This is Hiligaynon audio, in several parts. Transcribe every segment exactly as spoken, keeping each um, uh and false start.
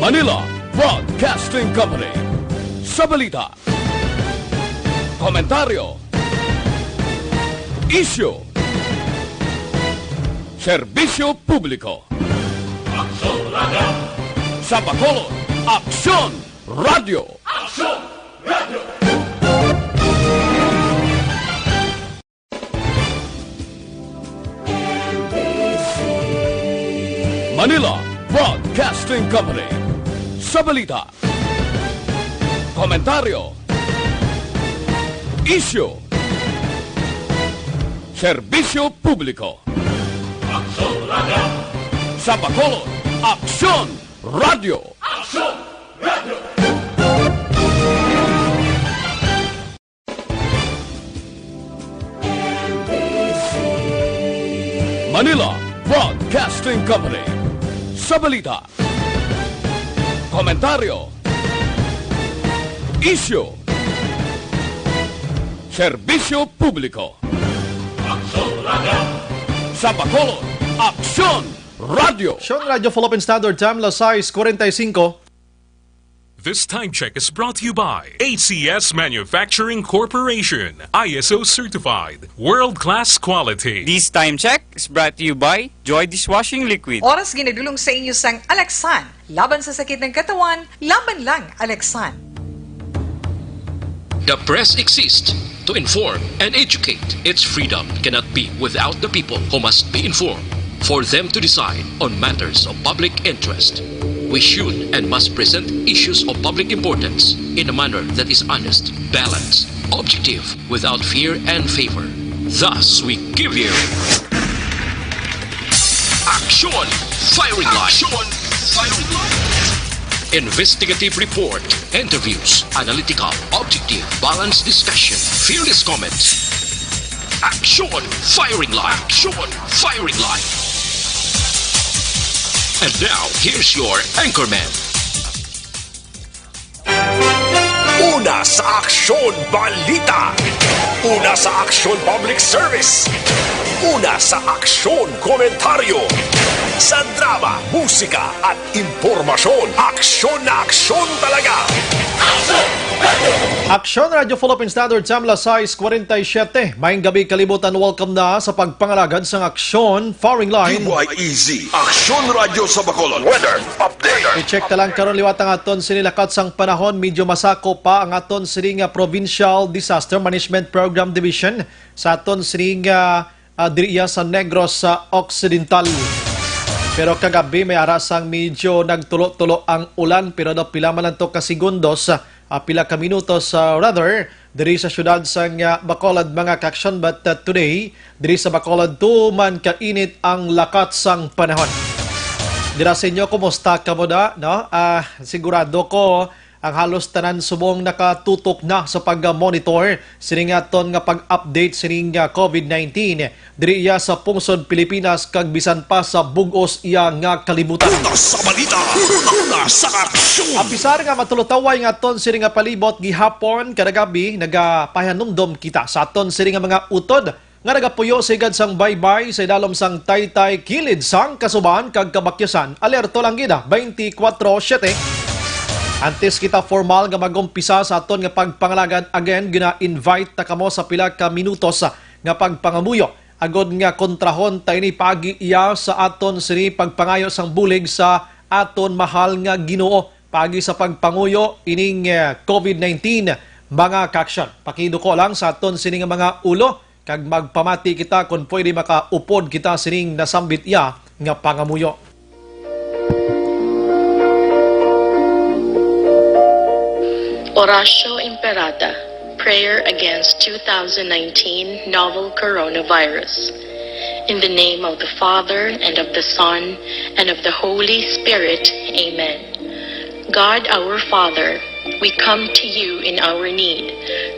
Manila Broadcasting Company. Sa balita, komentaryo, isyu, serbisyo publiko. Aksyon Radio. Sa Bacolod, Aksyon Radio. Aksyon Radio. Manila Broadcasting Company. Sa balita, komentaryo, isyu, serbisyo publiko. Aksyon Radio. Sa Bacolod, Aksyon Radio. Aksyon Radio. Manila Broadcasting Company. Sa balita, komentaryo, isyu, serbisyo publiko. Aksyon Radio. Sa Bacolod, Aksyon Radio. Aksyon Radio Philippine Standard Time, las sais cuarenta y cinco. This time check is brought to you by A C S Manufacturing Corporation, I S O certified, world-class quality. This time check is brought to you by Joy Dishwashing Liquid. Oras ginadulong sa inyo sang Alaksan. Laban sa sakit ng katawan, laban lang Alaksan. The press exists to inform and educate. Its freedom cannot be without the people who must be informed for them to decide on matters of public interest. We should and must present issues of public importance in a manner that is honest, balanced, objective, without fear and favor. Thus, we give you Aksyon Firing Line. Aksyon Firing Line. Investigative report, interviews, analytical, objective, balanced discussion, fearless comments. Aksyon Firing Line. Aksyon Firing Line. And now, here's your anchorman. Una sa Aksyon Balita. Una sa Aksyon Public Service. Una sa Aksyon Komentaryo. Sa drama, musika, at impormasyon, aksyon na aksyon talaga. Aksyon Radio Philippine Standard Time, las sais cuarenta y siete. Maayong gabi, kalibutan. Welcome na sa pagpangalagad sang Aksyon Firing Line. D Y E Z, Aksyon Radio sa Bacolod. Weather update. I-check ta lang karon liwat ang aton sini lakat sang panahon. Medyo masakop pa ang aton sini nga Provincial Disaster Management Program Division sa aton sini nga, ah, diri iya sa Negros sa Occidental. Pero kagabi may ara sang medyo nagtulo-tulo ang ulan, pero daw pila man lang to ka segundos, ah, pila ka minutos, ah, rather, diri sa siyudad sang, ah, Bacolod, mga kaaksyon. But, ah, today, diri sa Bacolod, tuman kainit ang lakat sang panahon. Dira sa inyo, kumusta kamo da, no? Ah, sigurado ko ang halos tanan subong nakatutok na sa pag-monitor sining aton nga pag-update sining, ah, COVID nineteen diri iya sa pungsod Pilipinas kag bisan pa sa bug-os iya nga kalibutan. Una sa balita, una sa aksyon. Apisar nga matulutaway nga aton sini nga palibot gihapon kada gabi, nagapahanumdom kita sa aton sini nga mga utod nga nagapuyo sa higad sang baybay sa idalom sang taytay, kilid sang kasuban kag kabakyasan. Alerto lang gid, ah, twenty-four seven. Antes kita formal nga mag-umpisa sa aton nga pagpangalagad, again, gina-invite ta kamo sa pila ka minutos, ah, nga pagpangamuyo agod nga kontrahon ta ini paagi iya sa aton sini pagpangayo sang bulig sa aton mahal nga Ginoo paagi sa pagpanguyo ining, eh, COVID nineteen. Mga kaaksyon, pakiduko lang sa aton sini nga mga ulo kag magpamati kita kon pwede makaupod kita sining nasambit iya nga pangamuyo. Oratio Imperata, prayer against two thousand nineteen novel coronavirus. In the name of the Father, and of the Son, and of the Holy Spirit, amen. God our Father, we come to you in our need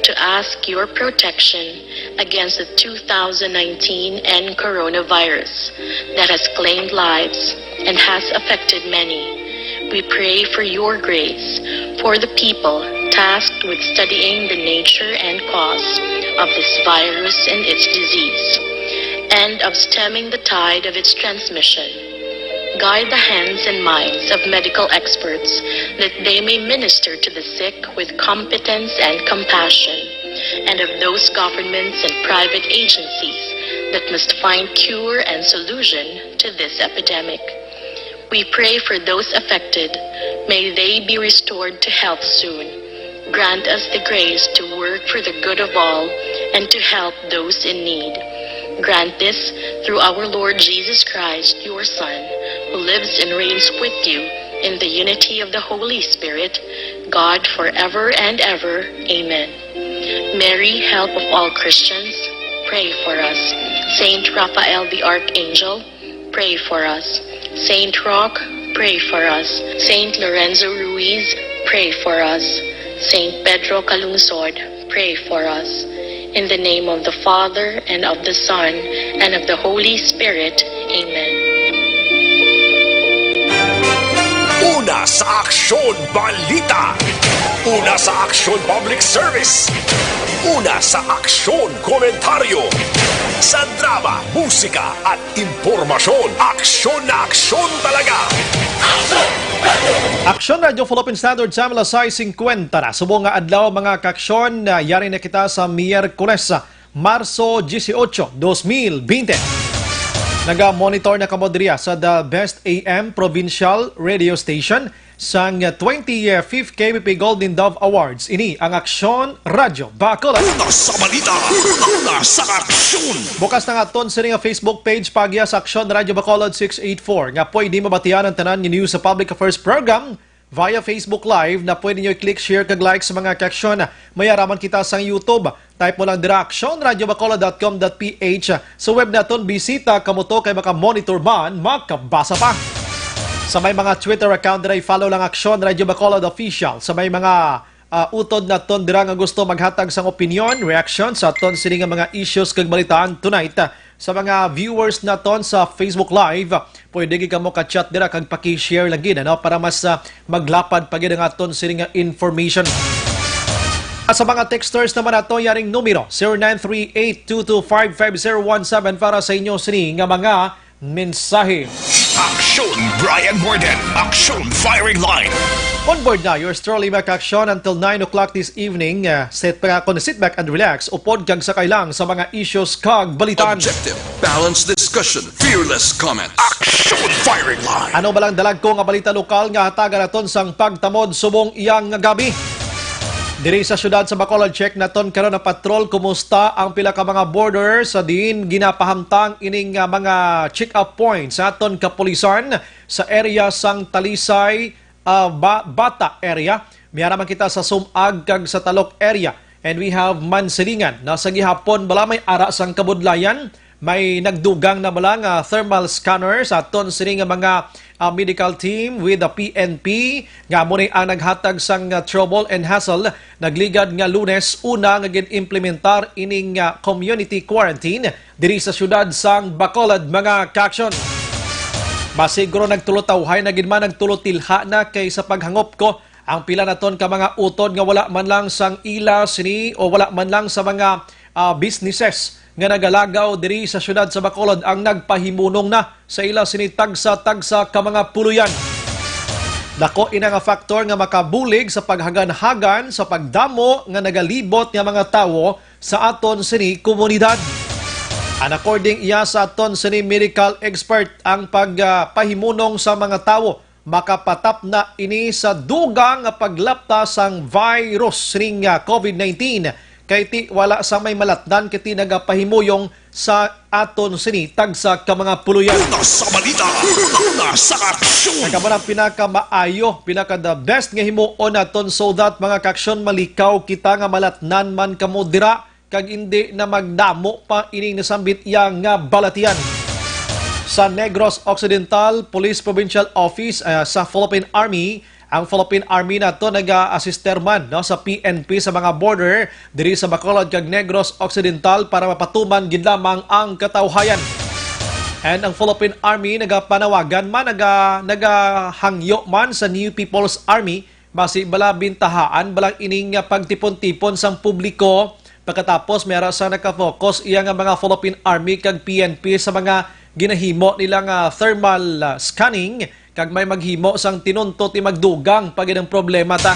to ask your protection against the two thousand nineteen N coronavirus that has claimed lives and has affected many. We pray for your grace for the people tasked with studying the nature and cause of this virus and its disease, and of stemming the tide of its transmission. Guide the hands and minds of medical experts that they may minister to the sick with competence and compassion, and of those governments and private agencies that must find cure and solution to this epidemic. We pray for those affected. May they be restored to health soon. Grant us the grace to work for the good of all and to help those in need. Grant this through our Lord Jesus Christ, your Son, who lives and reigns with you in the unity of the Holy Spirit, God, forever and ever. Amen. Mary, help of all Christians, pray for us. Saint Raphael the Archangel, pray for us. Saint Roch, pray for us. Saint Lorenzo Ruiz, pray for us. Saint Pedro Calungsod, pray for us. In the name of the Father, and of the Son, and of the Holy Spirit. Amen. Una sa Aksyon Balita. Una sa Aksyon Public Service. Una sa Aksyon Komentaryo. Sa drama, musika at impormasyon, aksyon na aksyon talaga. Aksyon Radyo Philippine Standard Time, alas sais singkwenta na. Subong nga adlaw, mga kaaksyon, ah, yari na kita sa Miyerkules, ah, Marso dieciocho, dos mil veinte. Naga-monitor na kamo diriya sa The Best A M Provincial Radio Station sang twenty-fifth K B P Golden Dove Awards. Ini ang Aksyon Radyo Bacolod. Una sa balita, una sa aksyon. Bukas na nga aton sini nga Facebook page, pagya sa Aksyon Radyo Bacolod six eight four, nga pwede mabatian ang tanan nga news sa Public Affairs Program via Facebook Live, na pwede nyo i-click, share, kag like sa mga kaaksyon. May araman kita sang YouTube. Type mo lang dira, aksyon radyo bacolod dot com dot P H. Sa web naton, bisita kamo to kay maka-monitor man, makabasa pa. Sa may mga Twitter account dira, i-follow lang Aksyon Radyo Bacolod Official. Sa may mga, ah, utod naton dira nga gusto maghatag sang opinyon, reaction sa aton sini nga mga issues kag balitaan tonight, ah, sa mga viewers naton sa Facebook Live, pwede gid kamo ka-chat dira kag paki-share lang gid, ano, para mas, ah, maglapad pa gid ang aton sini nga information. At sa mga texters naman nato, yaring numero, zero nine three eight two two five five zero one seven, para sa inyo sini nga mga mensahe. Aksyon Brian Morden. Aksyon Firing Line. On board na, yours truly, Mac Action, until nine o'clock this evening. Uh, sit back, sit back and relax. Upod kag sakay lang sa mga issues kag balitaan. Objective, balanced discussion, fearless comment. Aksyon Firing Line. Ano ba lang dalag ko nga balita lokal nga hatagan naton sang pagtamod subong iyang gabi? Diri sa siyudad sa Bacolod, check naton karon ang patrol. Kumusta ang pila ka mga border sa diin ginapahamtang ining, ah, mga check-up points sa aton kapulisan sa area sang Talisay, ah, Ba-, Bata area? May ara man kita sa Sumag kag sa Talok area. And we have Mansilingan. Na sa gihapon, bala may ara sang kabudlayan. May nagdugang na bala nga thermal scanner sa aton sini nga mga, ah, medical team with the P N P, nga amo ni ang naghatag sang, ah, trouble and hassle. Nagligad nga Lunes, una nga gin-implementar ining, ah, community quarantine diri sa siyudad sang Bacolod, mga kaaksyon. Masiguro nagtulotawhay na gid man, nagtulotilha na kay sa paghangop ko, ang pila naton ka mga utod nga wala man lang sang ila sini o wala man lang sa mga, ah, businesses nga nagalagaw diri sa siyudad sa Bacolod ang nagpahimunong na sa ila sini tagsa-tagsa ka mga puloyan. Dako ina nga faktor nga makabulig sa paghaganhagan sa pagdamo nga nagalibot nga mga tawo sa aton sini komunidad. And according iya sa aton sini medical expert, ang pagpahimunong sa mga tawo makapatapna ini sa dugang nga paglapta sang virus ning, ah, COVID nineteen, kay ti wala sa may malatnan kay ti nagapahimuyong sa aton sini tagsa ka mga puloyan. Una sa balita, una sa aksyon. Kamo ang pinakamaayo, pinaka the best nga himuon naton so that, mga kaaksyon, malikaw kita nga malatnan man kamo dira kag indi na magdamo pa ining nasambit iya nga balatian. Sa Negros Occidental Police Provincial Office, ah, sa Philippine Army, ang Philippine Army nato naga-assister man, no, sa P N P sa mga border diri sa Bacolod kag Negros Occidental para mapatuman gid lamang ang katawhayan. And ang Philippine Army nagapanawagan man, naga, nagahangyo man sa New People's Army, basi bala bintahaan balang ining, ah, pagtipon-tipon sang publiko Pagkatapos, may ara sa nakafocus iya nga mga Philippine Army kag P N P sa mga ginahimo nila nga thermal, ah, scanning, kag may maghimo sang tinunto ti magdugang pa gid ang problema ta.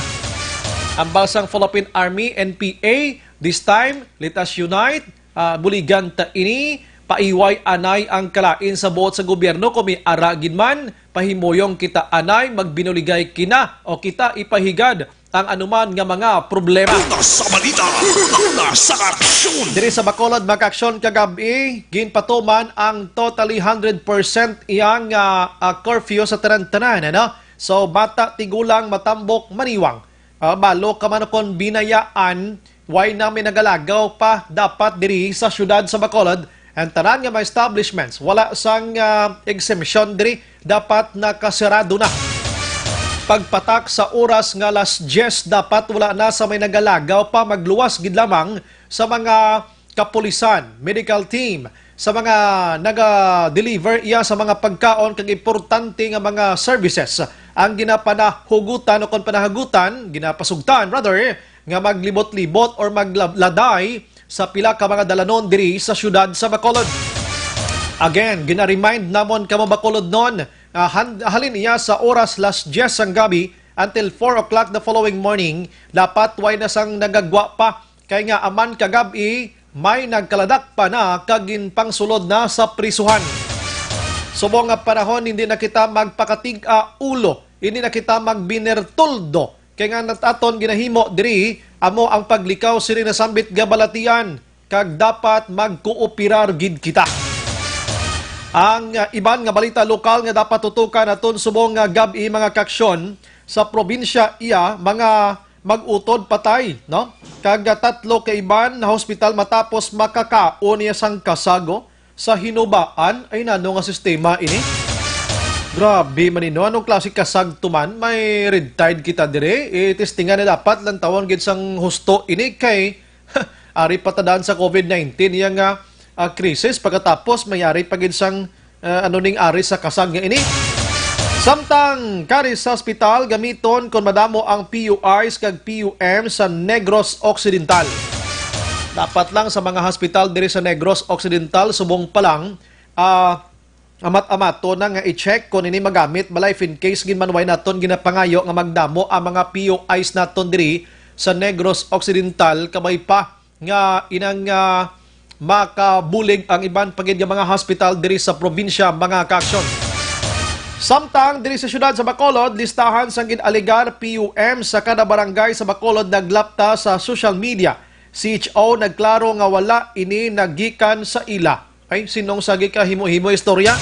Ambal sang Philippine Army, N P A, this time, let us unite, ah, buligan ta ini, paiway anay ang kalain sa buot sa gobyerno, kung may ara gid man, pahimuyong kita anay, magbinuligay kina o kita ipahigad ang anuman nga mga problema. Una sa balita, una sa aksyon. Diri sa Bacolod, mga kaaksyon, kagabi, ginpatuman ang totally hundred percent iyang, ah, ah, curfew sa tanan-tanan, ano? So, bata, tigulang, matambok, maniwang. Ah, balo ka man kon binayaan, way na may nagalagaw pa dapat diri sa siyudad sa Bacolod, ang tanan nga mga establishments, wala sang, ah, exemption diri, dapat nakasarado na. Pagpatak sa oras nga alas diyes, dapat wala na sa may nagalagaw pa, magluwas gid lamang sa mga kapulisan, medical team, sa mga naga-deliver iya sa mga pagkaon kag importante nga mga services ang ginapanahugutan o kon panahagutan, ginapasugtan rather, nga maglibot-libot or magladay sa pila ka mga dalanon diri sa siyudad sa Bacolod. Again, gina-remind namon kamo Bacolodnon, ah, han-, halin iya sa oras las diyes sang gabi until four o'clock the following morning, dapat way na sang nagagwa pa, kay nga aman kagab-i may nagkaladak pa na kag ginpangsulod na sa prisuhan. Subong nga panahon, hindi na kita magpakatig-a ulo, hindi na kita magbinertuldo, kay nga nat-, aton ginahimo diri amo ang paglikaw sini nasambit nga balatian, kag dapat magkooperar gid kita. Ang, ah, iban nga balita lokal nga dapat tutukan naton subong nga gab-i, mga kaaksyon, sa probinsya iya, mga mag-utod patay, no? Kag, ah, tatlo ka iban na hospital matapos makakaon niya sang kasago sa hinubaan. Ay, nano nga sistema ini? Grabe man, no? Anong klase kasag to man? May red tide kita dire. Eh, testingan na dapat lantawon gid sang husto ini kay ari pa ta daan sa covid nineteen iya nga, ah, krisis. Pagkatapos, may ari pa gid sang, ah, ano ning ari sa kasag nga ini. Samtang kari sa ospital, gamiton kon madamo ang P U Is kag P U M sa Negros Occidental. Dapat lang sa mga hospital diri sa Negros Occidental, subong pa lang, ah, amat-amato na nga i-check kon ini magamit, balay, if in case gid man way naton ginapangayo nga magdamo ang mga P U Is naton diri sa Negros Occidental, kabay pa nga inang, ah, makabulig ang iban pa gid nga mga hospital diri sa probinsya, mga kaaksyon. Samtang diri sa siyudad sa Bacolod, listahan sang gin-alegar P U M sa kada barangay sa Bacolod naglapta sa social media. C H O nagklaro nga wala ini nagikan sa ila. Ay, sinong sagi ka himo-himo istorya?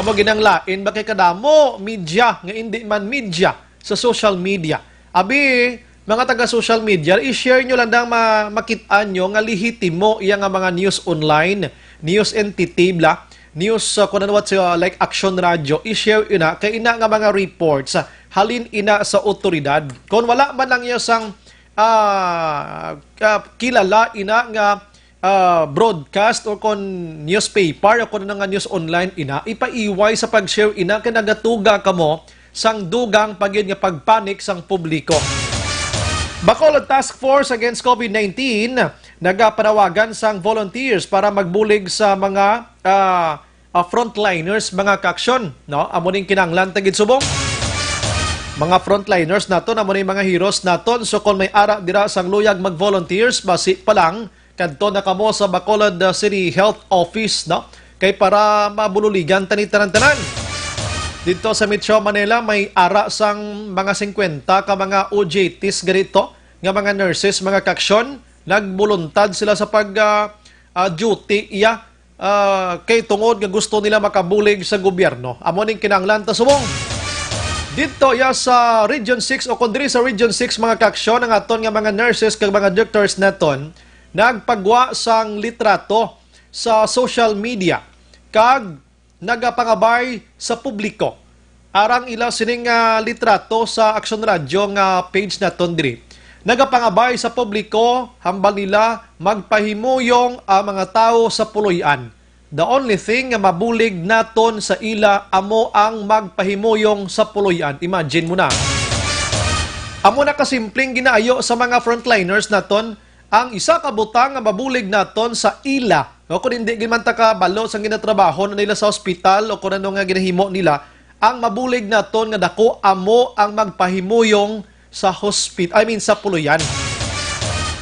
Amo ginang lain ba kay kadamo media nga indi man media sa social media? Abi, mga taga social media, i-share nyo lang dang ma-, makit-an nyo nga lehitimo iya nga mga news online, news entity, bla, news, uh, kung ano what, uh, like Action Radio, i-share ina, kay ina nga mga reports, uh, halin ina sa otoridad. Kung wala man lang iya sang, ah, ah, kilala ina nga, ah, broadcast or kon newspaper o kon ano nga news online ina, ipaiway sa pag-share ina kay nagatuga kamo sang dugang pa gid nga pagpanik sang publiko. Bacolod Task Force Against covid nineteen nagapanawagan sang volunteers para magbulig sa mga, ah, ah, frontliners, mga kaaksyon, no? Amo ning kinahanglan ta gid subong. Mga frontliners naton, amo ning mga heroes naton. So, kon may ara dira sang luyag mag-volunteers, basi pa lang, kadto na kamo sa Bacolod, uh, City Health Office, no? Kay para mabululigan ta ni tanan-tanan. Dito sa Metro Manila, may ara sang mga singkwenta ka mga O J Ts ganito, nga mga nurses, mga kaaksyon, nagbuluntad sila sa pag, ah, ah, duty iya, ah, kay tungod nga gusto nila makabulig sa gobyerno. Amo ning kinahanglan ta subong. Dito iya sa Region six o kon diri sa Region six, mga kaaksyon, ang aton nga mga nurses kag mga doctors naton nagpagwa sang litrato sa social media kag nagapangabay sa publiko. Arang ila sining, ah, litrato sa Aksyon Radyo nga page naton diri. Nagapangabay sa publiko, hambal nila magpahimuyong ang mga tawo sa puloy-an. The only thing nga mabulig naton sa ila amo ang magpahimuyong sa puloy-an. Imagine mo na. Amo na kasimpleng ginaayo sa mga frontliners naton Ang isa ka butang nga mabulig naton sa ila, no, kung hindi gid man ta kabalo sa ginatrabaho na nila sa ospital o kung ano nga ginahimo nila, ang mabulig naton nga dako amo ang magpahimuyong sa hospital, I mean, sa puloy-an.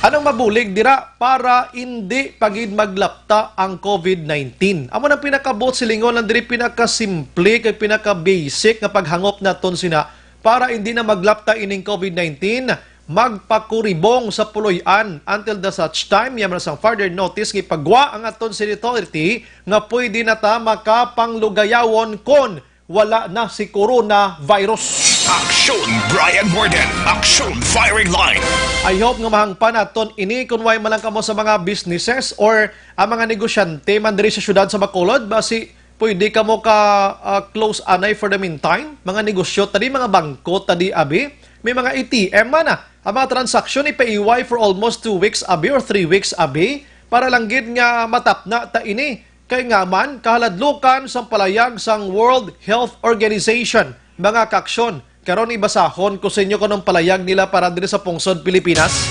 Anong mabulig dira para hindi pa gid maglapta ang COVID nineteen? Amo nang pinakabuot silingon lang diri, pinakasimple kag pinaka-basic nga paghangop naton sina para hindi na maglapta ining COVID nineteen, magpakuribong sa puloy-an until the such time, yaman sang further notice nga ipagwa ang aton sini authority nga pwede na ta makapanglugayawon kon wala na si coronavirus. Aksyon Brian Morden, Aksyon Firing Line. I hope nga mahangpan naton ini kung way man lang kamo sa mga businesses or ang mga negosyante man diri sa siyudad sa Bacolod, basi pwede kamo ka, ah, close anay for the meantime. Mga negosyo tadi, mga bangko tadi, abi. May mga A T M man, ah. Ang mga transaksyon ipaiway for almost two weeks, abi, or three weeks, abi. Para lang gid nga matapna ta ini. Kay nga man, kahaladlukan sang palayag sang World Health Organization, mga kaaksyon. Karon ibasahon ko sa inyo kung anong palayag nila para diri sa pungsod Pilipinas.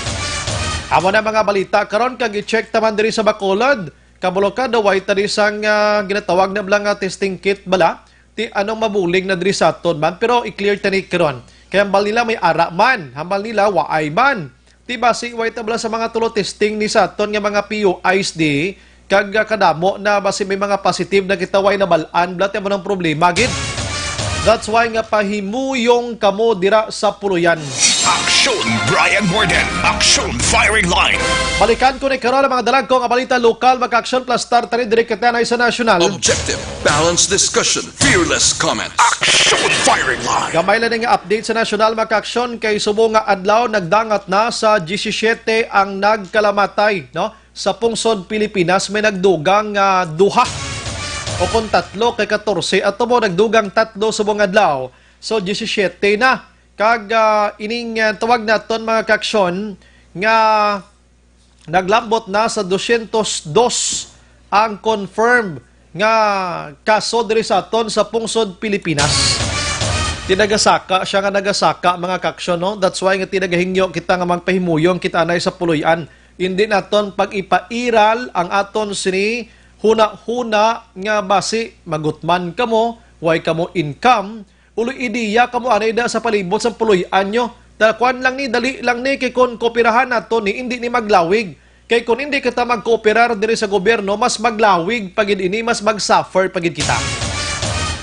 Amo na mga balita karon, kag i-check ta man diri sa Bacolod. Kabalo ka, daw way ta di sang, ah, ginatawag na bala nga testing kit bala. Ti anong mabulig na diri sa aton man, pero i-clear ta ni karon. Kay hambal nila may ara man, hambal nila waay man. Ti basi way ta bala sa mga tulo testing ni sa aton nga mga P U Is di, kag, ah, kadamo na basi may mga positive na kita, way nabal-an bala, ti amo nang problema gid. That's why nga pahimuyong kamo dira sa puloy-an. Aksyon Brian Morden, Aksyon Firing Line. Balikan ko ni karon ang mga dalagko nga balita lokal, mga kaaksyon, plus star tani diri kita na sa nasyonal. Objective, balanced discussion, fearless comment. Aksyon Firing Line. Gamay lang nga update sa nasyonal, mga kaaksyon, kay subong nga adlaw nagdangat na sa diyesisiyete ang nagkalamatay, no? Sa pungsod Pilipinas may nagdugang, ah, duha o kung tatlo kay katorse, ato mo nagdugang tatlo subong adlaw. So diyesisiyete na. Kag, ah, ining, ah, tawag naton, mga kaaksyon, nga naglambot na sa dosyentos dos ang confirmed nga kaso diri sa aton sa pungsod Pilipinas. Ti nagasaka siya nga nagasaka, mga kaaksyon, no? That's why nga ti nagahingyo kita nga magpahimuyong kita anay sa puloy-an. Hindi naton pag-ipairal ang aton sini hunahuna nga basi magutman kamo, way kamo income, uloy ideya kamo anay da sa palibot sang puloy-an nyo. Dakuan lang ni, dali lang ni, kay kon kooperahan nato ni, hindi ni maglawig. Kay kon hindi kita magkooperar diri sa gobyerno, mas maglawig pa gid ini, mas mag-suffer pa gid kita.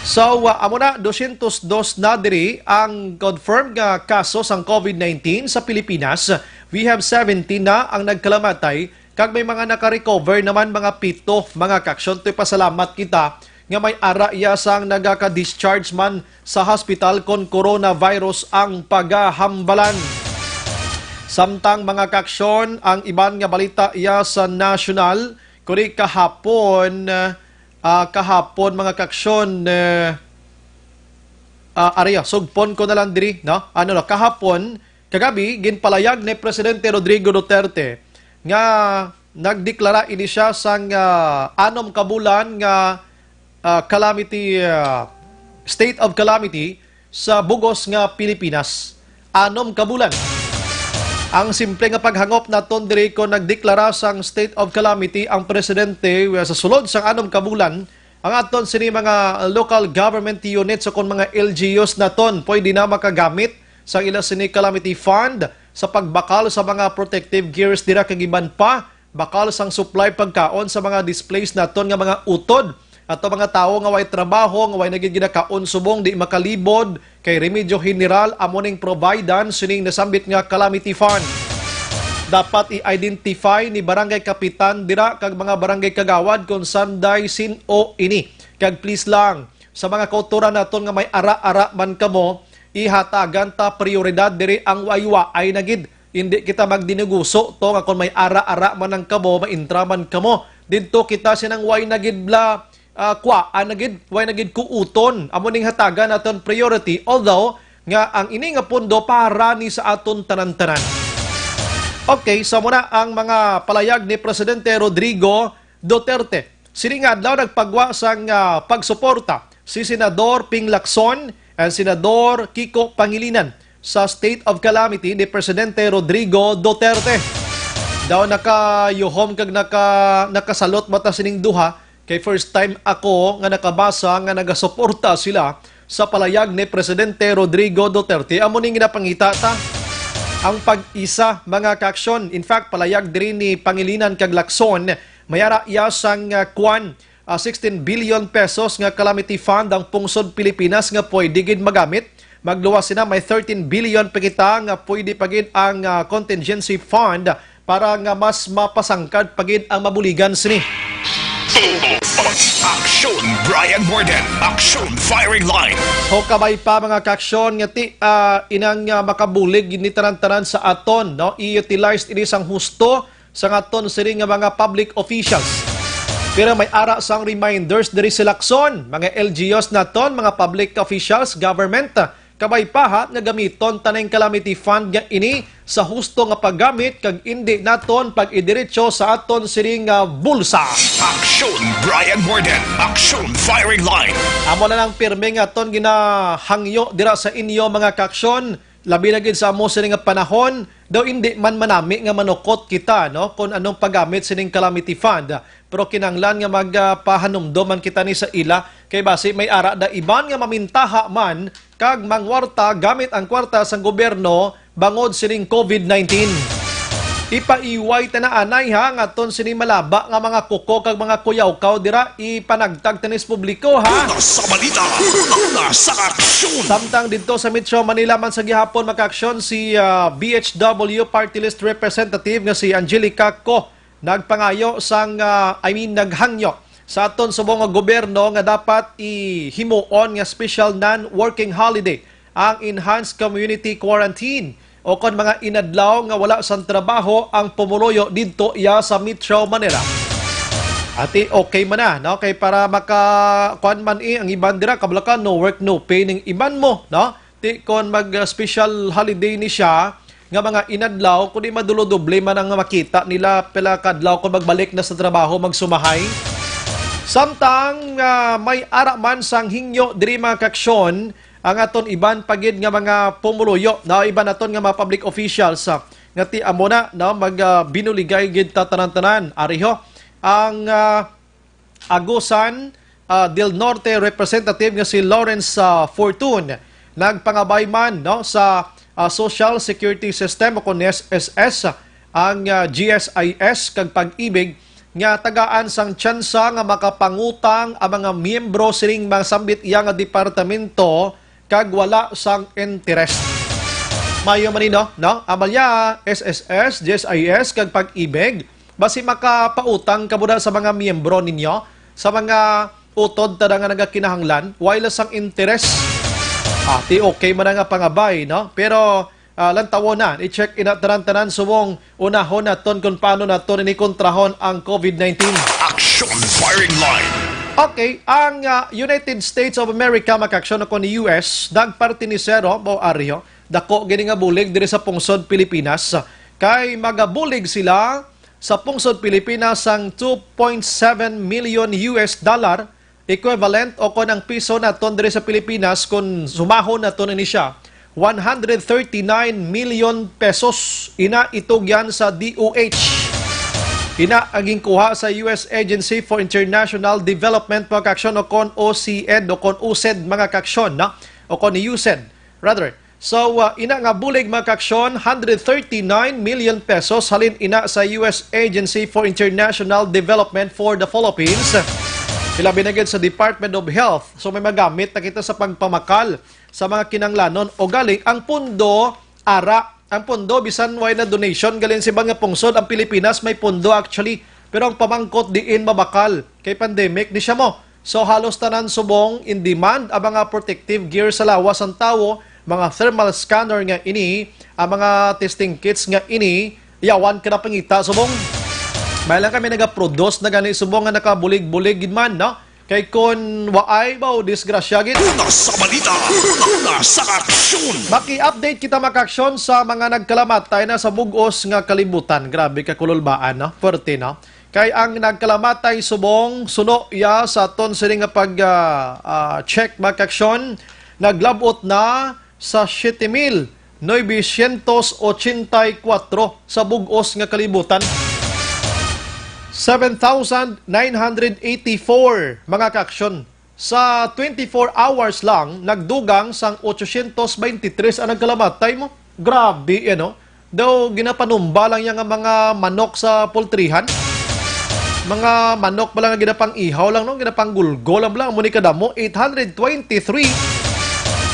So, uh, amo na, dosyentos dos na diri ang confirmed nga kaso sang COVID nineteen sa Pilipinas. We have seventeen na ang nagkalamatay, kag may mga naka-recover naman, mga pito, mga kaaksyon. To'y pasalamat kita nga may ara iya sang nagaka-discharge man sa hospital kon coronavirus ang pagahambalan. Samtang, mga kaaksyon, ang iban nga balita iya sa nasyonal, kuri kahapon, ah, kahapon, mga kaaksyon, eh, ah, ari, ah, sugpon ko na lang diri, no? Ano na, kahapon, kagabi, ginpalayag ni Presidente Rodrigo Duterte nga nagdeklara ini siya sang, ah, anom ka bulan nga, ah, calamity, ah, state of calamity sa bugos nga Pilipinas. Anom ka bulan. Ang simple nga paghangop naton diri, kon nagdeklara sang state of calamity ang presidente, uh, sa sulod sang anom ka bulan, ang aton sini mga local government units o kon mga L G Us naton pwede na makagamit sang ila sini calamity fund sa pagbakal sa mga protective gears dira kag iban pa, bakal sang supply pagkaon sa mga displaced naton nga mga utod, ato mga tawo nga way trabaho, nga way na gid ginakaon subong di makalibod kay remedyo general amo ning providan sining nasambit nga calamity fund. Dapat i-identify ni barangay kapitan dira kag mga barangay kagawad kon sanday sin-o ini. Kag please lang, sa mga kautoran naton nga may ara-ara man kamo, ihatagan ta prioridad diri ang waywaay na gid. Hindi kita magdinuguso to nga kon may ara-ara man ang kamo, maintra man kamo. Didto kita sinang way na gid bla, ah, kuwaan na gid, way na gid kuuton. Amo ning hatagan naton priority, although nga ang ini nga pondo para ni sa aton tanan-tanan. Okay, so muna ang mga palayag ni Presidente Rodrigo Duterte. Sini nga adlaw nagpagwa sang, ah, pagsuporta si Senador Ping Lacson and Senador Kiko Pangilinan sa state of calamity ni Presidente Rodrigo Duterte. Daw nakayuhom kag naka, nakasalot mata sining duha, kay first time ako nga nakabasa nga nagasuporta sila sa palayag ni Presidente Rodrigo Duterte. Amo ning ginapangita ta ang pag-isa, mga kaaksyon. In fact, palayag diri ni Pangilinan kag Lacson, may ara iya sang, ah, kwan, ah, sixteen billion pesos nga calamity fund ang pungsod Pilipinas nga pwede gid magamit. Magluwas sina, may thirteen billion pa kita nga pwede pa gid ang, ah, contingency fund para nga mas mapasangkad pa gid ang mabuligan sini. Aksyon Brian Morden, Aksyon Firing Line. Hukabay pa, mga kaaksyon, nga ti, ah, inang, ah, makabulig ni tanan-tanan sa aton, no? I-utilize ini sang husto sa aton sini nga mga public officials. Pero may ara sang reminders diri si Lacson, mga L G Us naton, mga public officials, government, kabay pa ha nga gamiton ta ning calamity fund nga ini sa husto nga paggamit kag indi naton pag-idiretso sa aton sini nga bulsa. Aksyon Brian Morden, Aksyon Firing Line. Amo na lang pirmi nga aton ginahangyo dira sa inyo, mga kaaksyon, labi na gid sa amo sini nga panahon, daw indi man manami nga manukot kita, no, kung anong paggamit sining calamity fund. Pero kinahanglan nga magpahanumdom man kita ni sa ila, kay basi may ara da iban nga mamintaha man kag mangwarta gamit ang kwarta sang gobyerno bangod sining COVID nineteen. Ipaiway ta na anay ha, nga aton sini malaba nga mga kuko kag mga kuyawkaw dira, ipanagtag ta ni sa publiko ha. Una sa balita, una sa aksyon. Samtang didto sa Metro Manila man sa gihapon, makaaksyon si, ah, B H W Party List Representative nga si Angelica Co nagpangayo sang, ah, I mean, naghangyo sa aton subong nga gobyerno nga dapat ihimuon nga special non-working holiday ang enhanced community quarantine o kon mga inadlaw nga wala sang trabaho ang pumuluyo didto iya sa Metro Manila. Ati, okay man na, no? Kay para maka, kuwan man, eh, ang iban dira, kabalo ka, no work, no pay ning iban mo, no? Ti kon mag, uh, special holiday ni siya nga mga inadlaw, kundi madulo-doble man ang makita nila pila kadlaw kon magbalik na sa trabaho, magsumahay. Samtang, ah, may ara man sang hingyo diri, mga kaaksyon, ang aton iban pa gid nga mga pumuluyo, na iban naton nga mga public officials, ah, nga ti amo na, no, mag, ah, binuligay gid ta tanan-tanan. Ari ho ang, ah, Agusan, ah, del Norte representative nga si Lawrence, ah, Fortun. Nagpangabay man, no, sa, ah, social security system o kon S S S, ang, ah, G S I S kag Pag-ibig nga tagaan sang tsansa nga makapangutang ang mga miyembro sining mga sambit iya nga departamento kag wala sang interes. Mayo man ni, no? No? Amalya, S S S, G S I S, kag Pag-ibig, basi makapautang kamo na sa mga miyembro ninyo, sa mga utod ta na nga nagakinahanglan, way lang sang interes. Ati, okay man na nga pangabay, no? Pero, ah, lantawon na, i-check ina tanan-tanan subong unahon naton kung paano naton ini kontrahon ang COVID nineteen. Aksyon Firing Line. Okay, ang, ah, United States of America, makaaksyon ako ni U S, nagpartinisero, mo aryo, dako gini nga bulig diri sa pungsod Pilipinas, kay magabulig sila sa pungsod Pilipinas sang two point seven million U S dollar, equivalent o kon ang piso naton diri sa Pilipinas, kon sumahon naton ini siya, one hundred thirty-nine million pesos. Ina itugyan sa D O H. Ina ang ginkuha sa U S Agency for International Development, mga kaaksyon, o kon O C E D, o kon U S E D, mga kaaksyon, no? O kon U S E D, rather. So, uh, ina nga bulig, mga kaaksyon, hundred thirty-nine million pesos halin ina sa U S Agency for International Development for the Philippines. Ilabi na gid sa Department of Health. So, may magamit na kita sa pagpamakal sa mga kinanglanon o galing ang pundo ara. Ang pundo, bisan way na donation galing sa ibang nga pungsod, ang Pilipinas may pundo actually. Pero ang pamangkot diin mabakal kay pandemic ni siya mo. So, halos tanan subong in demand ang mga protective gear sa lawas sang tawo, mga thermal scanner nga ini, ang mga testing kits nga ini, yawan ka na pangita subong. May lang kami nagaproduce na gani subong nga nakabulig-bulig gid man, no? Kay kon waay ba, o disgrasya gid. Una sa balita, una sa aksyon. Maki-update kita, mga kaaksyon, sa mga nagkalamatay na sa bug-os nga kalibutan. Grabe ka kululbaan, no? Pwerte, no? Kay ang nagkalamatay subong suno iya sa aton sini nga pag, ah, ah, check, mga kaaksyon, naglabot na sa siyete mil novecientos ochenta y cuatro sa bug-os nga kalibutan. Seven thousand nine hundred eighty-four, mga kaaksyon. Sa twenty-four hours lang, nagdugang sang ochocientos veintitrés ang nagkalamatay mo. Grabe, ano? Daw ginapanumba lang yan nga mga manok sa poultryhan. Mga manok pala nga ginapang-ihaw lang, no? Ginapanggulgol lang, lang. Muni kadamo, eight hundred twenty-three.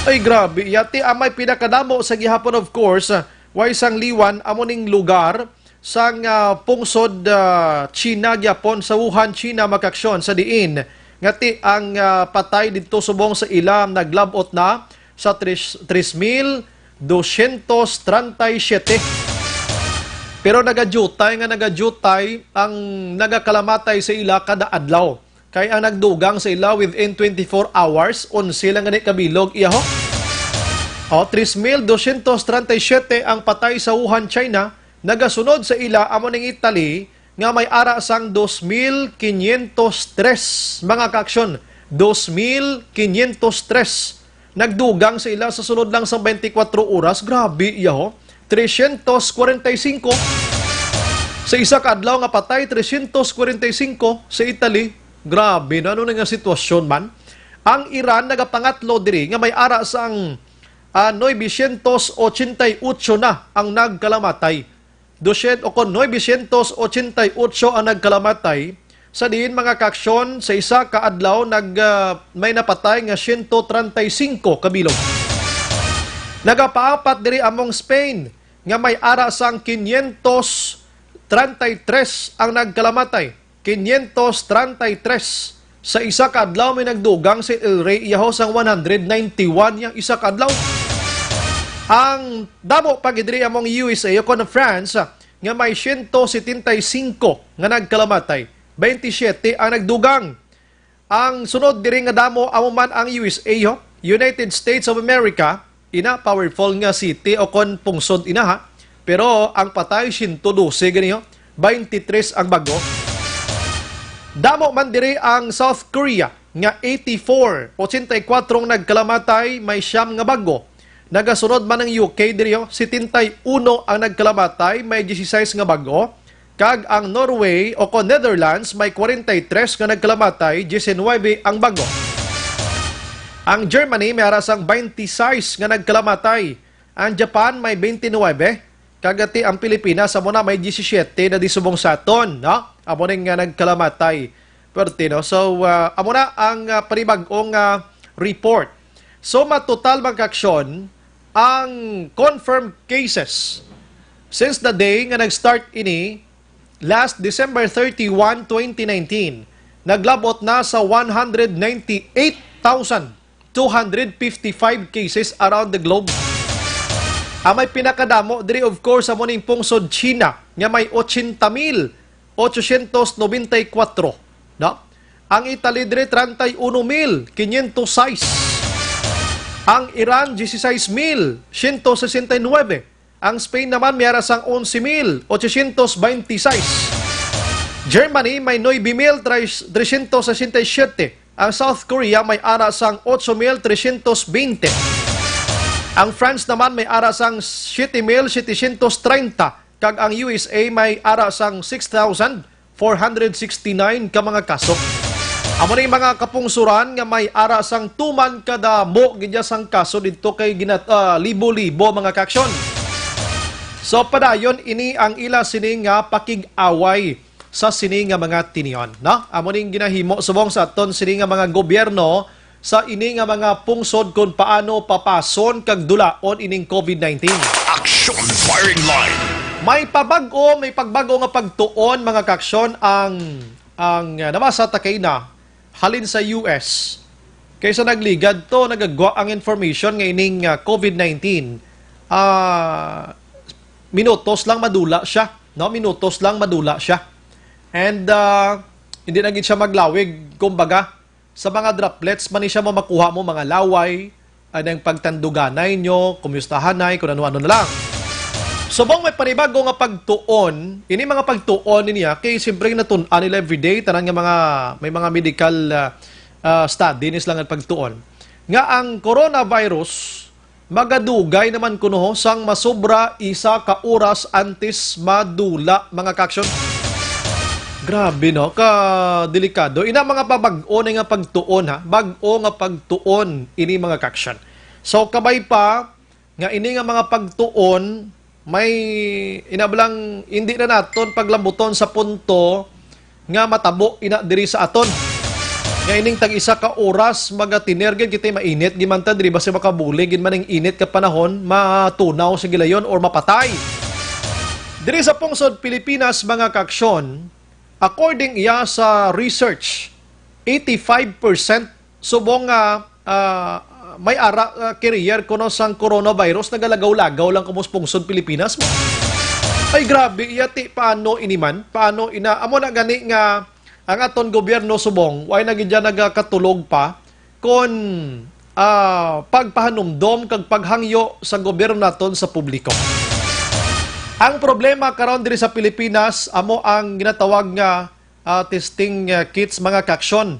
Ay, grabe. Yati, amay pinakadamo sa gihapon, of course, ah, way sang liwan, amo ning lugar sang, ah, pungsod, ah, China gyapon, sa Wuhan, China, mga kaaksyon, sa diin ngati ang, ah, patay didto subong sa ila naglab-ot na sa tres, tres mil dosyentos treinta y siete. Pero nagadiyutay nga nagadiyutay ang nagakalamatay sa ila kada adlaw. Kay ang nagdugang sa ila within twenty-four hours, onse lang gani ka bilog, iya ho. O, tres mil dosyentos treinta y siete ang patay sa Wuhan, China. Nagasunod sa ila amo ning Italy nga may ara sang dos mil quinientos tres, mga kaaksyon. Dos mil quinientos tres. Nagdugang sa ila sa sulod lang sang twenty-four oras. Grabe, iya ho. Trescientos cuarenta y cinco. Sa isa ka adlaw nga patay, trescientos cuarenta y cinco sa Italy. Grabe, no? Ano na nga sitwasyon man? Ang Iran nagapangatlo diri nga may ara sang, ah, novecientos ochenta y ocho na ang nagkalamatay. Dosyen-, o kon novecientos ochenta y ocho ang nagkalamatay. Sa diin, mga kaaksyon, sa isa ka adlaw nag, ah, may napatay nga siyento treinta y cinco ka bilog. Nagapaapat diri among Spain nga may ara sang quinientos treinta y tres ang nagkalamatay. Quinientos treinta y tres. Sa isa ka adlaw may nagdugang si El Rey, iya ho, sang one hundred ninety-one yang isa ka adlaw. Ang damo pa gid diri among U S A o kon France, nga may siyento setenta y cinco nga nagkalamatay, twenty-seven ang nagdugang. Ang sunod diri nga damo amo man ang U S A, ho, United States of America, ina, powerful nga city o kon pungsod ina, ha. Pero ang patay, siyento dose gani, ho. Twenty-three ang bag-o. Damo man diri ang South Korea nga eighty-four, ochenta y cuatro ang nagkalamatay, may siyam nga bag-o. Nagasunod man ang U K diri, ho, setenta y uno ang nagkalamatay, may dieciséis nga bag-o. Kag ang Norway o kon Netherlands may kwarenta y tres nga nagkalamatay, diecinuebe ang bag-o. Ang Germany may ara sang twenty-six nga nagkalamatay. Ang Japan may twenty-nine. Kag ati ang Pilipinas, amo na may diyesisiyete na di subong sa aton, no? Amo ning nga nagkalamatay. Perte, no? So, ah, amo na ang, ah, panibag-ong, ah, report. So, matotal, mga kaaksyon, ang confirmed cases since the day nga nag-start ini last December thirty-one, twenty nineteen, naglabot na sa one hundred ninety-eight thousand two hundred fifty-five cases around the globe. Ang may pinakadamo diri, of course, amo ning pungsod China nga may ochenta mil ochocientos noventa y cuatro, no? Ang Italy diri, treinta y uno mil quinientos seis. Ang Iran, dieciséis mil ciento sesenta y nueve. Ang Spain naman may ara sang onse mil ochocientos veintiséis. Germany may nuebe mil trescientos sesenta y siete. Ang South Korea may ara sang ocho mil trescientos veinte. Ang France naman may ara sang siete mil setecientos treinta, kag ang U S A may ara sang six thousand four hundred sixty-nine ka mga kaso. Amo ni mga kapungsuran nga may ara sang tuman kadamo gid sang kaso didto kay ginat-, ah, libo-libo, mga kaaksyon. So, padayon ini ang ila sini nga pakig-away sa sini nga mga tinion, no? Amo ning ginahimo subong sa aton sini nga mga gobyerno sa ini nga mga pungsod kung paano papason kag dulaon ining COVID nineteen. Action Firing Line. May pabag-o, may pagbag-o nga pagtuon, mga kaaksyon, ang, ang, ah, nabasa ta kay na halin sa U S. Kaysa nagligad to, nagagwa ang information nga ining, ah, COVID nineteen, ah, minutos lang madula siya, no? Minutos lang madula siya. And, ah, hindi na gid siya maglawig, kumbaga, sa mga droplets man ni siya mamakuha mo, mga laway, anang pagtanduganay nyo, kumustahanay, kung ano-ano na lang. Subong may panibago nga pagtuon, ini mga pagtuon niya, kay siyempre natun-an nila everyday, tanan nga mga, may mga medical, ah, ah, study ni sila nga pagtuon, nga ang coronavirus Magadugay naman kuno sang masobra isa ka oras antes madula, mga ka-aksyon. Grabe, no? Ka delikado. Ina mga pabag-o na nga pagtuon, ha? Bag-o nga pagtuon ini, mga ka-aksyon. So, kabay pa nga ini nga mga pagtuon, may inablang hindi na naton paglambuton sa punto nga matabo ina diri sa aton. Nga ining tag isa ka oras, magatiner gid kita, mainit gid man ta diri, basi makabulig gid man ang init ka panahon, matunaw sa gilayon or mapatay. Diri sa pungsod Pilipinas, mga ka-aksyon, according iya sa research, eighty-five percent subong nga, ah, may ara, ah, carrier kuno sang coronavirus nagalagaw-lagaw lang kuno sa pungsod Pilipinas mo. Ay, grabe iya ti, paano ini man? Paano ina? Amo na gani nga ang aton gobyerno subong, way na gid dyan nagakatulog pa kon, ah, pagpahanumdom kag paghangyo sa gobyerno naton sa publiko. Ang problema karon diri sa Pilipinas amo ang ginatawag nga, ah, testing, ah, kits, mga ka-aksyon.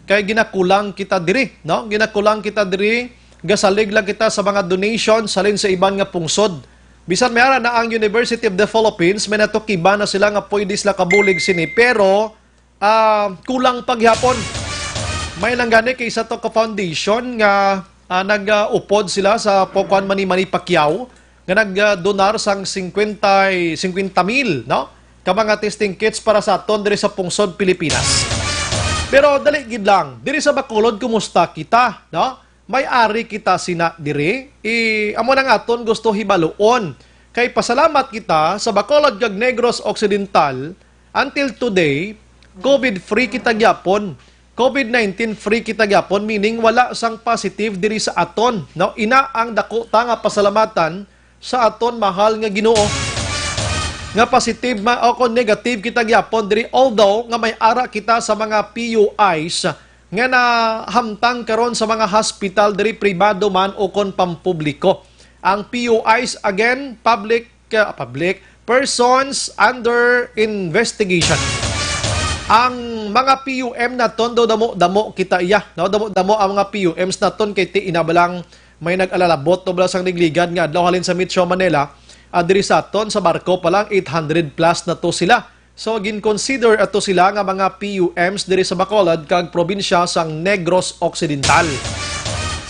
Kay ginakulang kita diri, no? Ginakulang kita diri, gasalig lang kita sa mga donations halin sa iban nga pungsod. Bisan may ara na ang University of the Philippines, may natukiban na sila nga pwede sila kabulig sini, pero, ah, kulang pa gihapon. May lang gani kay isa to ka foundation nga, ah, nag-upod sila sa Pokuan Manny Manny Pacquiao nga nag-donar sang singkwenta, singkwenta mil, no, ka mga testing kits para sa aton diri sa pungsod Pilipinas. Pero dali gid lang, diri sa Bacolod, kumusta kita, no? May ari kita sina diri? I, amo nang aton gusto hibaluon. Kay pasalamat kita sa Bacolod kag Negros Occidental, until today, COVID free kita gyapon. COVID nineteen free kita gyapon, meaning wala sang positive diri sa aton, no? Ina ang dako ta nga pasalamatan sa aton mahal nga Ginoo, nga positive ma-, o kon negative kita gyapon diri, although nga may ara kita sa mga P U Is nga nahamtang karon sa mga hospital diri, pribado man o kon pampubliko. Ang P U Is, again, public, ah, public, persons under investigation. Ang mga P U M naton daw, damo-damo kita iya, no? Damo-damo ang mga P U Ms naton kay ti inabalang may nag-alalabot to bala sang ligligad nga adlaw halin sa Metro Manila, ah, diri sa aton sa barko pa lang eight hundred plus na to sila. So, gin-consider ato sila nga mga P U Ms diri sa Bacolod kag probinsya sang Negros Occidental.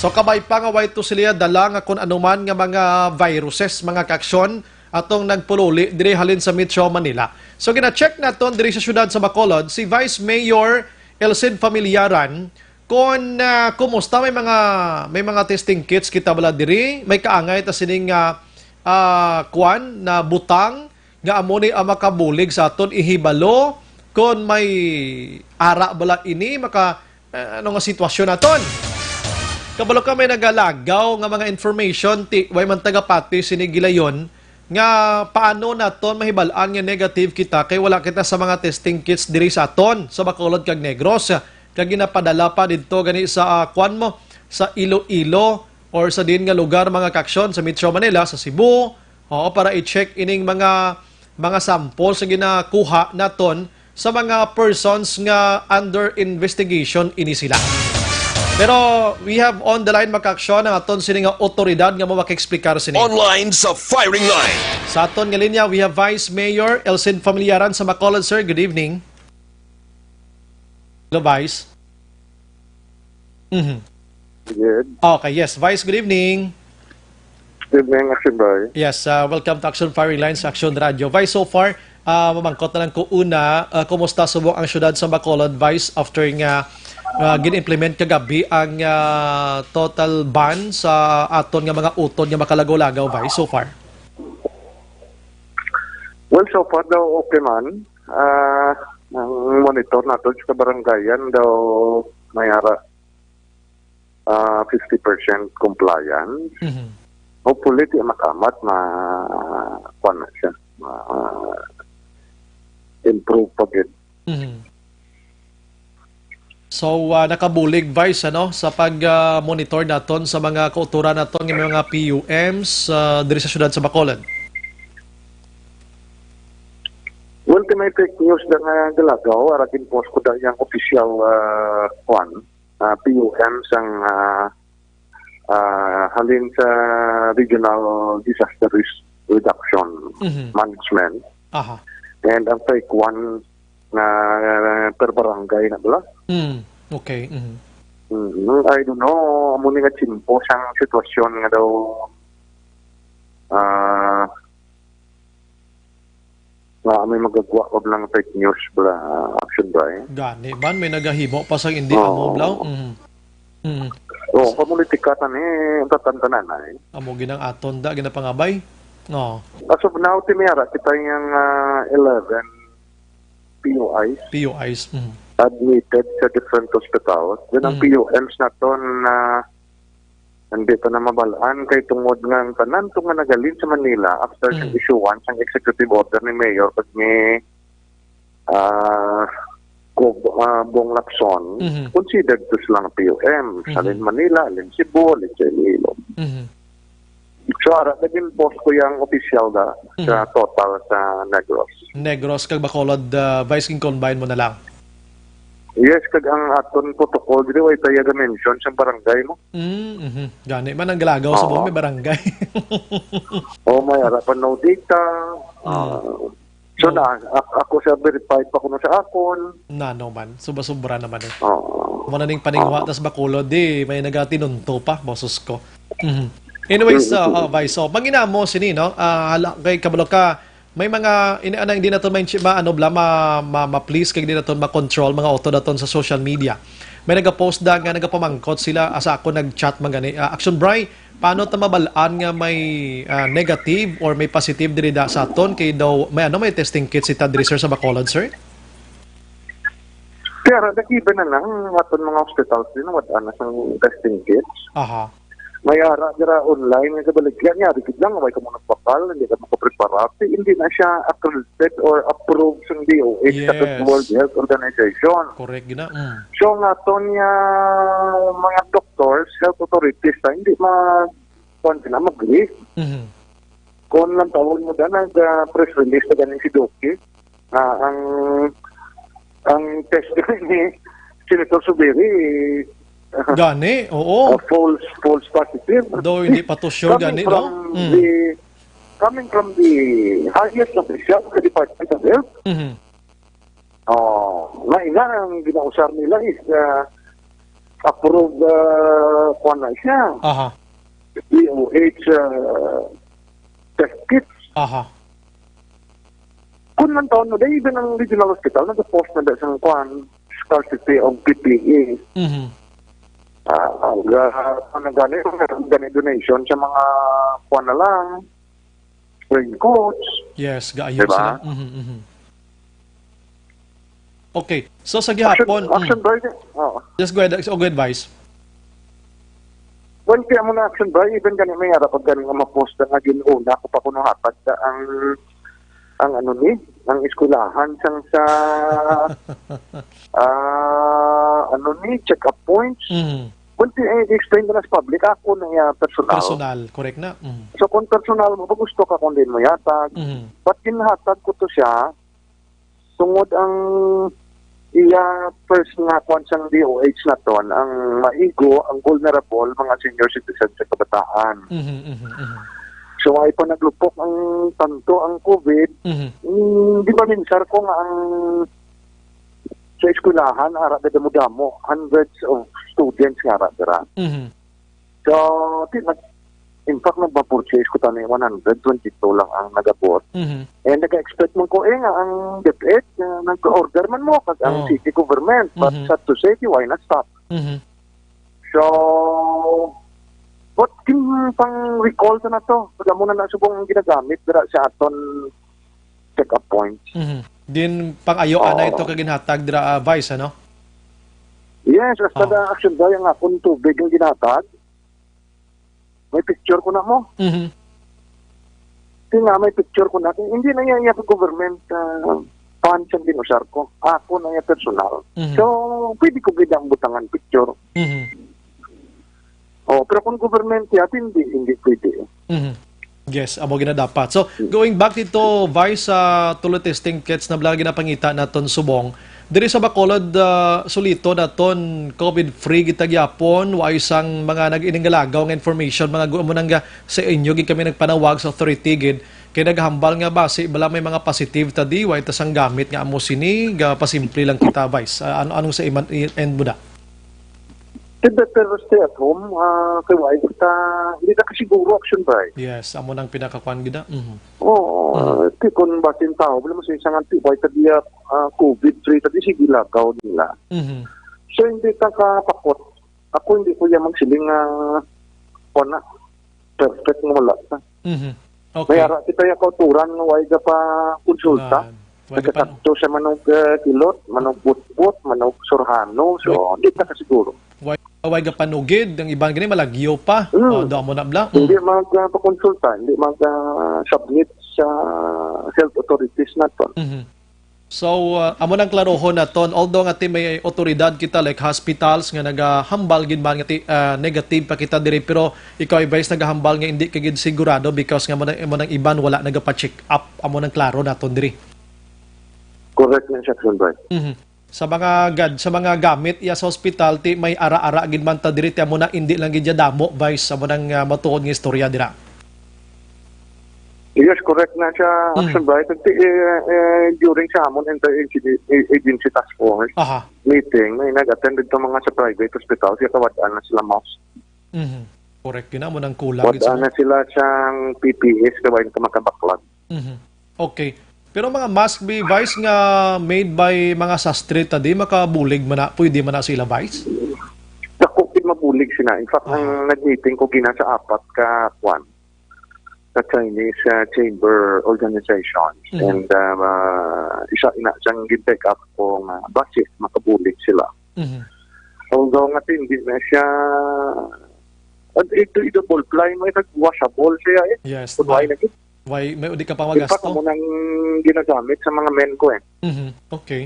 So, kabay pa nga way to sila dala nga kun anuman nga mga viruses, mga ka-aksyon, atong nagpululi diri halin sa Metro Manila. So, gina-check naton diri sa siyudad sa Bacolod si Vice Mayor Elcid Familiaran kon, ah, kumusta, may mga, may mga testing kits kita bala diri, may kaangay ta sining, ah, ah, kuan na butang nga amo ni ang makabulig sa aton ihibalo kon may ara bala ini, maka, ah, ano nga sitwasyon naton. Kabalo ka, may nagalagaw nga mga information ti way man tagapati sini gilayon nga paano naton mahibal-an nga negative kita kay wala kita sa mga testing kits diri sa aton sa Bacolod kag Negros, kag ginapadala pa didto gani sa, ah, kuan mo, sa Iloilo or sa diin nga lugar, mga ka-aksyon, sa Metro Manila, sa Cebu, oo, para i-check ining mga, mga samples nga ginakuha naton sa mga persons nga under investigation ini sila. Pero we have on the line, mga ka-aksyon, ang aton sini nga otoridad nga mo maka-explicar sini. Online sa firing line. Sa aton nga linya, we have Vice Mayor Elcid Familiaran sa Bacolod, sir. Good evening. Hello, Vice. Mhm. Good. Okay, yes. Vice, good evening. Good evening, Action Boy. Yes, uh, welcome to Action Firing Lines, Action Radio. Vice, so far, uh, mamangkot na lang ko una, uh, kumusta subong ang siyudad sa Bacolod, Vice, after nga, uh, gin-implement kagabi ang, uh, total ban sa aton nga mga utod nga makalagaw-lagaw, Vice, so far? Well, so far daw okay man. Ah, ang monitor nato sa kabarangayan daw may ara, ah, fifty percent compliance. Mhm. Hopefully, di makamat, ma-, kuwan na siya. Ma-, improve pa gid. Mhm. So, ah, nakabulig, Vice, ano, sa pag, ah, monitor naton sa mga kauturan naton nga mga P U Ms, ah, diri sa siyudad sa Bacolod? Well, kay may fake news na nga galagaw, ara gin-post ko da yang official, ah, kwan, ah, P U M sang, ah, ah, halin sa Regional Disaster Risk Reduction Mhm. Management. Aha. And ang fake one nga per barangay na bala. Mm. Okay. Mhm. Mm, I don't know, amo ni nga tiyempo sang sitwasyon nga daw, ah, nga may magagwa pa lang fake news bala, Action Bri. Gani man, may nagahimo pa sang hindi Oo. amo, blaw. Mhm. Mhm. Oh, pamulitika ta ni ang tatantanan ay. Amo ginang aton da ginapangabay. No. As of now, ti may ara kita yung ah, eleven P U Is P U Is. Mhm. admitted sa different hospitals. Then ang Mm. P U Ms naton na hindi pa na mabalaan kay tungod nga ang tanan to nga nagalin sa Manila after sa Mm. issuance ang executive order ni Mayor pag ni ah Gob, ah, Bong Lacson, Mhm. considered to silang P U M. Mhm. Halin Manila, halin Cebu, halin sa Iloilo. Mhm. So, ara, nag-impose ko yung official da sa Mhm. total sa Negros. Negros kag Bacolod, ah, Vice, gin-combine mo na lang. Yes, kag ang aton protocol, dili way tayo ga-mention sa barangay mo. Mm, mhm. Gani man ang galagaw sa Oo. buong may barangay. O may ara pa no data. Mm. Ah, so No. na, ak- ako sa verified pa kuno sa akon. Nano man, sobra-sobra naman eh. Oo. Mo na ning paningwa Oo. Tas Bacolod di may nagatinunto pa, boses ko. Mhm. Anyways, Mm, uh, mm. uh, Vice, so manginamo sini, no? Ah, hala, kay kabalo ka, may mga ini anang di naton ma, ma ano bla ma, ma, ma please kay di naton ma-control mga auto daton sa social media. May nagapost da nga nagapamangkot sila, asa ako nag-chat man gani. Ah, Action Bri, paano ta mabal-an nga may ah, negative or may positive diri da sa aton kay daw may ano may testing kit si ta diri, sir, sa Bacolod, sir? Pero nagiba na lang ang aton mga hospitals din, wala na sang testing kits. Aha. May ara dira online nga kabaligyan niya, dikit lang, way ka mo nagpakal, hindi ka makaprepara. Di, hindi na siya accredited or approved sang D O H sa Yes. World Health Organization. Correct gina. Mm. So, nga to niya, mga doctors, health authorities, na hindi ma, kuwan sila, mag-risk. Mhm. Kung lang tawag mo na, nag-press release na ganing si Duque, na ang, ang test ni Senator Subiri, Gani, oo. uh, false, false positive. Daw hindi pa to sure Coming gani, from no? Mm. the, coming from the highest official sa Department of Health, Mhm. oh, na ina ang ginausar nila is uh, approved, uh, kuwan na siya, Aha. D O H uh, test kits. Aha. Kung man taon mo, dahil even ang regional hospital, nag-post na dahil sa kuwan, scarcity of P P E. Mhm. Ah, ang uh, ano gani, ang gani donation sa mga kuwan na lang, raincoats. Yes, gaayo Diba? sila. Mhm, mhm. Okay. So sa gihapon, Action, action mm. Bri, oh. Just go ahead, so go ahead, Vice. Well, kaya mo na action Bri, even gani may ara pag gani nga ma-post na nga gin-una ko pa kuno hatag sa ang ang ano ni, ang eskwelahan sang sa ah ano ni, check-up points. Mhm. Well, ti- eh, explain na sa public, ako na iya personal. Personal, correct na. Mhm. So kung personal mo, gusto ka kung din mo yatag. Mhm. But ginhatag ko to siya, tungod ang iya first nga kwan sang D O H naton, ang maigo, ang vulnerable, mga senior citizens sa kabataan. Mhm, mhm, mhm. So ay pa naglupok ang tanto ang COVID, Mhm. mm, di ba minsar ko nga ang sa eskwelahan, ara na damo-damo, hundreds of students nga ara dira. Mhm. So, di, nag, in fact, nagpa-purchase ko tani one hundred twenty-two lang ang nagabot. Mhm. And nag-expect man ko eh nga ang DepEd, uh, nag-order man mo kag ang Oh. city government. But Mhm. sad to say, di why not stop? Mhm. So, but kin pang recall sa na to. Pag mo na nasubong ang ginagamit dira sa aton check-up points. Mhm. Din pang-ayo ana Oo. Ito kaginhatag dira, ah, Vice, ano? Yes, hasta Oo. na action ba yung akong tubig yung ginatag? May picture ko na mo. Mhm. Di nga, may picture ko na. Hindi na niya, niya government uh, funds ang ginusar ko. Ako na niya personal. Mhm. So, pwede ko gid ang butangan picture. Mhm. Oh, pero kung government siya, hindi, hindi pwede. Mhm. Yes, amo ginadapat. So, going back dito, Vice, sa tulo testing kits na bala ginapangita naton subong, Diri sa Bacolod, ah, sulito naton, COVID-free gid ta gyapon. Wa sang mga nag-iningalagaw nga information, mga gu-, amo nang ga-, sa inyo gid kami nagpanawag sa authority gid. Kay naghambal nga basi bala may mga positive ta di, wa ta sang gamit nga amo sini, ga pasimple lang kita, Vice. Ah, ano, anong sa iman, i-, end mo da? Di better stay at home, ah, kay wa ta, hindi ta kasiguro, Action Bright. Yes, amo nang pinakakuan gid na. Mhm. Oo, Mhm. Ti, kung basin tao, wala mo sa isang anti, wa ta diya, ah, COVID-free, ta di sige lagaw nila. Mhm. So, hindi ta kapakot. Ako hindi ko yan magsiling nga, kuwan na, perfect nga wala ta. Mhm. May Okay. ara kita yung kauturan nga wa ga pa konsulta. Nga, wa ga pa- Nagkasakto siya manog, ah, kilot, manog butbot, manog surhano. So, hindi ta kasiguro. Way, way ga panugid, ang iban gani malagyo pa. Mm. Oh, do mo na bla. Hindi mag, ah, pakonsulta, hindi mag, ah, submit sa health authorities naton. Mhm. So, uh, amo nang klarohon naton, although nga ti may otoridad kita like hospitals nga nagahambal gid man nga ti, uh, negative pa kita diri, pero ikaw, Vice, nagahambal nga hindi ka gid sigurado because nga mo nang, mo nang iban wala nagapacheck up, amo nang klaro naton diri. Correct na siya, Action Bright. Mhm. Sa mga gad, sa mga gamit iya sa hospital, ti may ara-ara gid man ta diri, ti amo na hindi lang gid ya damo, Vice, amo nang, uh, matuod nga istorya dira. Yes, correct na siya, Mm. Action Bright. Nagti-, eh, eh, during sa amon inter-agency agency task force Aha. meeting, may nag-attend dito mga sa private hospital, kaya kawad-an na sila mask. Mhm. Correct yun, amo nang kulang gid sa Wad-an na sila siyang P P Es, kaya ka makabaklag. Mhm. Okay. Pero mga mask, bi, Vice, nga made by mga sastre ta di, makabulig man na, pwede man na sila, Vice? Dako gid mabulig sila. In fact, Aha. ang nag-meeting ko gina sa apat ka kwan, sa Chinese, uh, chamber organizations. Mhm. And, uh, uh, isa ina siyang gin-take up ko nga basi makabulig sila. Mhm. Although nga hindi na siya, at ito, ito ball fly mo, ito washable siya eh. Yes. Kung why na gid. Why, may di ka pang In fact, magasto? Amo nang ginagamit sa mga men ko eh. Mhm. Okay.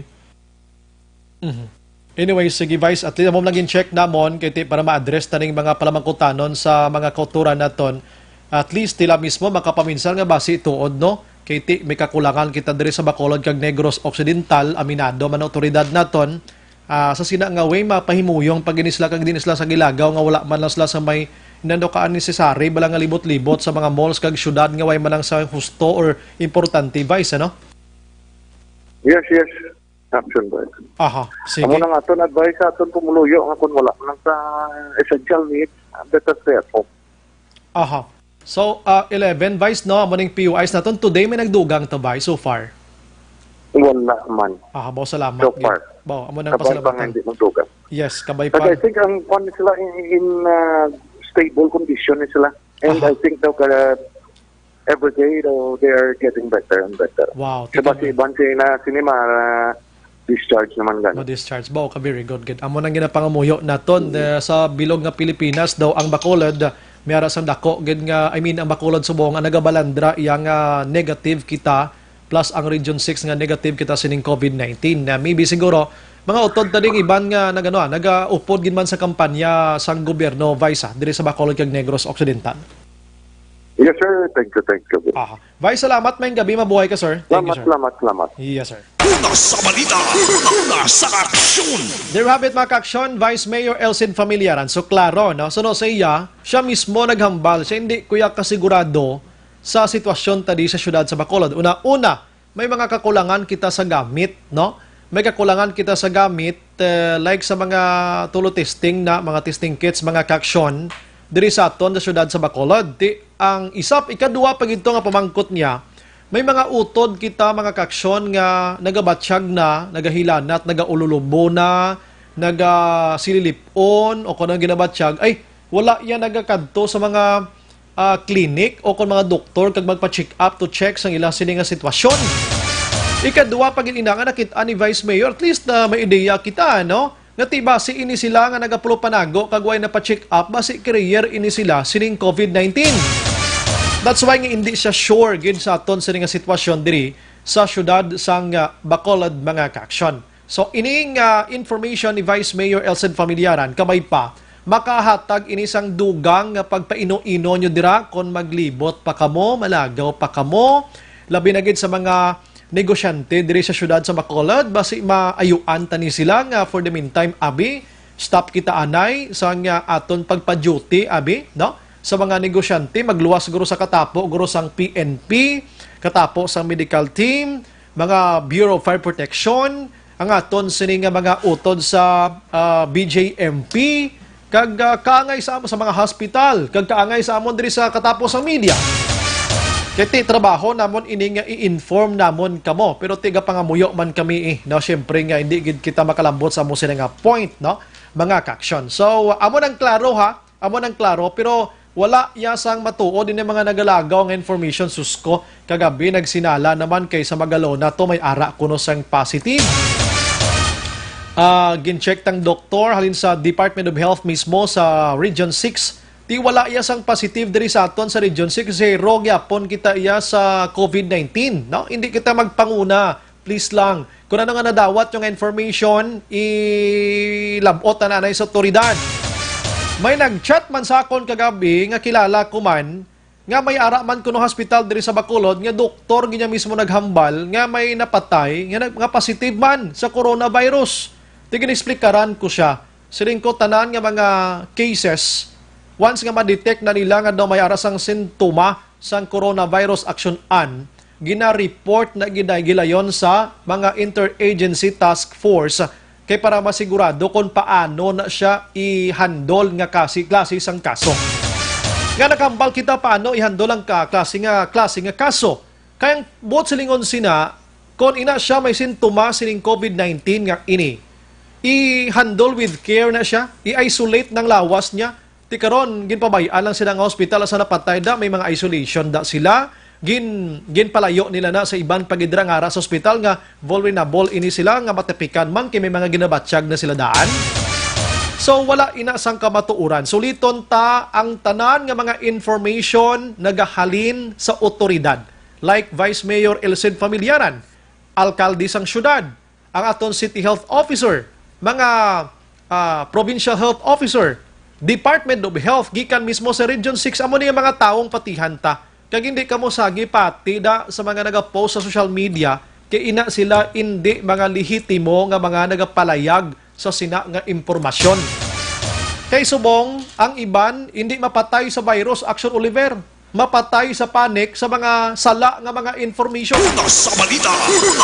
Mhm. Anyway, sige, Vice, at least amo lang gin-check namon kay ti, para ma-address ta ning mga palamangkutanon sa mga kauturan naton. At least sila mismo makapaminsar nga basi tuod, no? Kay ti, may kakulangan kita diri sa Bacolod kag Negros Occidental, aminado man ang otoridad naton. Ah, sa sina nga way, mapahimuyong pag ini sila kag din sila sa gilagaw nga wala man lang sila sa may nanukaan necessary bala nga libot-libot sa mga malls kag syudad nga way man lang sa husto or importante, Vice, ano? Yes, yes. Action ba? Aha, sige. Amo nang aton advice sa aton pumuluyo nga kung wala man sa essential needs, better stay at home. Aha. So, ah, eleven, Vice, no? Amo ning P U Is naton. Today, may nagdugang to, Vice, so far? Wala man. Aha, bao salamat. So far. Bao, amo nang Kabay pa nga pasalamatan. Hindi magdugang. Yes, kabay But pa. I think ang kwan sila in, in uh, stable condition ni sila. And Aha. I think daw ka every day daw they are getting better and better. Wow, Sa tika basi iban sila na sinima, uh, discharge naman gani. Ma-discharge ba? Okay, very good, good. Amo nang ginapangamuyo naton, eh, sa bilog nga Pilipinas daw ang Bacolod, may ara sang dako gid nga, I mean, ang Bacolod subong nga nagabalandra iya nga negative kita, plus ang Region six nga negative kita sining COVID nineteen. Na maybe siguro mga utod ta ding iban nga nagano, ah, nagaupod gid man sa kampanya sang gobyerno, Vice, ah, diri sa Bacolod kag Negros Occidental. Yes, sir. Thank you, thank you. Aha. Vice, salamat. Maayong gabi. Mabuhay ka, sir. Thank you, Salamat, sir. salamat, salamat. Yes, sir. Una sa balita, una sa aksyon. There you have it, mga ka-aksyon, Vice Mayor Elcin Familiaran. So, klaro, no? So, no, sa iya, siya mismo naghambal. Siya hindi kuya kasigurado sa sitwasyon ta di sa siyudad sa Bacolod. Una-una, may mga kakulangan kita sa gamit, no? May kakulangan kita sa gamit, eh, like sa mga tulo testing na, mga testing kits, mga ka-aksyon, diri sa aton sa siyudad sa Bacolod. Ti, ang isap, ikadua pa gid to nga pamangkot niya, may mga utod kita, mga ka-aksyon, nga nagabatyag na, nagahilanat, nagaululubo na, nagasililip-on, o kung anong ginabatyag, ay, wala yan nagakadto sa mga, ah, clinic o kung mga doktor kag magpa-check up to check sa ilang sini nga sitwasyon. Ikadua pa gid ina nga nakit-an ni Vice Mayor, at least na may ideya kita, no? Nga ti basi ini sila nga nagapulupanago kag way napa-check up, basi carrier ini sila sining COVID nineteen. That's why nga hindi siya sure gid sa aton sini nga sitwasyon diri sa siyudad sang, ah, Bacolod, mga ka-aksyon. So, ining, ah, information ni Vice Mayor Elcin Familiaran, kabay pa, makahatag ini sang dugang nga pagpaino-ino nyo dira kon maglibot pa kamo, malagaw pa kamo, labi na gid sa mga negosyante diri sa siyudad sa Bacolod, basi maayuan ta ni sila nga for the meantime, abi, stop kita anay sa nga aton pagpa-duty, abi, no? Sa mga negosyante, magluwas guro sa katapo guro sang P N P, katapo sang medical team, mga Bureau of Fire Protection, ang aton sini nga mga utod sa, ah, B J M P, kag, ah, kaangay sa, sa mga hospital, kag kaangay sa amon diri sa katapo sang media. Kay ti trabaho namon ini nga i-inform namon kamo, pero tigapangamuyo man kami, eh, no? Siyempre nga hindi gid kita makalambot sa amon sini nga point, no? Mga kaaksyon. So, amo nang klaro, ha? Amo nang klaro, pero wala ya sang matuod ini mga nagalagaw nga information. Sus ko, kagabi nagsinala naman kay sa Magalona to may ara kuno sang positive. Ah, gin-check tang doktor halin sa Department of Health mismo sa Region six. Ti wala ya sang positive diri sa aton sa Region six, zero gyapon kita iya sa COVID nineteen, no? Hindi kita magpanguna, please lang. Kung ano nga nadawat yung information, ilabot na nanay sa otoridad. May nag-chat man sa akon kagabi nga kilala ko man, nga may ara man kuno hospital diri sa Bacolod, nga doktor gid niya mismo naghambal nga may napatay nga, nag- nga positive man sa coronavirus. Ti gin-explikaran ko siya, siling ko, tanan nga mga cases, once nga ma-detect na nila nga daw may ara sang sintoma sang coronavirus, action an, gina-report na gid gilayon sa mga interagency task force, kay para masigurado kung paano na siya i-handle nga kasi, klase sang kaso. Nga nakahambal kita paano i-handle ang ka, klase nga, klase nga kaso. Kay ang buot silingon sina, kung ina siya may sintomas sining COVID nineteen nga ini, i-handle with care na siya, i-isolate ng lawas niya. Ti karon, ginpabay-an lang sila nga hospital sa napatay da, may mga isolation da sila. Gin, ginpalayo nila na sa iban pa gid ra nga ara sa hospital nga vulnerable ini sila nga matapikan man kay may mga ginabatyag na sila daan. So, wala ina sang kamatuoran. Suliton ta ang tanan nga mga information nagahalin sa otoridad, like Vice Mayor Elcid Familiaran, alkalde sang syudad, ang aton city health officer, mga, ah, provincial health officer, Department of Health, gikan mismo sa Region six, amo ni nga mga tawong patihan ta. Kag hindi kamo sagi pati da sa mga nagapost sa social media, kay ina sila indi mga lehitimo nga mga nagapalayag sa sina nga impormasyon. Kay subong, ang iban hindi mapatay sa virus, Action Oliver, mapatay sa panic sa mga sala nga mga information. Una sa balita,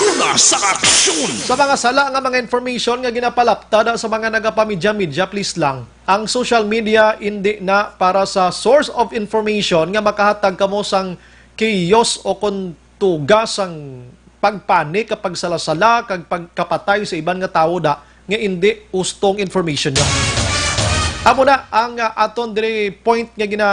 una sa aksyon. Sa mga sala nga mga information nga ginapalapta da sa mga nagapamidya-midya, please lang. Ang social media hindi na para sa source of information nga makahatag kamo sang chaos o kon tuga sang pagpanik, kag pagsalasala, kag pagkapatay sa iban nga tawo da nga indi hustong information nyo. Amo na ang, ah, aton diri point nga gina,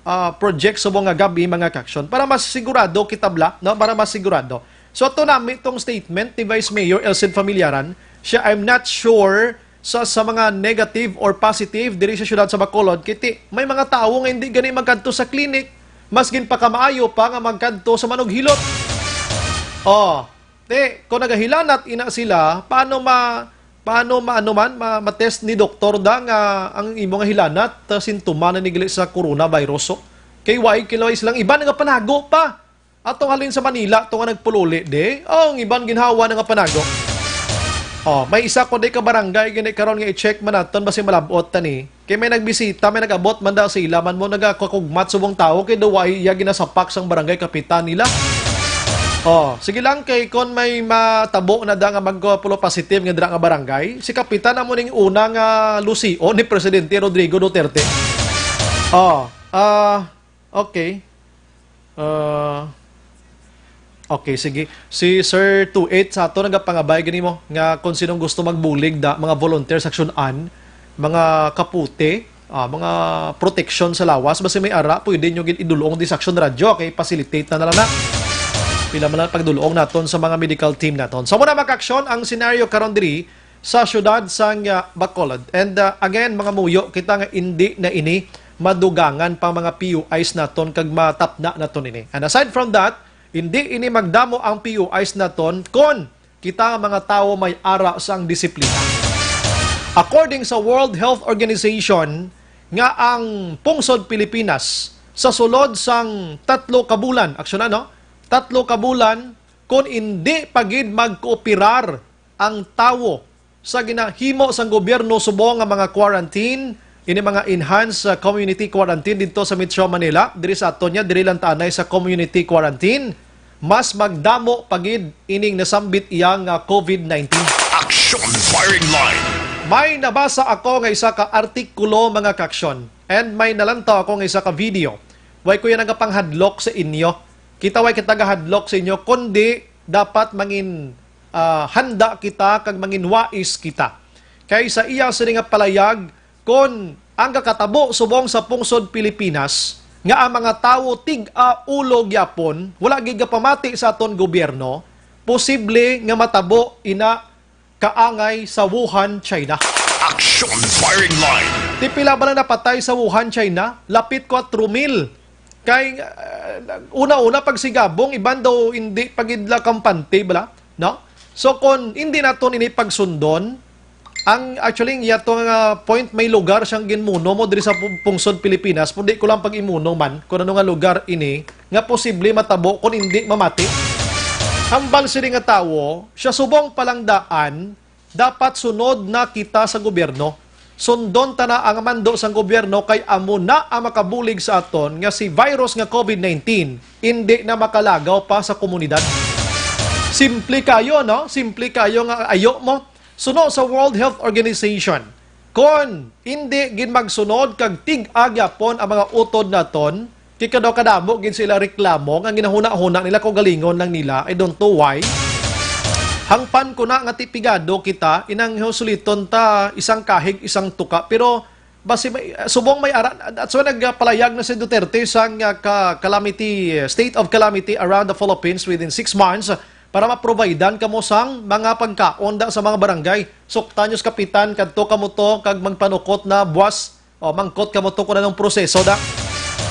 ah, project subong nga gab-i, mga kaaksyon, para mas sigurado kita bala, no? Para mas sigurado. So, ato nami tong statement ni Vice Mayor Elcid Familiaran. Siya, "I'm not sure sa, sa mga negative or positive diri sa siyudad sa Bacolod, kiti may mga tawo nga hindi gani magkadto sa clinic, mas ginpakamaayo pa nga magkadto sa manughilot." Oh, te, kung nagahilanat ina sila, paano ma, paano ma, ano man, ma, ma-test ni doktor da nga ang imo nga hilanat, ah, sintomas na ni gali sa coronavirus, oh? Kay why, kilaway silang iban nga panago pa. Ato halin sa Manila, to nga nagpululi, di? Oh, ang iban ginhawa na nga panago. Oh, may isa ko di ka barangay, gani karon nga i-check man naton, basi malabot ta ni. Kay may nagbisita, may nag-abot man daw sa ila, man mo nagakukugmat subong tawo, kay daw wa iya ginasapak sang barangay kapitan nila. Oh, sige lang, kay kon may matabo na da nga magpulo positive nga dira nga barangay, si kapitan amo ning una nga lusion ni Presidente Rodrigo Duterte. Oh, ah, okay. Ah, okay, sige. Si Sir two eight sa ato nagapangabay gani mo nga kung sinong gusto magbulig da, mga volunteer sa Aksyon An, mga kaputi, ah, mga proteksyon sa lawas, basi may ara, pwede nyo gid idulong di sa Aksyon Radyo, kay facilitate na na lang na. Pila man lang pagdulong naton sa mga medical team naton. So, muna, mga kaaksyon, ang senaryo karon diri sa siyudad sang, ah, Bacolod. And, ah, again, mga muyo, kita nga indi na ini madugangan pang mga P U Is naton kag matapna naton ini. And aside from that, indi ini magdamo ang P U Is naton kon kita nga mga tawo may ara sang disiplina. According sa World Health Organization, nga ang pungsod Pilipinas sa sulod sang tatlo ka bulan, aksyon na, no? Tatlo ka bulan, kon indi pa gid magkooperar ang tawo sa ginahimo sang gobyerno subong nga mga quarantine, ini mga enhanced, uh, community quarantine didto sa Metro Manila, diri sa aton niya, diri lang ta anay sa community quarantine, mas magdamo pa gid ining nasambit iya nga COVID nineteen. Action Firing Line. May nabasa ako nga isa ka artikulo, mga kaaksyon, and may nalantaw ako nga isa ka video. Way ko yan nagapanghadlok sa inyo. Kita way kita gahadlok sa inyo, kundi dapat mangin, ah, handa kita kag manginwais kita. Kay sa iya sini nga palayag, kon ang kakatabo subong sa pungsod Pilipinas nga ang mga tawo tig-a ulo gyapon, wala gid gapamati sa aton gobyerno, posible nga matabo ina kaangay sa Wuhan, China. Action Firing Line. Ti pila ba na napatay sa Wuhan, China? Lapit kwatro mil. Kay, uh, una-una, pagsigabong, iban daw hindi pa gid la kampante, bala, no? So, kung hindi naton ini pagsundon, ang, actually, yato nga point, may lugar siyang ginmuno mo diri sa pu-, pungsod Pilipinas, kundi ko lang pag-imuno man kung ano nga lugar ini nga posible matabo kung hindi mamati. Hambal sini nga tawo, siya subong pa lang daan, dapat sunod na kita sa gobyerno. Sundon ta na ang mando sang gobyerno kay amo na ang makabulig sa aton nga si virus nga COVID nineteen indi na makalagaw pa sa komunidad. Simple kayo, no? Simple kayo nga ayo mo. Suno sa World Health Organization, kon indi gid magsunod kag tig-a gyapon ang mga utod naton, kay kadaw kadamo gid sila reklamo nga ginahuna-huna nila, kaugalingon lang nila. I don't know why. Hangpan ko na nga ti pigado kita, inang suliton ta isang kahig, isang tuka. Pero basi may, subong may ara, that's why nagpalayag na si Duterte sang, ah, ka-, calamity, state of calamity around the Philippines within six months para maprovidean kamo sang mga pagkaon da sa mga barangay. Suktan nyo sa kapitan, kadto kamo to kag magpanukot na buwas, o mangkot kamo to kung anong proseso da.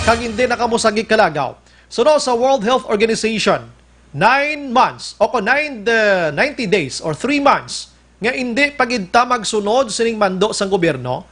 Kag hindi na kamo sagi kalagaw. Suno sa World Health Organization, nine months o kung nine, uh, ninety days or three months nga hindi pa gid ta magsunod sining mando sang gobyerno,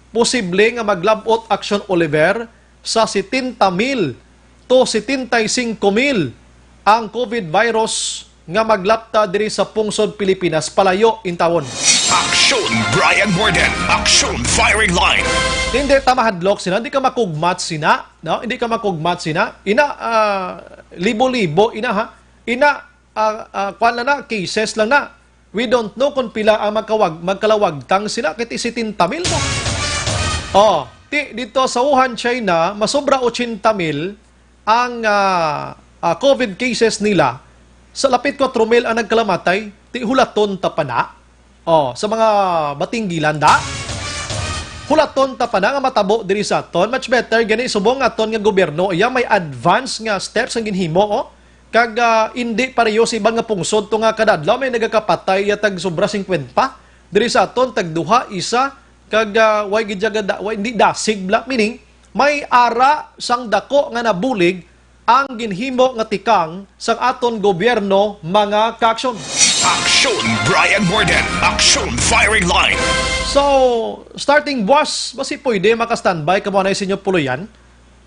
posible nga maglab-ot aksyon, Oliver, sa setenta mil to setenta y cinco mil ang COVID virus nga maglapta diri sa pungsod Pilipinas palayo intawon. Action Brian Morden, Action Firing Line. Hindi ta mahadlok sina, hindi ka makugmat sina, no? Hindi ka makugmat sina. Ina, ah, libo-libo, ina ha. Ina, ah, ah, kwan lang na, cases lang na. We don't know kung pila ang magkawag-, magkalawagtang sila, kay ti setenta mil mo. Oh, ti, dito sa Wuhan, China, masobra ochenta mil ang, ah, ah, COVID cases nila. Sa lapit kwatro mil ang nagkalamatay, ti hulaton ta pa na. Oh, sa mga batinggilan da. Hulaton ta pa na nga matabo diri sa aton. Much better gani subong aton nga gobyerno, iya may advance nga steps ang ginhimo, oh. Kag, ah, indi pareho sa iban nga pungsod to nga kada adlaw may nagakapatay ya tag sobra singkwenta. Diri sa aton tag duha, isa, kag, ah, way gid siya gada-, way, hindi dasig bala. Meaning, may ara sang dako nga nabulig ang ginhimo nga tikang sang aton gobyerno, mga kaaksyon. Action Brian Morden, Action Firing Line. So, starting buwas, basi pwede maka-standby kamo anay sa inyo puloy-an.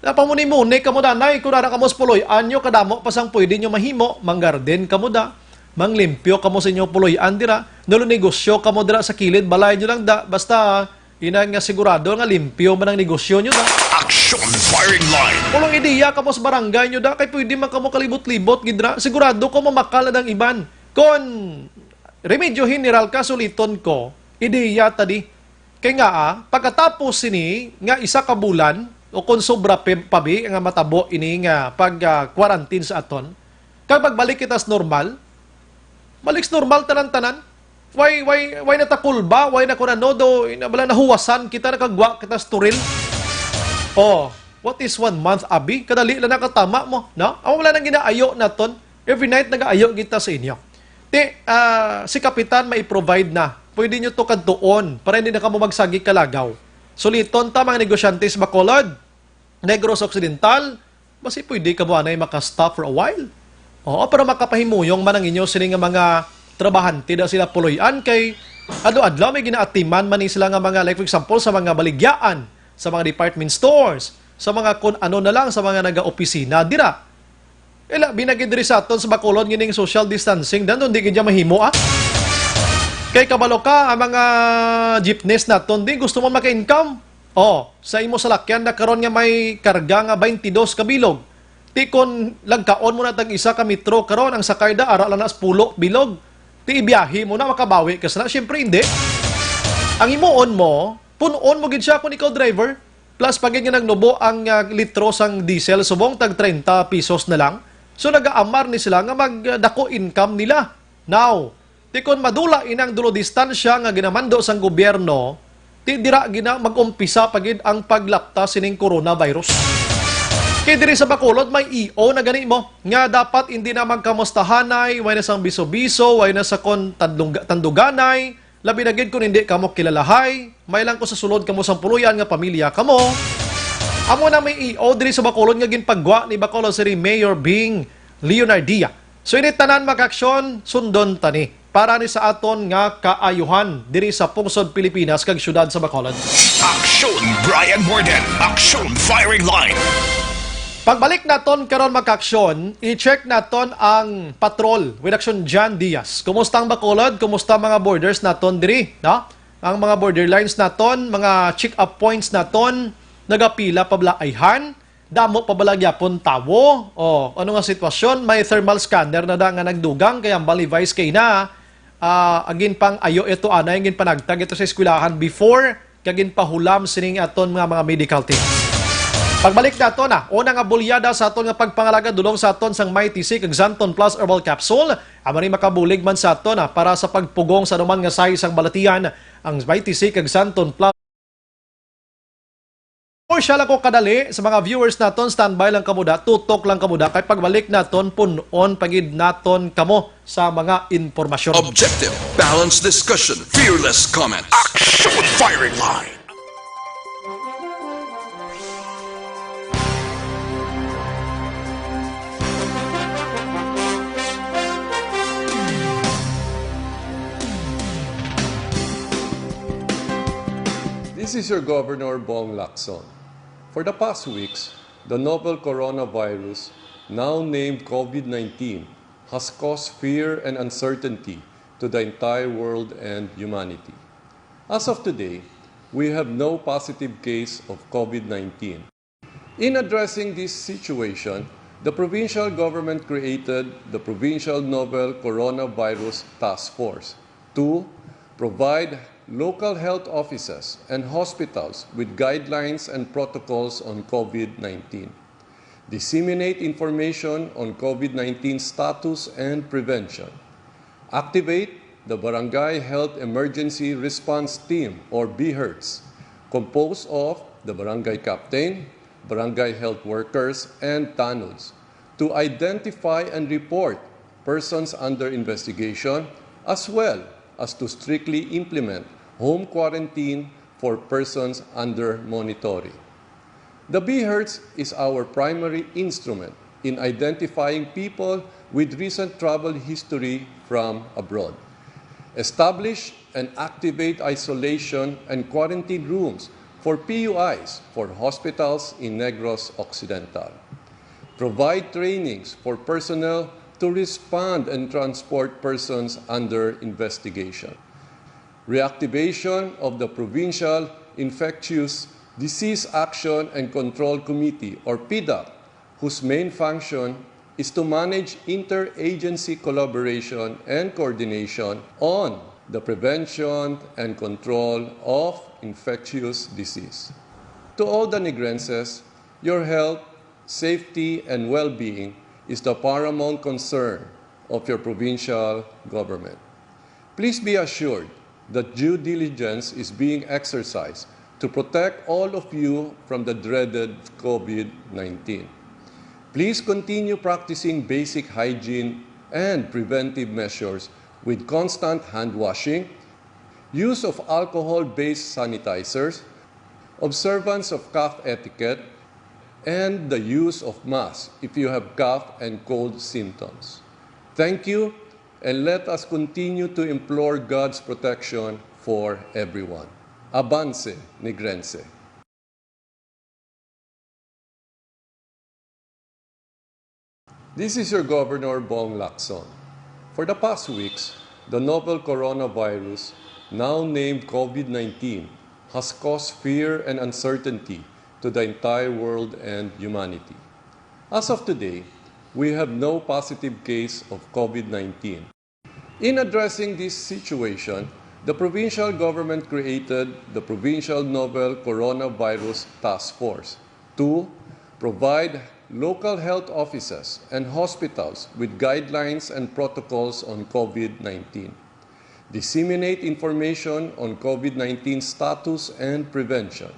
Napamuni-muni kamo danay, kung ara kamo sa puloy-an nyo, kadamo pa sang pwede nyo mahimo, manggarden kamo da, manglimpyo kamo sa inyo puloy-an dira, nulunegosyo kamo dira sa kilid balay nyo lang da, basta ina nga sigurado nga limpyo man ang negosyo nyo da. Action Firing Line. Pulong ideya kamo sa barangay nyo da, kay pwede man kamo kalibot-libot gid ra, sigurado ko mamakal na dang iban. Kon remedyo general ka, suliton ko, ideya ta di. Kay nga, ah, pagkatapos sini nga isa ka bulan, o kon sobra pe-, pa bi nga matabo ini nga pag, ah, quarantine sa aton, kag magbalik kita sa normal, balik sa normal tanan-tanan. Why, why, why natakulba? Why na kun ano do, ina bala nahuwasan kita, nakagwa kita sa turil? Oh, what is one month, abi? Kadali lang nakatama mo, no? Amo wala nang ginaayo naton. Every night nagaayo kita sa inyo. Ti, ah, si Kapitan may provide na. Pwede nyo to kadtuon para hindi na kamo magsagi kalagaw. Suliton ta, mga negosyante sa Bacolod, Negros Occidental, basi pwede kamo anay maka-stop for a while. Oo, para makapahimuyong man ang inyo sini nga mga trabahante da sila puloy-an kay adlaw-adlaw may ginaatiman man ni sila nga mga, like, for example, sa mga baligyaan, sa mga department stores, sa mga kun ano na lang, sa mga naga-opisina dira. Eh, labi na gid diri sa aton sa Bacolod, ngining social distancing, dan, di gid niya mahimo, ah. Kay kabalo ka, ang mga jeepneys naton, di gusto mo maka-income. Oh, sa imo salakyan na karon nga may karga nga twenty-dos ka bilog. Ti kon lagkaon mo na tag isa ka metro karon, ang sakay da ara lang na sa pulo bilog. Ti ibiyahe mo na, makabawi ka sana? Siyempre, hindi. Ang himuon mo, pun-on mo gid siya kung ikaw driver. Plus, pa gid nga nagnubo ang, ah, litro sang diesel, subong tag treinta pesos na lang. So, nagaamar ni sila nga magdako income nila. Now, ti kon madula inang dulo distansya nga ginamando sang gobyerno, ti dira gina mag-umpisa pa gid ang paglapta sining coronavirus. Kay diri sa Bacolod, may E O na gani mo nga dapat hindi na magkamustahanay, way na sang biso-biso, way na sa kon tandungga-, tanduganay, labi na gid kon hindi kamo kilalahay, may lang ko sa sulod kamo sang puloy-an nga pamilya kamo. Amo na may E O diri sa Bacolod nga ginpagwa ni Bacolod City Mayor Bing Leonardia. So, ini tanan, mga kaaksyon, sundon ta ni para ni sa aton nga kaayuhan diri sa pungsod Pilipinas kag siyudad sa Bacolod. Aksyon Brian Morden, Aksyon Firing Line. Pagbalik naton karon, mga kaaksyon, i-check naton ang patrol with Aksyon Jan Diaz. Kumusta ang Bacolod? Kumusta mga borders naton diri, no? Ang mga borderlines naton, mga check-up points naton, nagapila pa bala ayhan? Damo pa bala gyapon tawo? O, ano nga sitwasyon? May thermal scanner na da nga nagdugang, kay ang Bali Vice kay na, ah, agin pang ayo ito, anay, agin panagtag ito sa eskwelahan before, kag ginpahulam sining aton nga mga medical team. Pagbalik nato na, una nga bulyada sa aton nga pagpangalaga, dulong sa aton sang Mighty C kag Xanthone Plus Herbal Capsule, amo ni makabulig man sa aton na para sa pagpugong sa anuman nga size sang balatian, ang Mighty C kag Xanthone Plus. O siya lang ko kadali sa mga viewers naton, standby lang kamo da, tutok lang kamo da, kay pagbalik naton, pun-on pa gid naton kamo sa mga impormasyon. Objective, balanced discussion, fearless comments. Action Firing Line. This is your Governor Bong Lacson. For the past weeks, the novel coronavirus, now named COVID nineteen, has caused fear and uncertainty to the entire world and humanity. As of today, we have no positive case of COVID nineteen. In addressing this situation, the provincial government created the Provincial Novel Coronavirus Task Force to provide local health offices and hospitals with guidelines and protocols on COVID nineteen, disseminate information on COVID nineteen status and prevention, activate the Barangay Health Emergency Response Team, or BHERTs, composed of the barangay captain, barangay health workers, and tanods, to identify and report persons under investigation, as well as to strictly implement home quarantine for persons under monitoring. The BHERTs is our primary instrument in identifying people with recent travel history from abroad. Establish and activate isolation and quarantine rooms for PUIs for hospitals in Negros Occidental. Provide trainings for personnel to respond and transport persons under investigation. Reactivation of the Provincial Infectious Disease Action and Control Committee, or PIDAC, whose main function is to manage interagency collaboration and coordination on the prevention and control of infectious disease. To all the Negrenses, your health, safety, and well-being is the paramount concern of your provincial government. Please be assured that due diligence is being exercised to protect all of you from the dreaded COVID nineteen. Please continue practicing basic hygiene and preventive measures with constant hand washing, use of alcohol-based sanitizers, observance of cough etiquette, and the use of masks if you have cough and cold symptoms. Thank you, and let us continue to implore God's protection for everyone. Avance, Negrense. This is your Governor, Bong Lacson. For the past weeks, the novel coronavirus, now named COVID nineteen, has caused fear and uncertainty to the entire world and humanity. As of today, we have no positive case of COVID nineteen. In addressing this situation, the provincial government created the Provincial Novel Coronavirus Task Force to provide local health offices and hospitals with guidelines and protocols on COVID nineteen, disseminate information on COVID nineteen status and prevention,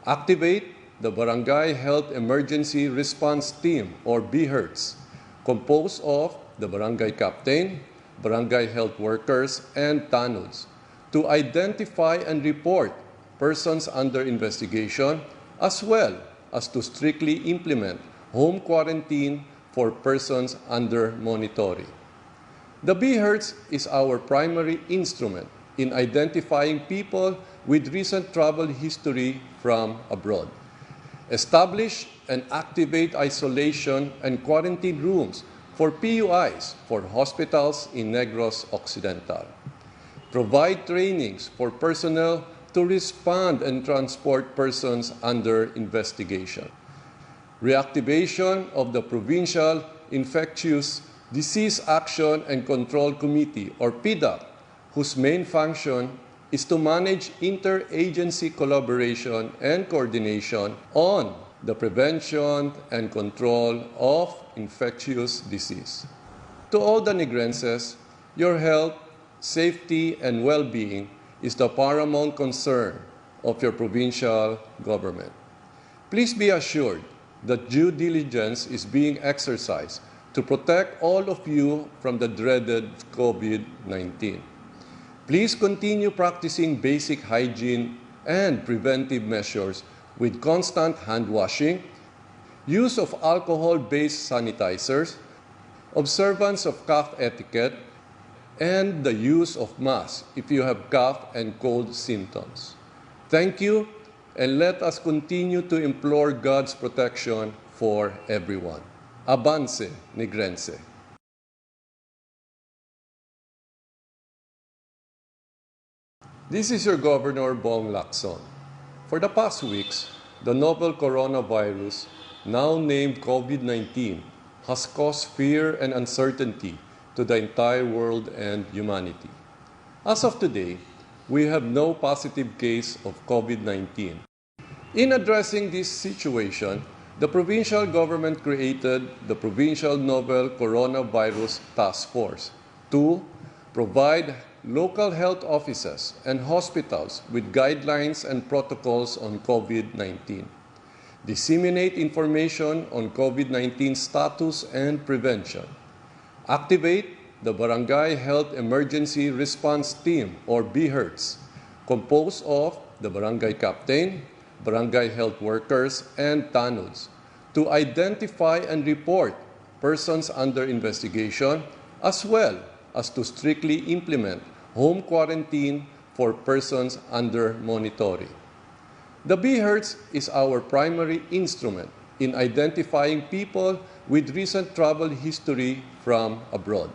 activate the Barangay Health Emergency Response Team, or BHERTs, composed of the barangay captain, barangay health workers, and tanods to identify and report persons under investigation, as well as to strictly implement home quarantine for persons under monitoring. The BHERTs is our primary instrument in identifying people with recent travel history from abroad. Establish and activate isolation and quarantine rooms for P U Is for hospitals in Negros Occidental. Provide trainings for personnel to respond and transport persons under investigation. Reactivation of the Provincial Infectious Disease Action and Control Committee, or PDAC, whose main function is to manage interagency collaboration and coordination on the prevention and control of infectious disease. To all the Negrenses, your health, safety, and well-being is the paramount concern of your provincial government. Please be assured that due diligence is being exercised to protect all of you from the dreaded COVID nineteen. Please continue practicing basic hygiene and preventive measures with constant hand washing, use of alcohol-based sanitizers, observance of cough etiquette, and the use of masks if you have cough and cold symptoms. Thank you, and let us continue to implore God's protection for everyone. Abante, Negrense. This is your Governor, Bong Lacson. For the past weeks, the novel coronavirus, now named COVID nineteen, has caused fear and uncertainty to the entire world and humanity. As of today, we have no positive case of COVID nineteen. In addressing this situation, the provincial government created the Provincial Novel Coronavirus Task Force to provide local health offices and hospitals with guidelines and protocols on COVID nineteen, disseminate information on COVID nineteen status and prevention, activate the Barangay Health Emergency Response Team, or BHERTs, composed of the barangay captain, barangay health workers, and tanods, to identify and report persons under investigation, as well as to strictly implement home quarantine for persons under monitoring. The BHERTs is our primary instrument in identifying people with recent travel history from abroad.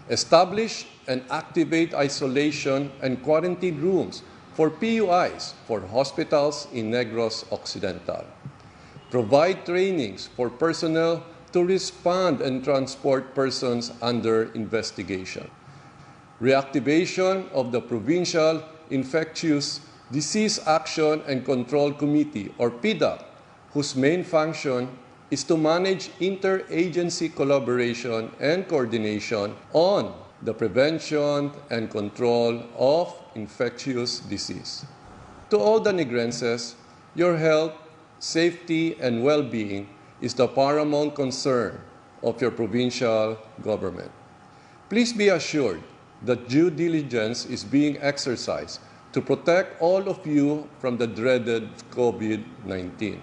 Establish and activate isolation and quarantine rooms for P U Is for hospitals in Negros Occidental. Provide trainings for personnel to respond and transport persons under investigation. Reactivation of the Provincial Infectious Disease Action and Control Committee, or PDAC, whose main function is to manage interagency collaboration and coordination on the prevention and control of infectious disease. To all the Negrenses, your health, safety, and well-being is the paramount concern of your provincial government. Please be assured that due diligence is being exercised to protect all of you from the dreaded COVID nineteen.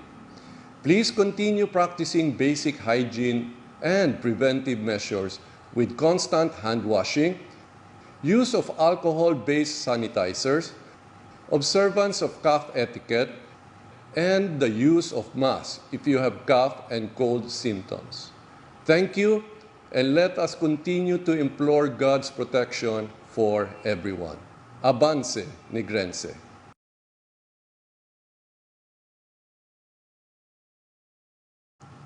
Please continue practicing basic hygiene and preventive measures with constant hand washing, use of alcohol-based sanitizers, observance of cough etiquette, and the use of masks if you have cough and cold symptoms. Thank you, and let us continue to implore God's protection for everyone. Avance, Negrense.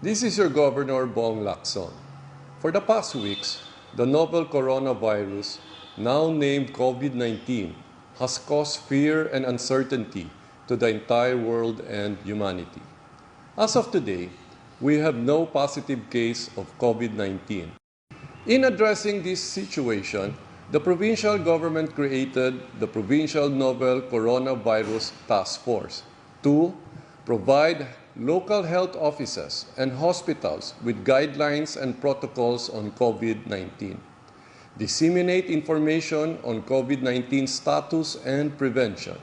This is your Governor, Bong Lacson. For the past weeks, the novel coronavirus, now named COVID nineteen, has caused fear and uncertainty to the entire world and humanity. As of today, we have no positive case of COVID nineteen. In addressing this situation, the provincial government created the Provincial Novel Coronavirus Task Force to provide local health offices and hospitals with guidelines and protocols on COVID nineteen, disseminate information on COVID nineteen status and prevention,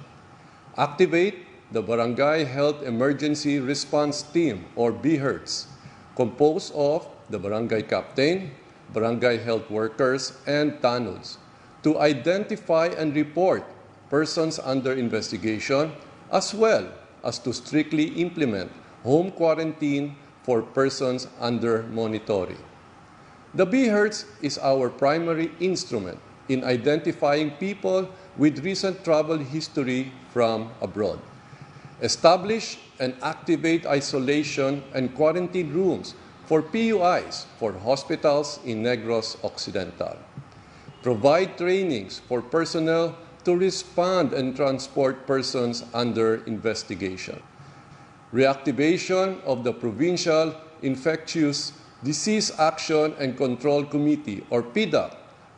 activate the Barangay Health Emergency Response Team, or BHERTs, composed of the barangay captain, barangay health workers, and tanods, to identify and report persons under investigation, as well as to strictly implement home quarantine for persons under monitoring. The BHERTs is our primary instrument in identifying people with recent travel history from abroad. Establish and activate isolation and quarantine rooms for PUIs for hospitals in Negros Occidental. Provide trainings for personnel to respond and transport persons under investigation. Reactivation of the Provincial Infectious Disease Action and Control Committee, or PIDAC,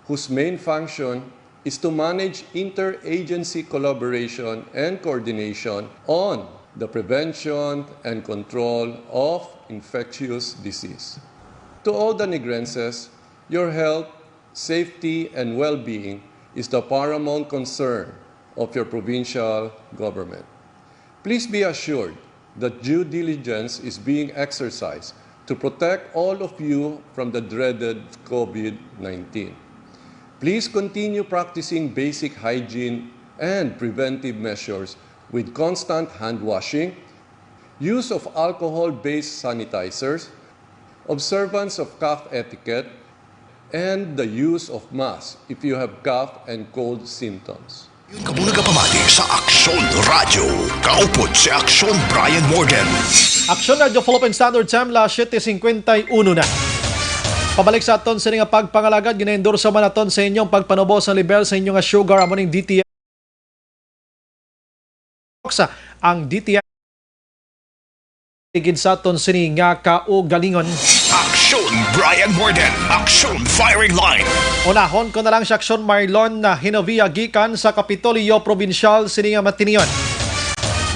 whose main function is to manage interagency collaboration and coordination on the prevention and control of infectious disease. To all the Negrenses, your health, safety, and well-being is the paramount concern of your provincial government. Please be assured that due diligence is being exercised to protect all of you from the dreaded COVID nineteen. Please continue practicing basic hygiene and preventive measures with constant hand washing, use of alcohol-based sanitizers, observance of cough etiquette, and the use of masks if you have cough and cold symptoms. Yun kamo nagapamati sa Aksyon Radyo. Kaupod si Aksyon Brian Morgan. Aksyon Radyo Philippine Standard Time, las siete cincuenta y uno na. Pabalik sa aton sini nga pagpangalagad, ginaendorso man naton sa inyong pagpanubos ang level sa inyo nga sugar, amo ning D T X. Ang D T X gid sa aton sini nga kaugalingon. Aksyon Brian Morgan, Aksyon Firing Line. Unahon ko na lang si Aksyon Marlon na Hinovia gikan sa Kapitolyo Probinsyal sini nga matinion.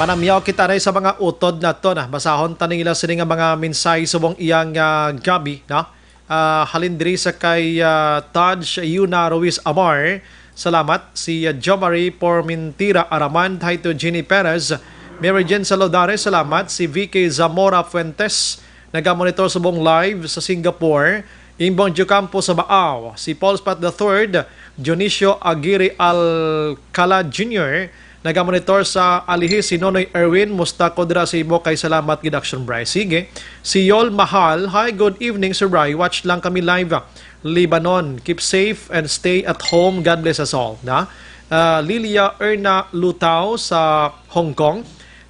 Manamyaw kita na sa mga utod naton, ah. Basahon ta nila sini nga mga mensahe subong iyang, ah, gabi, no? Ah, halin diri sa kay, ah, Taj Yuna Ruiz Amar. Salamat. Si, ah, Jomari Pormintira Araman, hi to Jeannie Perez. Mary Jane Saludare, salamat. Si V K Zamora Fuentes, nagamonitor subong live sa Singapore. Imbong Diocampo sa Baaw. Si Paul Spat the third, Dionisio Aguirre Alcala Junior, nagamonitor sa Alihis. Si Nonoy Erwin, musta ko dira sa imo kay salamat gid Action Bry. Sige. Si Yol Mahal, hi, good evening, Sir Bry. Watch lang kami live, ah. Lebanon, keep safe and stay at home. God bless us all. Na? Ah, Lilia Erna Lutao sa Hong Kong.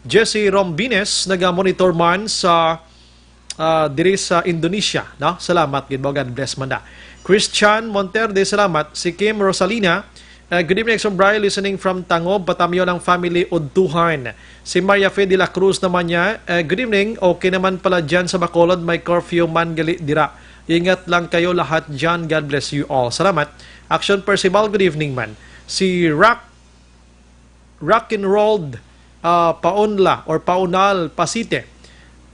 Jesse Rombines, nagamonitor man sa, ah, diri sa Indonesia, no? Salamat gid mo, God bless man na. Christian Monterde, salamat. Si Kim Rosalina, ah, good evening, Action Bry, listening from Tangob, Patamyo lang family, Udtuhan. Si Maria Fe de la Cruz naman niya, ah, good evening, okay naman pala dyan sa Bacolod, may curfew man gali dira. Ingat lang kayo lahat dyan, God bless you all. Salamat. Action Percival, good evening man. Si Rock Rock and Roll, ah, Paunla or Paunal Pasite,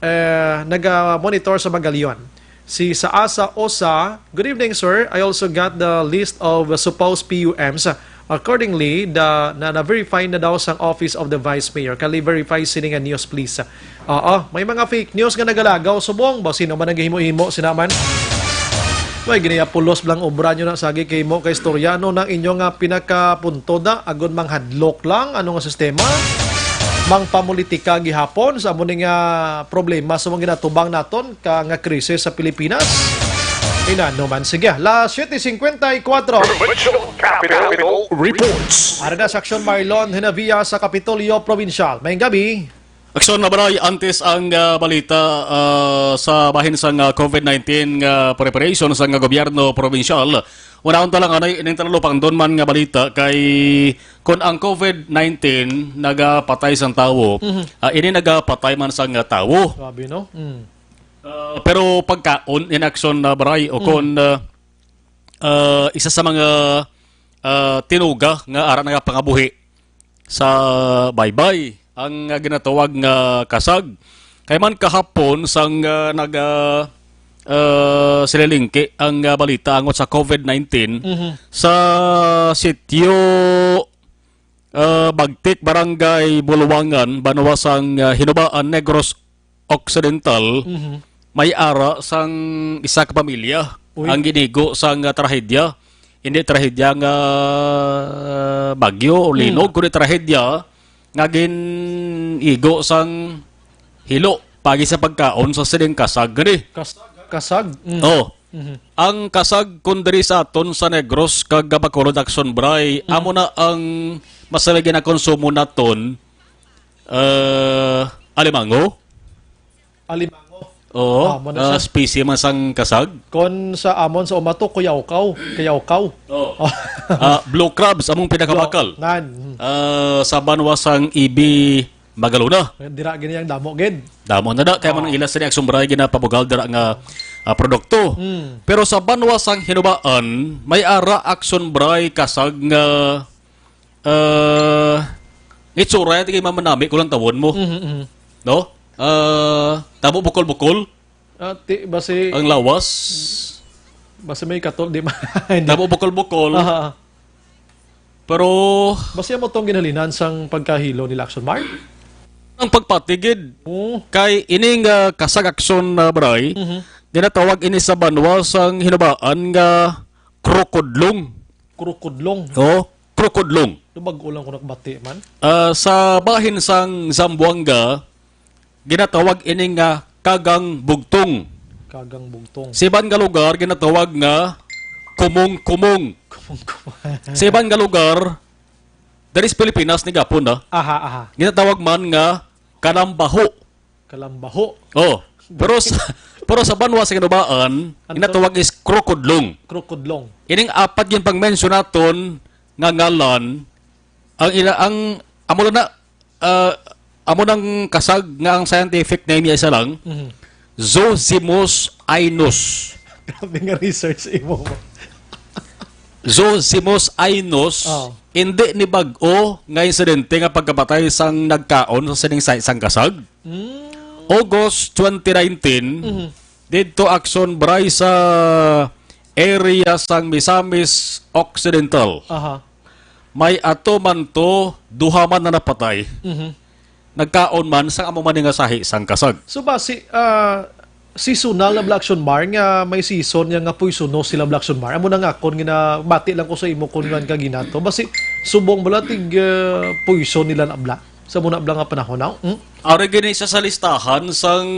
eh, naga-monitor sa Magalion. Si Saasa Osa, good evening, sir. I also got the list of supposed P U Ms. Accordingly, the, na, na-verify na daw sang Office of the Vice Mayor. Kali verify sini nga news, please. Oo, may mga fake news nga nagalagaw subong ba? Sino man naghimo-himo sina man? Way, ginayapulos lang obra nyo na sagi kay mo kay istorya. Ano nang inyo nga pinakapunto da? Agon manghadlok lang? Ano nga sistema? Mangpamulitika gihapon sa amo ni nga problema sa mga ginatubang naton ka nga krisis sa Pilipinas? Inano man. Sige, las siete cincuenta y cuatro. Provincial Capitol Reports. Ari na sa Aksyon Marlon Hinavia sa Kapitolyo Provincial. Maayong gabi. Aksyon na, Bray, antes ang, ah, balita, ah, sa bahin sang, ah, covid nineteen nga preparation sang, ah, gobyerno probinsyal. Unahon ta lang anay ining talupangdon man nga balita kay kun ang covid nineteen nagapatay sang tawo, Mhm. ah, ini nagapatay man sang, ah, tawo. Grabe, no? Mm. Ah, pero pagkaon in action na, Bray, o Mm. kon, ah, ah, isa sa mga, ah, tinuga nga ara nagapangabuhi sa baybay ang, ah, ginatawag nga kasag. Kay man kahapon sang, ah, naga, ah, sililingki ang, ah, balita angot sa covid nineteen Mhm. sa sitio ah, Bagtik, Barangay Buluwangan, banwa sang, ah, Hinubaan, Negros Occidental, Mhm. may ara sang isa ka pamilya Uy. ang ginigo sang, ah, trahedya. Hindi trahedya nga, ah, bagyo o linog, Mm. kundi trahedya nga ginigo sang hilo pagi sa pagkaon sa sining kasag gani. Kas-, kasag? Mm. Oh. Mhm. Ang kasag kun diri sa aton sa Negros kag Bacolod, Action Bray, Mm. amo na ang masabi ginakonsumo naton, ah, alimango. Alimango. Oo, Ah, mo na ah, siya. Species man sang kasag. Kon sa amon sa umato, kuyawkaw, kuyawkaw. Oo. Ah, blue crabs among pinakabakal. Ngan. Ah, sa banwa sang Ibi, Magalona. Dira gini ang damo gid. Damo na da, kay man Oh. ila sini Action Bray ginapabugal dira nga, ah, produkto. Mm. Pero sa banwa sang Hinubaan, may ara Action Bray kasag nga, ah, itsura yan, tigay mamanami kung lang tawon mo. Mhm, mhm. No? Ah, tabo bukol-bukol. Ah, ti-, basi Ang lawas. Basi may katol, di ba? Hindi. Tabo bukol-bukol. Aha. Pero Basi mo tong ginhalinan sang pagkahilo nila Action Mark? Ang pagpatigid Oo. kay ining, ah, kasag aksyon na, Bray, Mhm. ginatawag ini sa banwa sang Hinubaan nga krokodlong. Krokodlong. Oh, krokodlong. Nabag-o lang ko nakabati man. Ah, sa bahin sang Zamboanga, ginatawag ini nga kagang bugtong. Kagang bugtong. Sa iban nga lugar, ginatawag nga kumong-kumong. Kumong-kumong. Sa iban nga lugar, diri sa Pilipinas, ni gapon na, Aha, aha. ginatawag man nga kalambaho. Kalambaho. Oh, pero sa, pero sa banwa sa Ginubaan, Anto? ginatawag is krokodlong. Krokodlong. Ining apat yung pangmensyon naton nga ngalan, ang ila, ang, amo na, ah, amo nang kasag nga ang scientific name niya isa lang, Mhm. Zosimus ainus. Grabe nga research imo. Zosimus ainus, Oh. hindi ni bag-o nga insidente nga pagkapatay sang nagkaon sa sining sa isang kasag. Mm. August twenty nineteen, Mhm. didto Action Bray sa area sang Misamis Occidental. Aha. May ato man to, duha man na napatay. Mhm. Nagkaon man sang amo man nga sahi sang kasag. So basi, ah, seasonal na bala Action Mar nga may season niya nga poisono sila bala Action Mar. Amo na nga akon ginabati lang ko sa imo kun ngan ka ginato. Basi subong bala tig, ah, poison nila na bala sa muna bala nga panahon, no? Hmm? Ari gini sa, sa listahan sang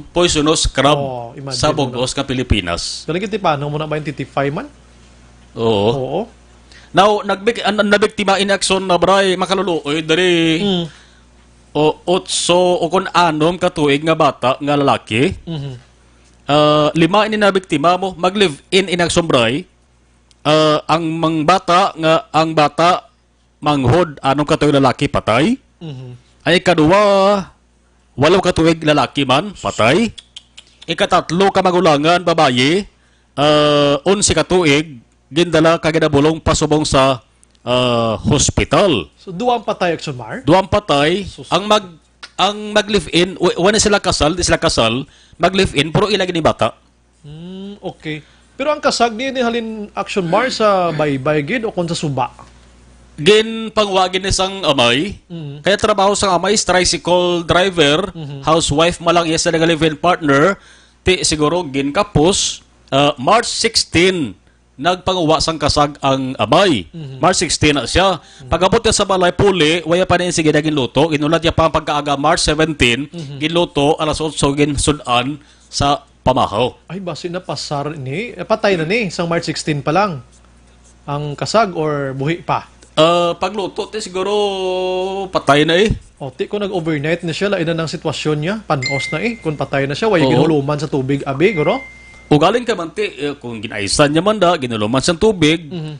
poisonous crab Oh, imagine sa mo na. bug-os nga Pilipinas. Dali gid, paano mo na maintentify man? Oo. Oo. Now, nagbik-, an-, an-, nabiktima in action na, Bray, makaluluoy, diri Mm. o, otso o kun anom ka tuig nga bata nga lalaki. Mhm. Ah, lima ini nabiktima mo, mag-live-in in action, Bray. Ah, ang mang bata nga, ang bata, manghod, anom ka tuig lalaki, patay. Mhm. Ang ikaduha, walo ka tuig lalaki man, patay. Ikatatlo ka magulangan, babayi, ah, onse ka tuig, gindala ka ginabulong pasubong sa, ah, hospital. So, duwang patay, Action Mar? Duwang patay. Sus. Ang mag-, ang mag-live-in, wa-, wala sila kasal, di sila kasal, mag-live-in, pero ila gini bata. Hmm, okay. Pero ang kasag ni, ni halin Action Mar sa baybay gid o kon sa suba? Ginpangwa gid ni sang amay. Mhm. Kaya trabaho sang amay is tricycle driver, Mhm. housewife man lang iya sa live-in partner. Ti siguro ginkapos, ah, March sixteen, nagpanguwa sang kasag ang amay. Mhm. March sixteen na siya. Mhm. Pag-abot niya sa balay, puli, waya pa niya sige na ginluto. Ginulat niya pa ang pagkaaga, March seventeen, Mhm. ginluto, alas otso, ginsud-an sa pamahaw. Ay, basi na pasar ni, eh, patay na ni, sang March sixteen pa lang. Ang kasag or buhi pa? Ah, pagluto, ti siguro patay na eh. O, ti kung nag-overnight na siya, lain na ng sitwasyon niya, panos na eh. Kung patay na siya, way Oo. ginhuluman sa tubig, abi, guro? O galing ka man, ti, eh, kung ginaisan niya man da, ginhuluman sa tubig, Mhm.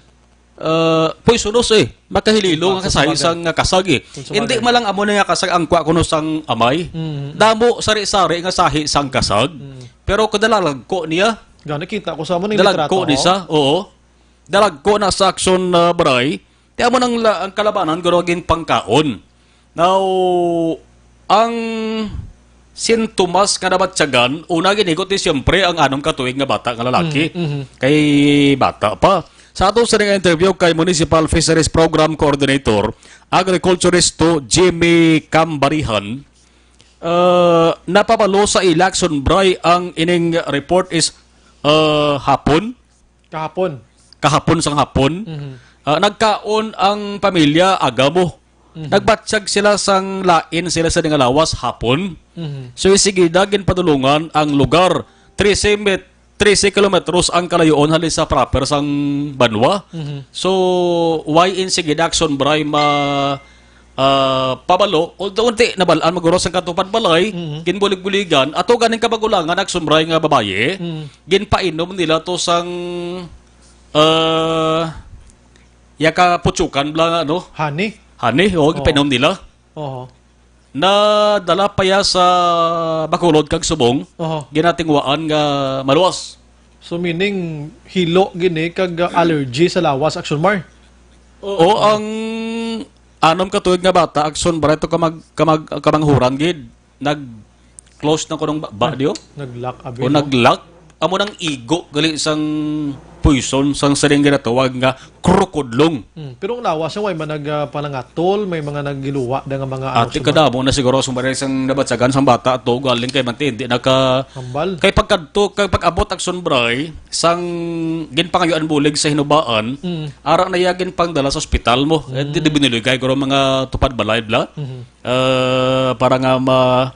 ah, poisonous eh. Makahililo Kung nga kasahi sabagay. sang nga kasag eh. Kung sabagay. Hindi man lang amo na nga kasag ang kwa kuno sang amay. Mhm. Damo sari-sari nga sahi sang kasag. Mhm. Pero kada lalagko niya, Gani, kita ko sa amo ning dalagko litrato, ni oh. sa, oo. Dalagko na sa Aksyon, ah, Bray. Ti amo nang la-, ang kalabanan guro ginpangkaon. Now, ang sintomas nga nabatyagan, una ginigot ni siyempre ang anom ka tuig nga bata nga lalaki. Mm, mhm. Kay bata pa. Sa ato sa nga interview kay Municipal Fisheries Program Coordinator, Agriculturist to Jimmy Cambarihan, uh, napabalo sa ila Aksyon Bray ang ining report is, uh, hapon. Kahapon. Kahapon sang hapon, Mhm. ah, nagkaon ang pamilya Agamo. Mhm. Nagbatyag sila sang lain sila sa nga lawas hapon. Mhm. So, isigida ginpadulungan ang lugar. Trese met-, trese kilometros ang kalayoon halin sa proper sang banwa. Mhm. So, why in sige Aksyon Bray ma-, ah, pabalo, although unti nabalaan maguro sang katupad balay, Mhm. ginbulig-buligan, ato ganing kabagulangan nagsumbray nga babayi, Mhm. ginpainom nila to sang, ah, ya ka putsukan bla nga, ano? Honey? Honey, o, Oo. ginpainom nila. Oo. Nadala pa ya sa Bacolod kag Subong, Oho. ginatingwaan nga maluwas. So, meaning, hilo gini kag, uh, allergy sa lawas, Aksyon Mar? Oo, ang anom ka tuig nga bata, Aksyon Mar, ito kamag-, kamag-, kamanghuran gid. Nag-close na kunong ba, ba Nag-, diyo? nag-lock, abi, O no? nag-lock? Amo nang igo gali sang poison sang siring ginatawag nga krokodlong. Hmm, pero ang lawas niya, way man nag, ah, panangatol, may mga naggiluwa da nga mga ano Ati sa mga kadamo na siguro sumari sang nabatsagan sang bata ato, galing kay manti, hindi naka Hambal. Kay pagkadto, kay pag-abot Aksyon Bray, sang ginpangayuan bulig sa hinubaan, Mm. ara na iya ginpangdala sa ospital mo. Eh, di, di Mm. binuligay, guro mga tupad balay, bla? Mhm. Ah, para nga ma-,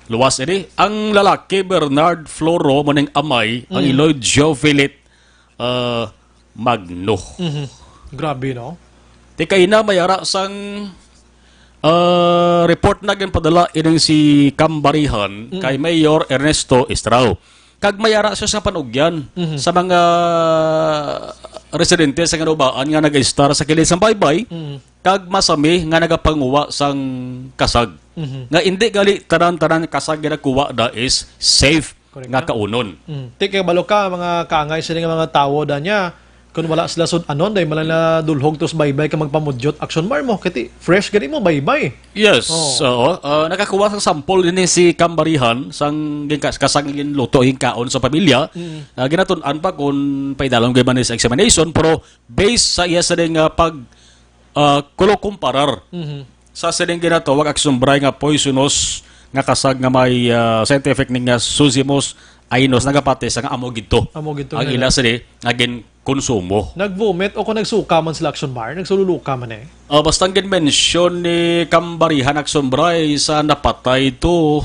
luwas ini. Ang lalaki, Bernard Floro, mo ning amay, ang Mm. iloy, Jovelit, ah, Magno. Mhm. Grabe, no? Ti kaina may ara sang, ah, report na ginpadala ining si Kambarihan Mm. kay Mayor Ernesto Estrao. Kag may ara siya sa panugyan Mhm. sa mga residente sa Ginubaan nga nag-istar sa kilid sang baybay, Mhm. kag masami nga nagapanguha sang kasag. Mhm. Nga indi gali tanan-tanan kasag nga nakuha na is safe Correct. nga kaunon. Mm. Ti, kay balo ka, mga kaangay sila nga mga tawo da niya, kung wala sila sud-anon, dahil malang na dulhog tos baybay ka magpamudyot, Aksyon Mar mo, kay ti, fresh gani mo, baybay. Yes, Oh. oo. Ah, nakakuha sang sample din si Kambarihan, sang ginkas-, kasang ginluto, ginkaon sa pamilya. Mm. Ah, ginatun-an pa kung paidalom gid man sa examination, pero based sa iya sa ding, ah, pag, ah, kulo kumparar Mhm. sa sining ginatawag Aksyon Bray nga poisonous nga kasag nga may, ah, scientific name nga Susimus ainus, nagapati sa nga amo gid to Amo gid to ang nga ila na- sini nga ginkonsumo. Nag-vomit o kung nagsuka man sila Aksyon Mar, nagsululuka man eh. Ah, basta ang gin-mention ni Kambarihan Aksyon Bray sa napatay to,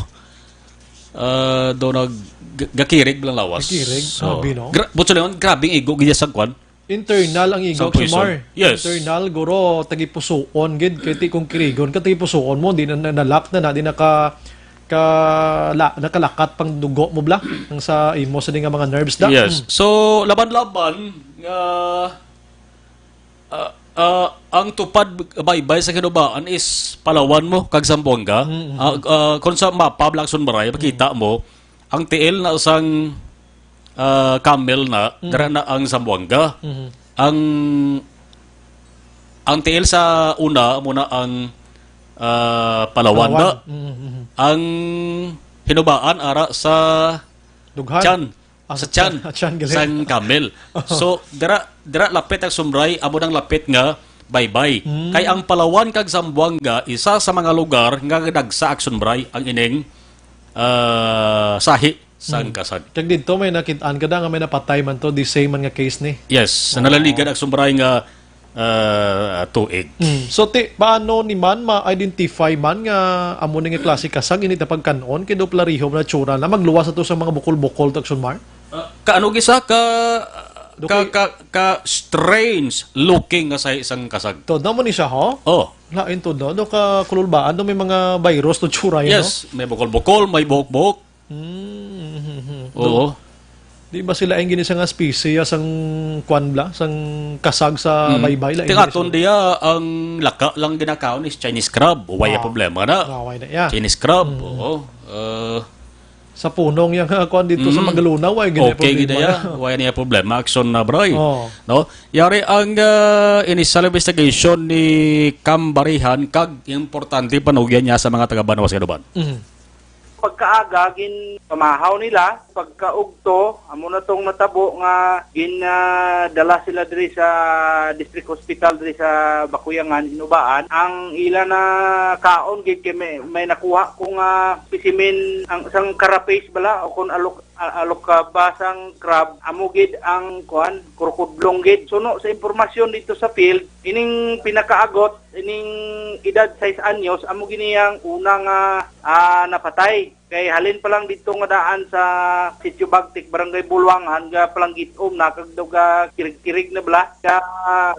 ah, do nag-, g-, gakirig lang lawas. Gakirig? So, Grabe, no? gra-, butso na yun, grabing igo gid sa kwan. Internal ang igo, Sa prison. Sumar. Yes. Internal, guro, tagipusuon gid. Kay ti kung kirigon ka, tagipusuon mo, di na, na, nalak na, na, di naka, ka, la, nakalakat pang dugo mo, bla, ang sa imo, sa di nga mga nerves, da. Yes. Mm. So, laban-laban, nga, ah, ah, ang tupad baybay sa Ginubaan is Palawan mo, kag Zamboanga. Mm, mm. Ah, ah, kung sa mapa, Blackson Maray, makita Mm. mo, ang tiil na sang, ah, camel na, Mm. dira na ang Zamboanga. Mhm. Ang, ang tiil sa una, muna ang, ah, Palawan Palawan. na. Mhm, mhm. Ang hinubaan, ara sa Dughan. Tiyan. Ah, Sa sa tiyan. tiyan, tiyan, gali. Sang camel. So, dira, dira lapit ang Sumray, amo nang lapit nga baybay. Mm. Kay ang Palawan kag Zamboanga, isa sa mga lugar nga nagsa ang Sumray ang ining, ah, sahi sang Mm. kasag. Kag didto may nakit-an ka da nga may napatay man to, the same man nga case ni. Yes, sa Oo. nalaligad ang Sumray nga ah, tuig. Mm. So, ti, paano ni man ma-identify man nga amo ni nga klase kasag ini ta pagkan-on kay do plarihom na tsura na magluwas ato sa mga bukol-bukol, Aksyon Mar? Ah, kaano gisa ka, Do ka, kay ka, ka strange looking nga sa isang kasag? To, namo ni siya, ho? Oh. Lain to, no? Do ka kululbaan, do may mga virus to tsura, yun, Yes, may bukol-bukol, may buhok-buhok. Mm, mhm, mhm. Oo. Do, di ba sila ang gini sa nga species, sang kwan bla, sang kasag sa Mm. baybay, lain Ti gini aton sa diya, ang laka lang ginakaon is Chinese crab. Wala Ah. problema na. Ah, wala na, yeah. Chinese crab, Mm. oo. Uh, Sa punong yang, ah, kwan dito sa Mm. Magalona, wala gini Okay, problema gid na. ya. Wala niya problema. Aksyon na, bro. Oh. No? Yari ang, ah, initial investigation ni Kambarihan kag importante panugyan niya sa mga taga Banwa sa Kaduban. Mm. Pagkaaga, ginpamahaw nila. Pagkaugto, amo na tong natabo nga gin, ah, dala sila diri sa District Hospital diri sa Bakuyangan, Hinubaan. Ang ila na kaon gid kay may, may nakuha ko nga specimen ang sang carapace bala o kon alok-, a-, alokaba sang crab, amo gid ang kuan, krokodlong gid. Suno sa impormasyon dito sa field, ining pinakaagot, ining edad sais anyos, amo gini ang una nga, ah, napatay. Kay halin pa lang dito nga daan sa Sitio Bagtik, Barangay Bulwangan, ga palanggit-om na, kag daw ga kirig-kirig na bala, ga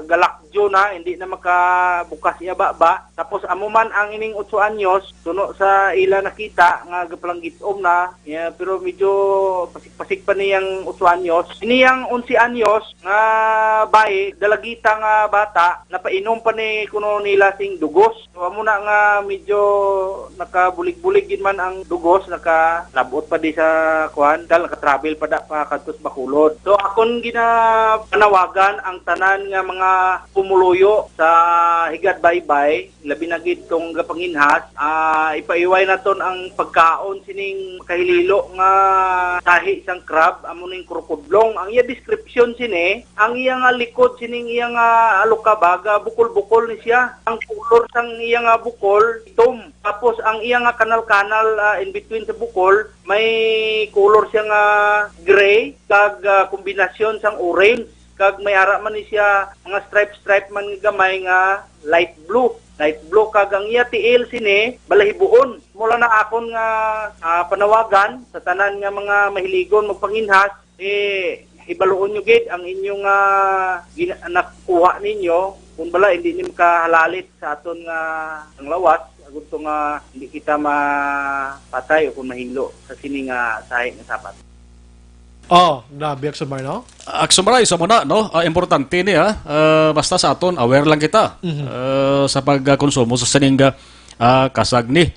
galakjo na, hindi na makabukas iya baba. Tapos amo man ang ining otso anyos, suno sa ila nakita nga gapalanggit-om na, ya, pero medyo pasik-pasik pa niyang otso anyos. Ini yang onse anyos nga bayi, dalagita nga bata, napainom pa ni kuno nila sing dugos. So, amo na nga medyo nakabulig-bulig gid man ang dugos, nakalabot pa di sa kuan, dal nakatravel pa da pa kadto sa Bacolod. So, akon ginapanawagan ang tanan nga mga pumuluyo sa Higad Baybay, labi na gid tong gapanginhas, ah, ipaiway naton ang pagkaon sining kahililo nga tahi sang crab, amo ning krokodlong. Ang iya description sini, ang iya nga likod sining iya nga alokaba, ga bukol-bukol ni siya. Ang kulor sang iya nga bukol, itom. Tapos ang iya nga kanal-kanal, ah, in between sa bukol, may kulor siya nga gray, kag, ah, kombinasyon sang orange. Kag may ara man ni siya mga stripe-stripe man nga gamay nga light blue. Light blue, kag ang iya tiil sini, balahiboon. Mula na akon nga, ah, panawagan sa tanan nga mga mahiligon magpanginhas, eh, hibaluon nyo gid ang inyong, ah, gina-, nakuha ninyo. Kung bala, hindi ni makahalalit sa aton nga ang lawas, agud to nga hindi kita mapatay o kung mahinglo sa sini nga sahi nga sapat. Oh, grabe, Aksyon Mar, no? Aksyon Mar, sa muna, no? Ah, importante ni, ah. Ah, basta sa aton, aware lang kita. Mhm. Ah, sa pagkonsumo sa sining, ah, kasag ni.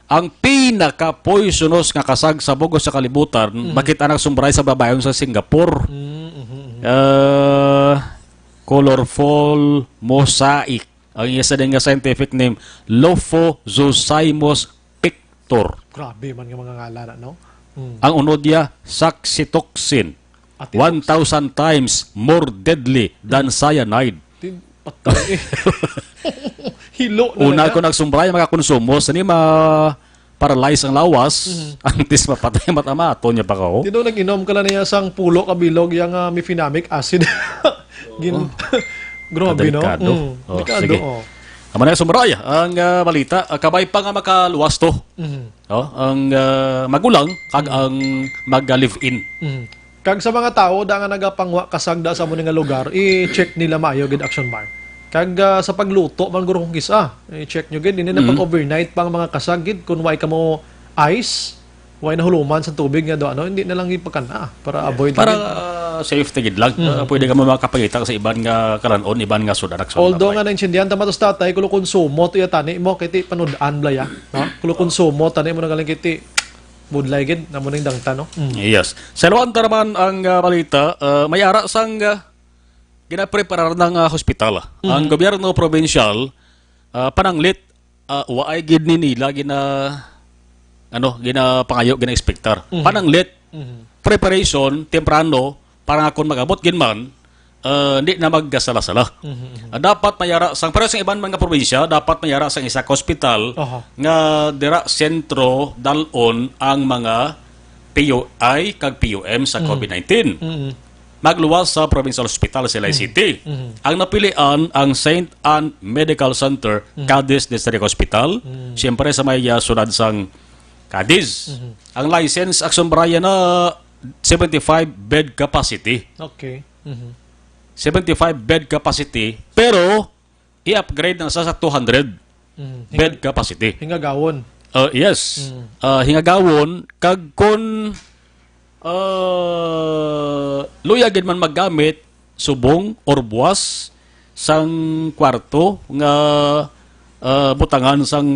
Ang pinaka-poisonous nga kasag sa bug-os sa kalibutan, Mhm. makita na, Aksyon Mar, sa babayon sa Singapore. Mm, mhm, mhm. Ah, colorful mosaic. Ang iya sa din nga scientific name, Lophozoosymos pictor. Grabe man nga mga ngalan, no? Mm. Ang unod niya, saxitoxin. Ati One thousand times more deadly than cyanide. Tin-, patay eh. Hilo na Una lang ko na. nagsumbray, makakonsumo, sa ni ma-paralyze ang lawas, Mhm. antes mapatay, matamato niya pa ko. Tino, nag-inom ka lang niya sang pulo ka bilog yang, ah, mefenamic acid. Gin-, Oo. grabe, no? Delikado. Mm, Oh, delikado, sige. oh. Amo na, Aksyon Mar, ang, ah, balita, ah, kabay pa nga makaluwas to. Mhm. Oh, ang, ah, magulang kag Mhm. ang mag-live-in. Mhm. Kag sa mga tawo da nga nagapangwa kasag da sa amo ni nga lugar, i-check nila maayo gid, Aksyon Mar. Kag, ah, sa pagluto man guro kung kis-a, i-check nyo gid, hindi na Mhm. pag-overnight pa ang mga kasag gid, kung way kamo ice, way nahuluman sa tubig nga do, ano, hindi na lang ipakana para Yeah. avoid Para, gid. ah, safety gid lang. Mhm. Ah, pwede ka mo makapangita sa iban nga kalan-on, iban nga sudarak sa Although mga nga naintindihan ta man to sa tatay, kulo konsumo to iya tani mo, kay ti panudan bala ya. Ha? Kulo konsumo, tani mo na galing kay ti budlay gid, namo ning dangtan, no? Mm. Yes. Sa Luanda naman ang, ah, balita, ah, may ara sang, ah, ginapreparar ng, ah, hospital. Mhm. Ang gobyerno probinsyal, ah, pananglit, ah, waay gid ni nila gina-, ano, ginapangayo, gina-expectar. Mhm. Pananglit, Mhm. preparation, temprano, para nga kung mag-abot gid man, ah, hindi na magkasala-sala. Mhm, mhm. Ah, dapat mayara sang, pero sa iban mga probinsya, dapat mayara sang isa ka hospital Aha. nga dira sentro dalon ang mga P U I kag P U M sa Mhm. COVID nineteen. Mhm. nagluwas sa Provincial Hospital, Silay City. Mhm. Ang napilian ang Saint Ann Medical Center, Mhm. Cadiz District Hospital. Mhm. Siyempre sa may, ah, siyudad sang Cadiz. Mhm. Ang license, Action Brian, na seventy-five bed capacity. Okay. Mhm. Seventy-five bed capacity, pero i-upgrade na sa, sa two hundred Mm. bed Hinga- capacity. Hingagawon. Uh, yes. Mm. Uh, hingagawon, kag kun, uh, luya gid man maggamit, subong or buwas sang kwarto nga, uh, butangan sang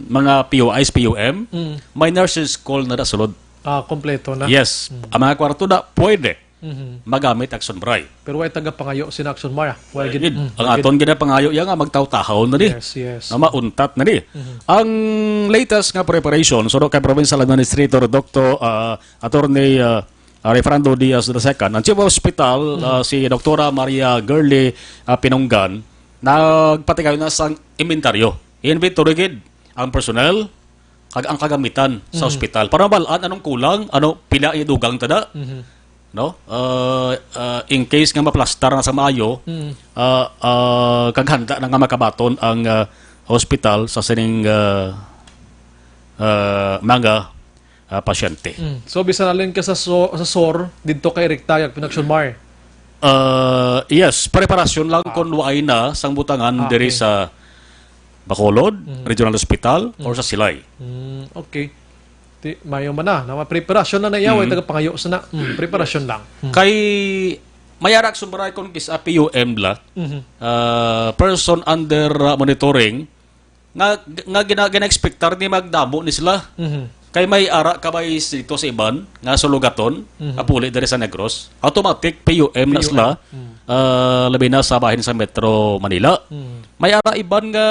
mga P U Is, P U M, Mm. may nurses call na da sulod. Ah, kompleto na. Yes. Mm. Ang mga kwarto na pwede Mhm. magamit, Action Bri. Pero way taga pangayo sina, Action Mar, ah. Way gid, Gid, mm, ang way gid. aton ginapangayo iya nga magtawtahaw na ni. Yes, yes. Nga mauntat na ni. Mhm. Ang latest nga preparation, suno kay Provincial Administrator Doctor, ah, Attorney, ah, Referendo Diaz the second, ang Chief of Hospital, Mhm. ah, si Doktora Maria Girly, ah, Pinunggan, nagpatigay na sang inventaryo. Inventory gid ang personnel, kag ang kagamitan sa Mhm. ospital. Para mabal-an anong kulang, ano, pila ang idugang tada, Mhm. no? Uh, uh, in case nga maplastar na sa maayo, Mhm. uh, uh, kag handa na nga makabaton ang, uh, hospital sa sining, uh, uh, mga, uh, pasyente. Mm. So, bisan alin ka sa so-, sa sor, didto ka direkta, kag Action Mar? Uh, yes, preparasyon lang Ah. kung waay na sang butangan Ah, diri okay. sa Bacolod Mhm. Regional Hospital or Mhm. sa Silay. Mm, okay. Ti, mayo man na. Na, preparasyon na na iya, way Mhm. taga pangayo sa na. Mm, preparasyon lang. Mm. Kay may ara, Action Bri, kung kis-a P U M la, Mhm. ah, person under, ah, monitoring, nga, nga gina-, gina-expectar ni magdamo ni sila. Mhm. Kay may ara ka ba is dito sa iban, nga sulugaton, Mhm. apuli diri sa Negros, automatic P U M na P U M. sila, Mhm. ah, labi na sa bahin sa Metro Manila. Mhm. May ara iban nga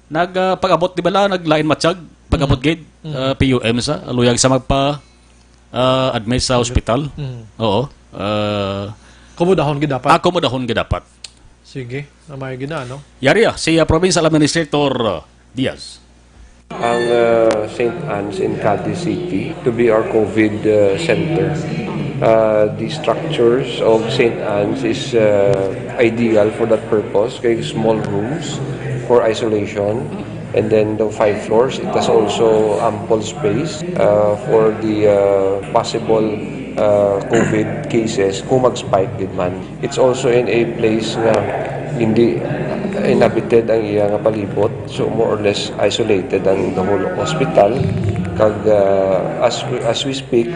nag, ah, pag-abot, di ba la, naglain matsyag? Pag-abot Mhm. gid, Mhm. ah, P U M sa, luyag sa magpa, ah, admit sa Ano? ospital. Mhm. Oo. Ah, Kumudahon gid dapat. Akomodahon gid dapat. Sige, na may gina, no? Yari, ah, si, ah, Provincial Administrator, ah, Diaz. Ang, uh, Saint Anne's in Cadiz City to be our COVID, uh, center. Uh, the structures of Saint Anne's is, uh, ideal for that purpose, kay small rooms for isolation, and then the five floors, it has also ample space, uh, for the, uh, possible, uh, COVID cases kung mag-spike din man. It's also in a place nga hindi inhabited ang iya nga palibot, so more or less isolated ang the whole hospital. Kag, uh, as we, as we speak,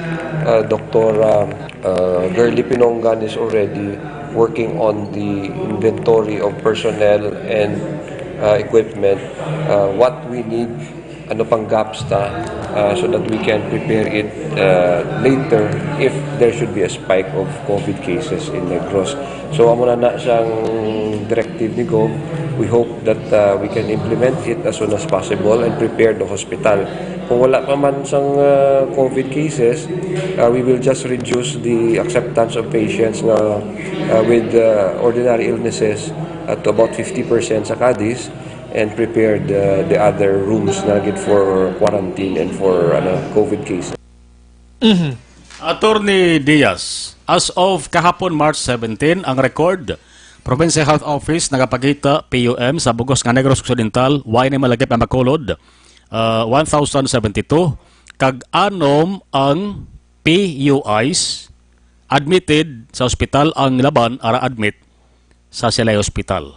uh, Doktora, uh, Girly Pinonggan is already working on the inventory of personnel and, uh, equipment, uh, what we need, ano pang gaps ta, uh, so that we can prepare it, uh, later if there should be a spike of COVID cases in Negros. So, amo na na siyang directive ni Gov. We hope that, uh, we can implement it as soon as possible and prepare the hospital. Kung wala pa man sang, uh, COVID cases, uh, we will just reduce the acceptance of patients nga, uh, with, uh, ordinary illnesses, uh, to about fifty percent sa Cadiz, and prepared, uh, the other rooms na gid for quarantine and for, ano, COVID cases. Mhm. Attorney Diaz, as of kahapon, March seventeen, ang record, Provincial Health Office nagapakita, P U M, sa bugos nga Negros Occidental, way ni malagip ang Bacolod, uh, one thousand seventy-two, kag anom ang P U Is admitted sa ospital, ang laban ara admit sa Silay Hospital.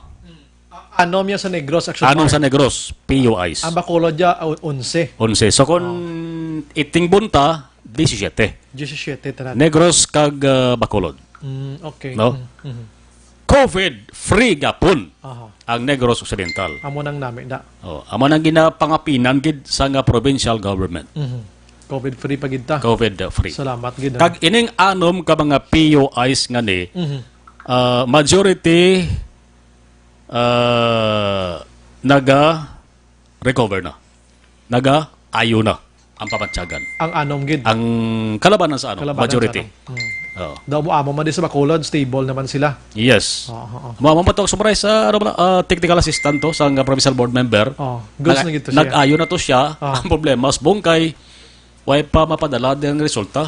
Anom ya sa Negros, actually. Anom sa Negros, P U Is. Ang Bacolod ya, uh, onse. Onse. So, kung Oh. itingbon ta, disisiete. Disisiete tanan. Negros kag, uh, Bacolod. Mm, okay. No? Mm, mhm. COVID-free gapon Aha. ang Negros Occidental. Amo nang nami na. Oh, amo nang ginapangapinan gid sa nga provincial government. Mhm. COVID-free pa gid ta. COVID-free. Salamat gid, ah. Kag ining anom ka mga P U Is nga ni, Mhm. ah, majority, ah, naga-recover na. Naga-ayo na ang pamatyagan. Ang anom gid. Ang kalabanan sa ano, Kalabanan sa majority. ano. Mm. Oo. Daw mo amo man di sa Bacolod, stable naman sila. Yes. Oo, oo. Mo, mo pa to summarize sa, ano pala, ah, technical assistant to sa nga provincial board member. Oh, goods Nag-, na gid to siya. nag-ayo na to siya. Ah. Ang problema, subong kay way pa mapadala din ang resulta.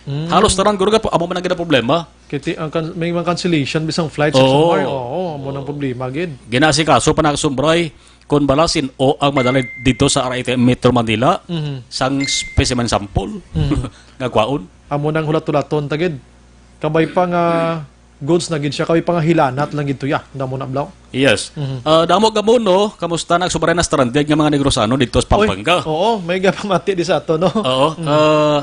Mm. Halos tanan guro nga amo man ang ginaproblema. Kiti ang kan-, may mga cancellation bisang flights sa Oo. Sumar. Oo, amo nang problema gid. Ginasikaso pa na Aksumbray kung bala sin-o ang madala dito sa R I T M Metro Manila Mhm. sang specimen sample Mhm. nga kwaon. Amo nang hulat-hulaton ta gid. Kabay pa nga goods na gid siya, kabay pa nga hilanat lang gid to ya. Damo na blaw. Yes. Mhm. Ah, damo gamo, no? Kamusta na Aksumbray na stranded nga mga Negrosano dito sa Oy, Pampanga? Oo, may gapamati di sa ato, no? Oo. Mhm. Ah,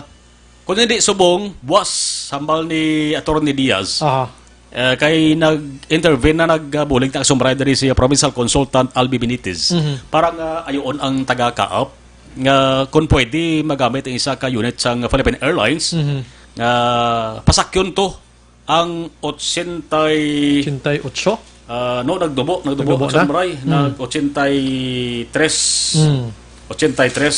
Kung hindi subong, buwas, hambal ni Attorney Diaz, Aha. eh, kay nag-intervene na nagbulig na Aksumbray diri si Provincial Consultant Albi Benitez Mhm. para nga ayoon ang taga-kaap nga kung pwede magamit ang isa ka unit sang Philippine Airlines Mhm. nga pasakyon to ang otsentay Otsentay otso? Ah, no, nagdubo, nagdubo Nagdubo ang na? Samurai, Hmm. nag otsentay tres. Hmm. Otsentay tres.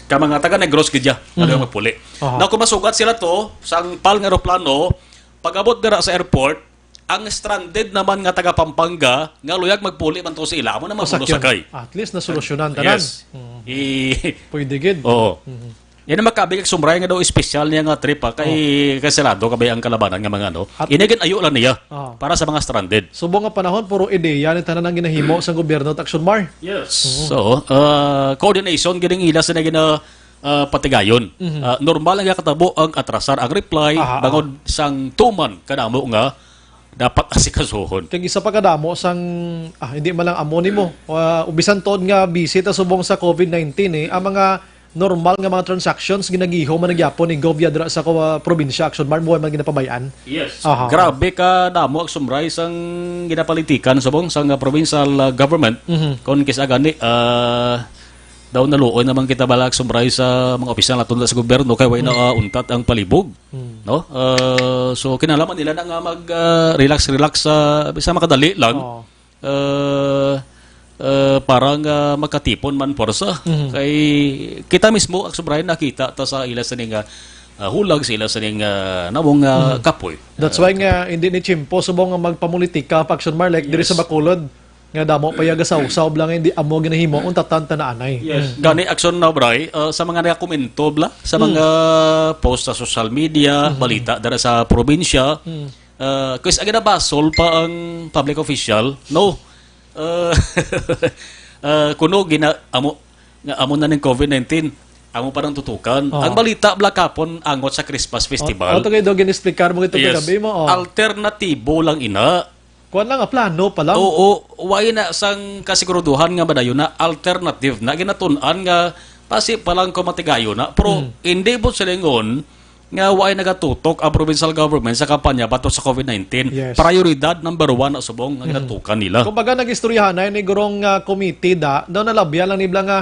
Ka mga taga Negros gid ya, nga Hmm. daw magpuli. Aha. Na kung masugat sila to, sang pal nga eroplano, pag-abot dira sa airport, ang stranded naman nga taga Pampanga, nga luyag magpuli man to sa ila, amo naman Pasakyan. Sakay. At least nasolusyonan tanan. Yes. Hmm. I- Pwede gid. Oo. Mhm. Yan ang makabig Aksumbray nga daw espesyal niya nga trip, ha, kay Oh. kay sarado kabay ang kalabanan nga mga ano. At Ini gid ayo lang niya Oh. para sa mga stranded. Subong nga panahon, puro ideya ni tanan ang ginahimo sang gobyerno ta Aksumbray. Yes. Oo. So, uh, coordination gid ang ila sa nagina uh, patigayon. Mhm. Uh, normal nga katabo ang atrasar ang reply Aha, aha. bangod sang tuman kadamo nga dapat asikasuhon. Kag isa pa kadamo sang, ah, hindi man lang amo nimo. Uh, ubisan tuod nga busy ta subong sa covid nineteen, eh, ang mga normal nga mga transactions ginagihom man nagyapon ni Gov ya dira sa ko-, ah, probinsya, Aksumbray, mo man ginapabay-an. Yes. Aha. Grabe ka damo, Aksumbray, sang ginapolitikan subong sang, ah, provincial, ah, government. Mhm. Kon kis-a gani, ah, daw naluoy naman kita bala, Aksumbray, sa mga opisyal naton sa gobyerno kay way na, Mhm. ah, untat ang palibog, Mhm. no? Ah, so kinahanglan nila na nga mag, ah, relax, relax sa, sa makadali lang. Oo. Ah, ah, para nga makatipon man pwersa. Mhm. Kay kita mismo, Aksumbray, nakita ta sa ila sa ning, ah, ah, hulag, sa ila sa ning, ah, namong, ah, Mhm. kapoy. That's Ah, why nga hindi ni tiyempo subong nga magpamulitika pa, Aksumbray, like diri sa Yes. Bacolod nga damo pa ya gasawsaw bala nga hindi amo ginahimo, untatan ta na anay. Yes. Mm. Gani, Aksumbray, ah, sa mga nagakomento bala sa Mm. mga post sa social media, Mm. balita dira sa probinsya, Mm. ah, kis-a ginabasol pa ang public official, no? Ah, ah, kuno gina-, amo, nga amo na ning covid nineteen, amo pa nang tutukan. Oh. Ang balita bala kapon angot sa Christmas festival. Oh, oh, to kay daw gin-explicar mo ito Yes. kagabi mo, oh. Alternatibo lang ina. Kuwan lang, ah, plano pa lang. Oo, way na sang kasiguruduhan nga madayon na alternative na ginatun-an nga pasi pa lang kung matigayon na. Pero Hmm. hindi po silingon nga way nagatutok ang provincial government sa kampanya batok sa covid nineteen. Yes. Prioridad number one na subong nga Hmm. ginatukan nila. Kumbaga, nag-istoryahanay ni gurong, ah, committee da, daw nalabyan lang nibla nga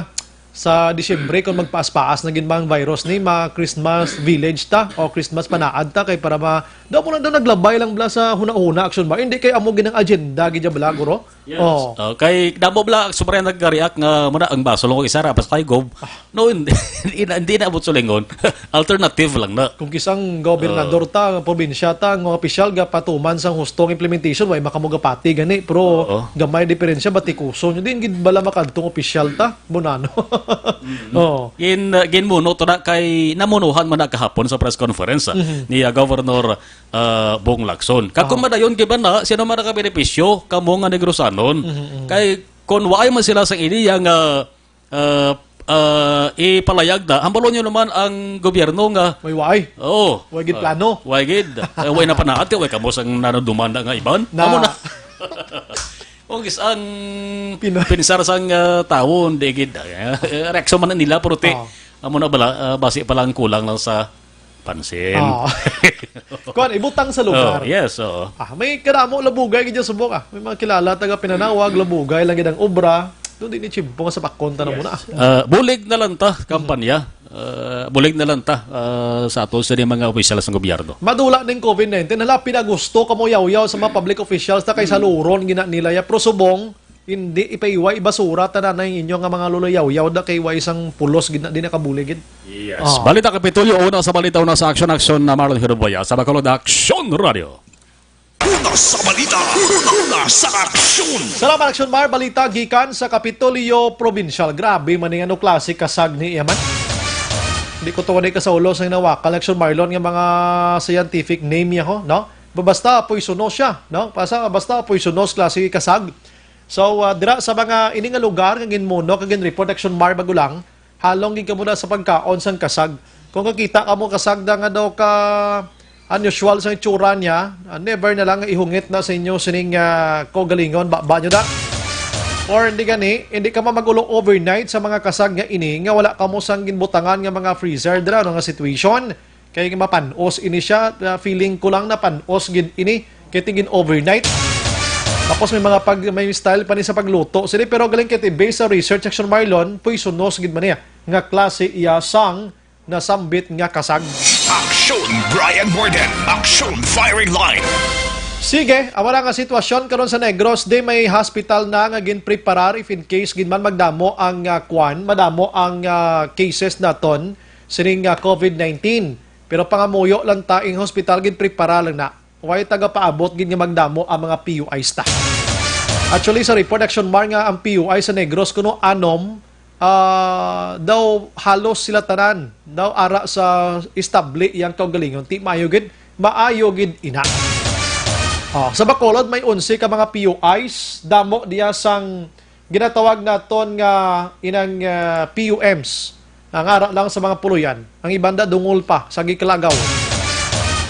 sa Disyembre, kung magpaas-paas na gid ba ang virus ni, ma-Christmas village ta o Christmas panaad ta, kay para ma-, daw mo lang daw naglabay lang bala sa hunahuna, Aksumbray. Hindi kay amo ginang agenda gid ya bala, guro. Yes. Oh. Oh, kay damo bala, Aksumbray, nagka-react nga muna ang baso lang ko isa ra, basta kay Gob. Ah. No, hindi, hindi na, hindi na abot sulingon. Alternative lang na. Kung kisang gobernador Oh. ta, ang probinsya ta, ang mga opisyal ga patuman sang hustong implementation, way makamugapati gani, pero Oo. gamay diferensya, batikuson. Hindi gid bala makadtong opisyal ta. Bonano. Mm. Oo. Gin-, uh, ginmuno to na kay namunuhan man na kahapon sa press conference, ah, Mhm. ni, ah, Governor, ah, Bong Lacson. Kag kung Aha. madayon, giba na, sino man nakabenepisyo? Kamo nga Negrosanon. Mhm, mhm. Kay kung waay man sila sa ideya nga, ah, ah, ipalayag na, hambalon nyo naman ang gobyerno nga May waay. Oo. Way gid Ah, plano. way gid. Eh, way na panaat, way kamo sang nanudumanda nga iban. Na Amo na. Kung is ang Pinoy. pinsar sang, ah, tawo, hindi gid, ah, reaksyon man nila, pero ti, Oo. amo na bala, ah, basi pa lang kulang lang sa pansin. Oo. Kuwan, ibutang sa lugar. Oh, yes, oo. Ah, may kadamo labugay gid sa subok, ah. May mga kilala taga Pinanawag, labugay lang gid ang obra. Doon din ni Chimpo nga sa pakon ta na Yes. muna. Ah, bulig na lang ta, kampanya. Ah, bulig na lang ta, ah, sa ato sa mga opisyal sa gobyerno. Madula ning covid nineteen, hala, pinagusto kamo yawyaw sa mga public officials ta kay Hmm. saluron gina nila ya. Pero subong, hindi ipaiway, ibasura tanan ang inyo nga mga luluyawyaw da kay way isang pulos gid na, di nakabulig gid. Yes. Oh. Balita Kapitulyo, una sa balita, una sa aksyon, aksyon na Marlon Hiruboya sa Bacolod Aksyon Radio. Una sa balita, una, una sa aksyon. Salamat, Aksyon Mar. Balita gikan sa Kapitolyo Provincial. Grabe man ning ano, klase kasag ni iya man. Di ko tuwa ni kasaulo sa nawakal, Action Marlon, nga mga scientific name niya, ho, no? Ba-, basta poisonous siya, no? Basta, basta poisonous klase kasag. So, ah, dira sa mga ini nga lugar nga ginmuno kag ginreport, Action Mar, bago lang, halong gid kamo na sa pagkaon sang kasag. Kung kakita kamo kasag na nga daw ka unusual sa itsura niya, ah, never na lang ihungit na sa inyo sining, ah, kaugalingon, ba, ba nyo da? Or hindi gani, hindi ka man mag-ulo overnight sa mga kasag nga ini nga wala kamo sang ginbutangan nga mga freezer dira, no, nga situation. Kay mapan-os ini siya, ah, feeling ko lang napan-os gid ini kay tigin overnight. Tapos may mga pag, may style pa ni sa pagluto sini, pero galing kay based sa research, Action Marlon, poisonous gid man niya nga klase iya sang nasambit nga kasag. Action Brian Morden, Action Firing Line. Sige, amo na nga sitwasyon karon sa Negros, di may hospital na nga ginpreparar if in case gid man magdamo ang, ah, kwan, madamo ang, ah, cases naton sining, ah, covid nineteen. Pero pangamuyo lang ta, ang hospital ginpreparar lang na. Way tagapaabot gid nga magdamo ang mga P U Is ta. Actually, sa report, Action Mar, nga ang P U I sa Negros kuno anom, ah, daw halos sila tanan daw ara sa establi yang kaugalingon. Ti maayo gid, maayo gid ina. Oh, sa Bacolod may onse ka mga P U Is, damo diya sang ginatawag naton nga inang, ah, P U Ms. Ang ara lang sa mga puloyan. Ang iban da dungol pa sa gikalagaw.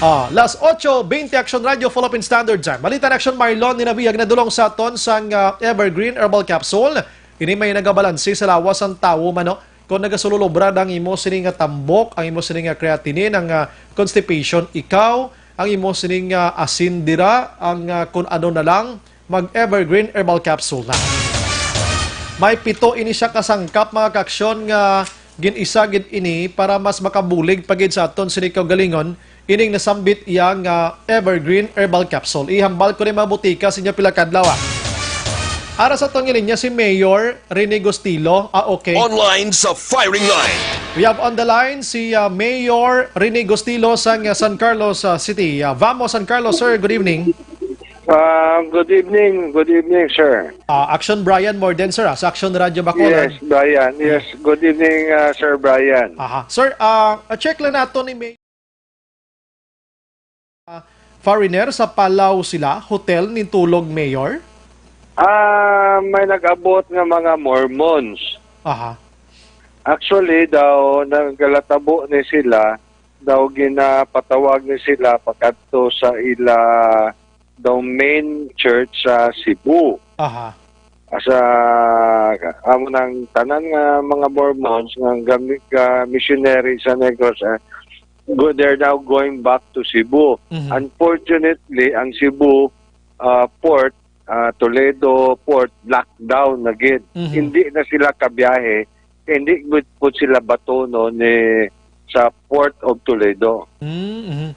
Ah, las ocho veinte, Action Radio, full up in standard time. Balita na, Action Marlon, ninabiyag na dulong sa aton sang, ah, Evergreen Herbal Capsule. Ini may nagabalanse sa lawas sang tawo, mano. Kung nagasululobra ang imo sini nga tambok, ang imo sini nga creatinine, ang, ah, constipation, ikaw, ang imo sini nga asin dira, ang, ah, kung ano na lang, mag Evergreen Herbal Capsule na. May pito ini siya kasangkap, mga kaaksyon, nga gin-isa gid ini para mas makabulig pa gid sa aton sini kaugalingon, ining nasambit iya nga Evergreen Herbal Capsule. Ihambal ko ni mga butika sa inyo pila kadlaw, ah. Ara sa aton nga linya si Mayor Rene Gustilo. Ah, okay. Online sa firing line. We have on the line si, ah, Mayor Rene Gustilo sang, ah, San Carlos, ah, City. Ah, Vamo, San Carlos, sir. Good evening. Ah, good evening. Good evening, sir. Ah, Action Brian Morden, sir, ah, sa Action Radio Bacolod. Yes, Brian. Yes, good evening, ah, Sir Brian. Aha. Sir, ah, a-check lang nato ni May-, ah, foreigner sa Palau sila, hotel ni tulog, Mayor? Ah, may nag-abot nga mga Mormons. Aha. Actually, daw, nagalatabo ni sila, daw ginapatawag ni sila pakadto sa ila daw main church sa Cebu. Aha. Sa amo nang tanan nga mga Mormons nga gami-, ga missionary sa Negros, ah, go, they're now going back to Cebu. Mhm. Unfortunately, ang Cebu, ah, port, ah, Toledo port, lockdown na gid. Mhm. Hindi na sila kabiyahe, hindi gid po sila batonon ni sa Port of Toledo. Mm, mhm.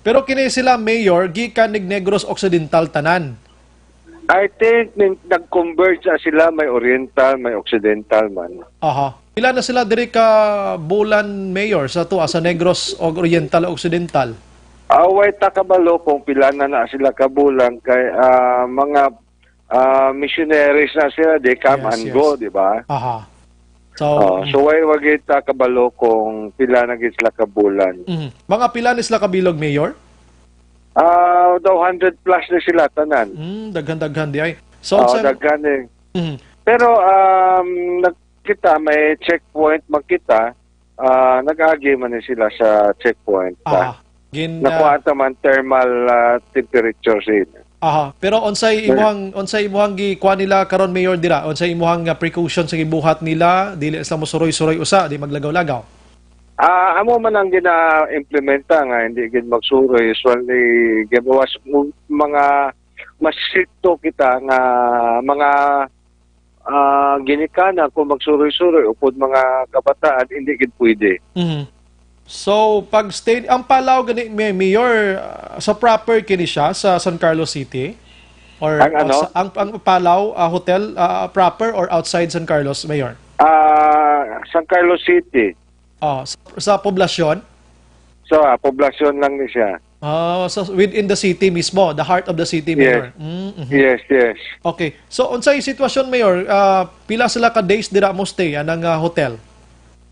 Pero kini sila, Mayor, gikan ni Negros Occidental tanan? I think nin-, nag-converge na sila, may Oriental, may Occidental man. Aha. Pila na sila diri ka bulan, Mayor, sa tua, sa Negros o Oriental o Occidental? Away ta kabalo kung pila na na sila ka bulan kay, ah, mga, ah, missionaries na sila, they come Yes, and yes. go, di ba? Aha. So, Oh, mm. so why wag ta kabalo kung pila na gid sila ka bulan? Mhm. Mga pila ni sila kabilog, Mayor? Ah, daw hundred plus na sila tanan. Mm, daghan-daghan di ay. So, Oh, sa daghan eh. Mhm. Pero, um, nag-, kita may checkpoint man kita, ah, nag-agi man ni sila sa checkpoint. Ah, Ah, gin-, nakuha ah, ta man thermal, ah, temperature sa ila. Aha. Pero unsay Well, imuhang, unsay imuhang gikuha nila karon, Mayor, dira? Unsay imuhang, ah, precaution sa gibuhat nila? Dili sila mosuroy-suroy usa, di maglagaw-lagaw? Ah, amo man ang gina-implementa nga hindi gid magsuroy. Usually, gawas mo, mga mas stricto kita nga mga, ah, ginikanan kung magsuroy-suroy upod mga kabataan, hindi gid pwede. Mhm. So, pag stay, ang Palau gani, May-, Mayor, ah, sa proper kini siya sa San Carlos City? Or, Ang ah, ano? sa, ang, ang Palau, ah, hotel, ah, proper or outside San Carlos, Mayor? Ah, San Carlos City. Oh, sa, sa poblasyon? So, ah, poblasyon lang ni siya. Ah, so within the city mismo, the heart of the city, Yes. Mayor. Mm, mhm. Yes, yes. Okay. So, unsay sitwasyon, Mayor? Ah, pila sila ka days dira mo stay anang, ah, hotel?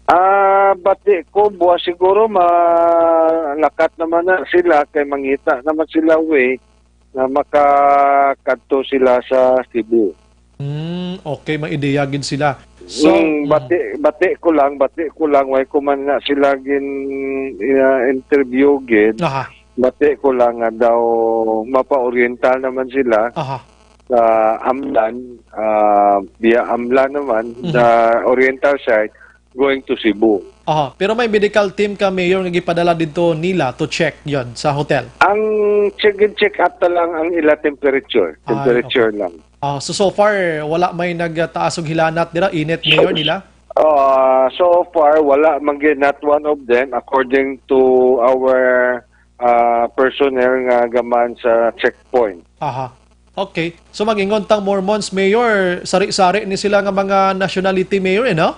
Ah, bati ko, buwas siguro malakat naman na sila kay mangita naman sila way na makakadto sila sa Cebu. Mm, okay, may ideya gid sila. So, Mm, bati, bati ko lang, bati ko lang, way ko man nga sila gin uh, interview gid. Aha. Bati ko lang nga daw mapa-oriental naman sila Aha. Sa Amlan, ah, via Amlan naman, Mhm. the oriental side, going to Cebu. Aha. Pero may medical team ka, Mayor, nga gipadala dito nila to check yon sa hotel. Ang check in check up ta lang ang ila temperature. Ay, Temperature lang. Ah, so, so far, wala may nagtaas og hilanat dira, init, Mayor, nila? Uh, so far, wala man gyud, not one of them, according to our uh, personnel nga gaman sa checkpoint. Aha. Okay. So, mag-ingon tang Mormons, Mayor, sari-sari ni sila nga mga nationality, Mayor, eh, no?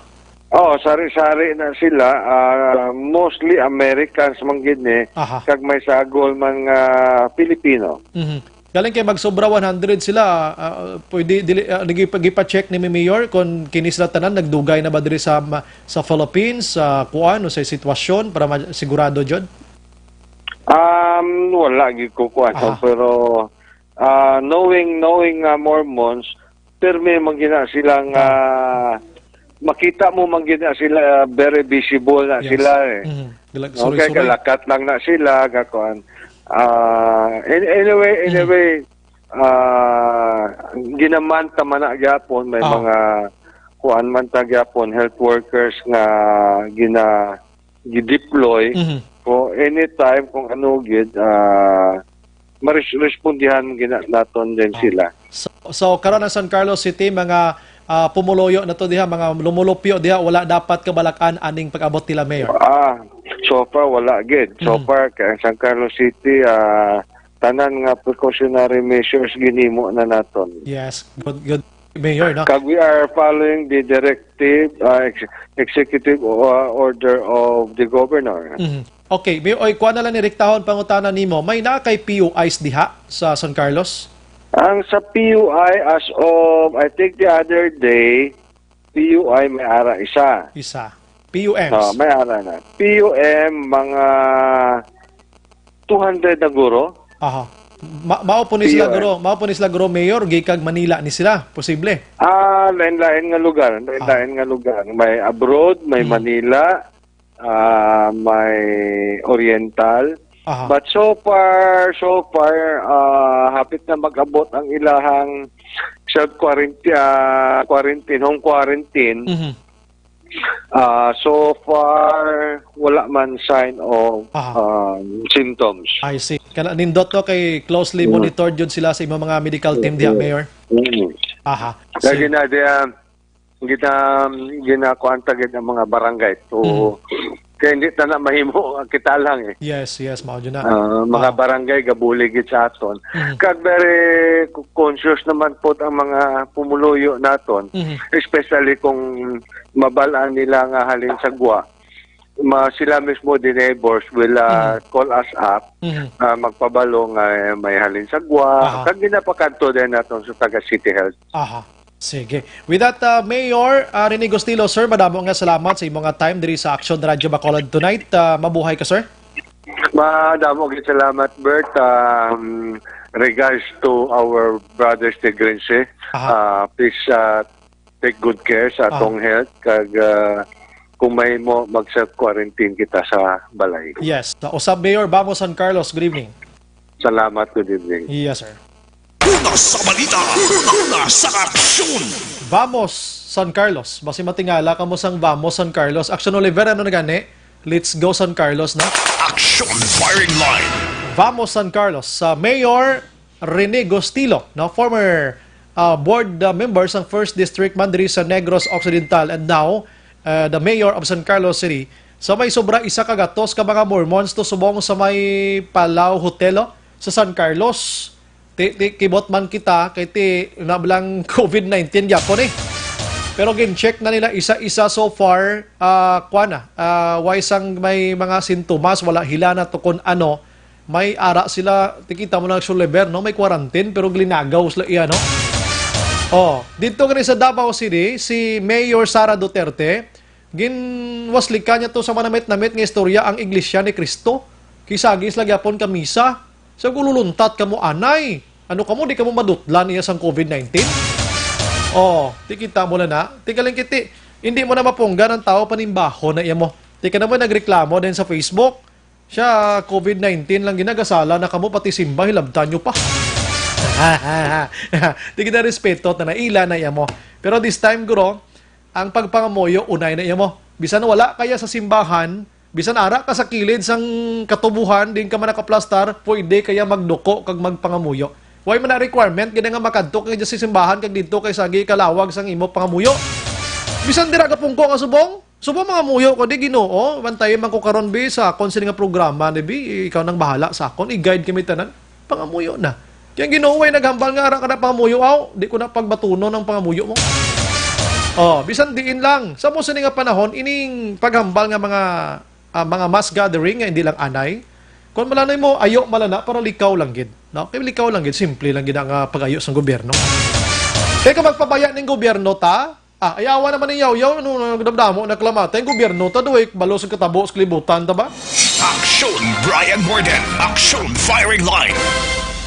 Oh, sari-sari na sila. Ah, mostly Americans man gid ni, Aha. Kag may sagol man nga Filipino. Mhm. Galing kay magsobra one hundred sila, ah, pwede dili, ah, nagi- gipa-check ni Mayor kung kini sila tanan nagdugay na ba diri sa ma- sa Philippines, sa kuan o sa sitwasyon para ma- sigurado jud. Um, wala gid ko kuan, Aha. Pero ah, knowing knowing nga Mormons, permi man gina sila nga makita mo man gina sila, ah, very visible na Yes. sila eh. Mhm. Galag- Okay, suroy-suroy. Kalakat lang na sila, gakuan. Ah, an- anyway, Mhm. Anyway, ah, ginaman ta man na gyapon, may Ah. mga kuan man ta gyapon, health workers nga gina gideploy Mhm. ko anytime kung ano gid, ah, mares- respondihan gina naton din Ah. sila. So, so karon ang San Carlos City, mga ah, pumuluyo na to diha, mga lumulupyo diha, wala dapat kabalak-an aning pag-abot nila, Mayor. Ah, so far wala gid. So Mhm. far kay ang San Carlos City, ah, tanan nga precautionary measures ginimo na naton. Yes, good, good, Mayor, no? Kag we are following the directive, uh, ex- executive uh, order of the governor. Mhm. Okay, Mayor, oy, kuha na lang ni Riktahon pangutana nimo. May na kay P U Is diha sa San Carlos? Ang sa P U I, as of, I think, the other day, P U I may ara isa. Isa. P U Ms. Oh, may ara na. P U M, mga two hundred na guro. Aha. Ma mao po ni sila P U M. Guro, mao po ni sila Guro, Mayor, gikag Manila ni sila, posible. Ah, lain-lain nga lugar, lain-lain nga lugar. May abroad, may Hmm. Manila, ah, may Oriental. Aha. But so far, so far, ah, hapit na mag-abot ang ilahang self quarantine, ah, quarantine, home quarantine. Mhm. Ah, so far, wala man sign of Aha. um, symptoms. I see. Kana nindot to kay closely Mm. monitored jud sila sa imong mga medical team diha, Mm. Mayor. Mm. Aha. Kaya Sige. gina, gina, gina, ginakuan ta gid ang mga barangay. So, Mm. kaya hindi ta na mahimo, kita lang eh. Yes, yes, mao jud na. Ah, mga Ah. barangay gabulig gid sa aton. Mhm. Kag very conscious naman po ang mga pumuluyo naton, Mhm. especially kung mabal-an nila nga halin sa gwa. Ma, sila mismo, the neighbors, will uh, Mhm. call us up, Mhm. uh, magpabalo nga may halin sa gwa. Aha. Kag ginapakadto din naton sa taga City Health. Aha. Sige. With that, uh, Mayor uh, Rene Gustilo, sir, madamo nga salamat sa imong nga time diri sa Action Radio Bacolod tonight. Uh, mabuhay ka, sir. Madamo gid salamat, Bert. Um, regards to our brothers Tigrense, Aha. uh, please uh, take good care sa Aha. atong health. Kag uh, kung may mo, mag-self-quarantine kita sa balay. Yes. Sa usab, Mayor, Vamos San Carlos, good evening. Salamat, good evening. Yes, sir. Una sa balita, una sa aksyon. Vamos San Carlos. Basi matingala kamo sang Vamos San Carlos. Action Oliver, ano na gani? Let's go San Carlos na. Action firing line. Vamos San Carlos. Sa Mayor Rene Gustilo, no? Former uh, board uh, member sang First District man diri sa Negros Occidental and now uh, the Mayor of San Carlos City. So may sobra isa ka gatos ka mga Mormons to subong sa may Palau Hotel, oh, sa San Carlos. Ti, ti, kibot man kita kay ti nablang COVID nineteen gyapon eh. Pero gin-check na nila isa-isa so far, ah, kuan na, ah, way sang may mga sintomas, wala hila na to kun ano, may ara sila, tikita mo na sa Oliver, no? May quarantine, pero glinagaw sila iya, no? Oh, dito gani sa Davao City, si Mayor Sara Duterte, Ginwaslikan niya to sa manamit-namit nga istorya ang Iglesia ni Cristo. Kisagis lagi apon ka misa. Sa gululuntat kamo, anay. Ano kamo, di kamo madutlan iya sang covid nineteen? Oh, ti kita mo na na. Ti galing kiti, hindi mo na mapunggan ang tao, panimbaho na iya mo. Ti ka naman nagreklamo din sa Facebook. Siya, covid nineteen lang ginagasala na kamo, pati simba, hilabtan nyo pa. Ti ginarespeto ta na, ila na iya mo. Pero this time, guro, ang pagpangamuyo, unay na iya mo. Bisan wala kaya sa simbahan, bisan ara ka sa kilid sang katubuhan, din ka man nakaplastar, pwede kaya magduko kag magpangamuyo. Way man na requirement gid nga makadto kay sa simbahan kag didto kay sagi kalawag sang imo pangamuyo. Bisan dira gapungko nga subong, subong mangamuyo ko di, Ginoo, bantay man ko karon, bi, sa akon sini nga programa ni, bi, ikaw nang bahala sa akon, i-guide kami tanan. Pangamuyo na. Kaya ang Ginoo ay naghambal nga ara ka na pangamuyo, aw, di ko na pagbatunon ang pangamuyo mo. Oh, bisan diin lang. Sa mo sini nga panahon, ining paghambal nga mga, ah, mga mass gathering nga hindi lang anay. Kung malanoy mo, ayo malana para likaw lang gid. No? Kay likaw lang gid, simple lang gid ang, ah, pag-ayo sang gobyerno. Kay kung magpabaya ning gobyerno ta, ah, ayawa naman ni Yawyaw, no, nagdamdamo, naklamatay ang gobyerno ta, duway balo sa katabo sa kalibutan ta ba? Aksyon Brian Morgan, Aksyon Firing Line.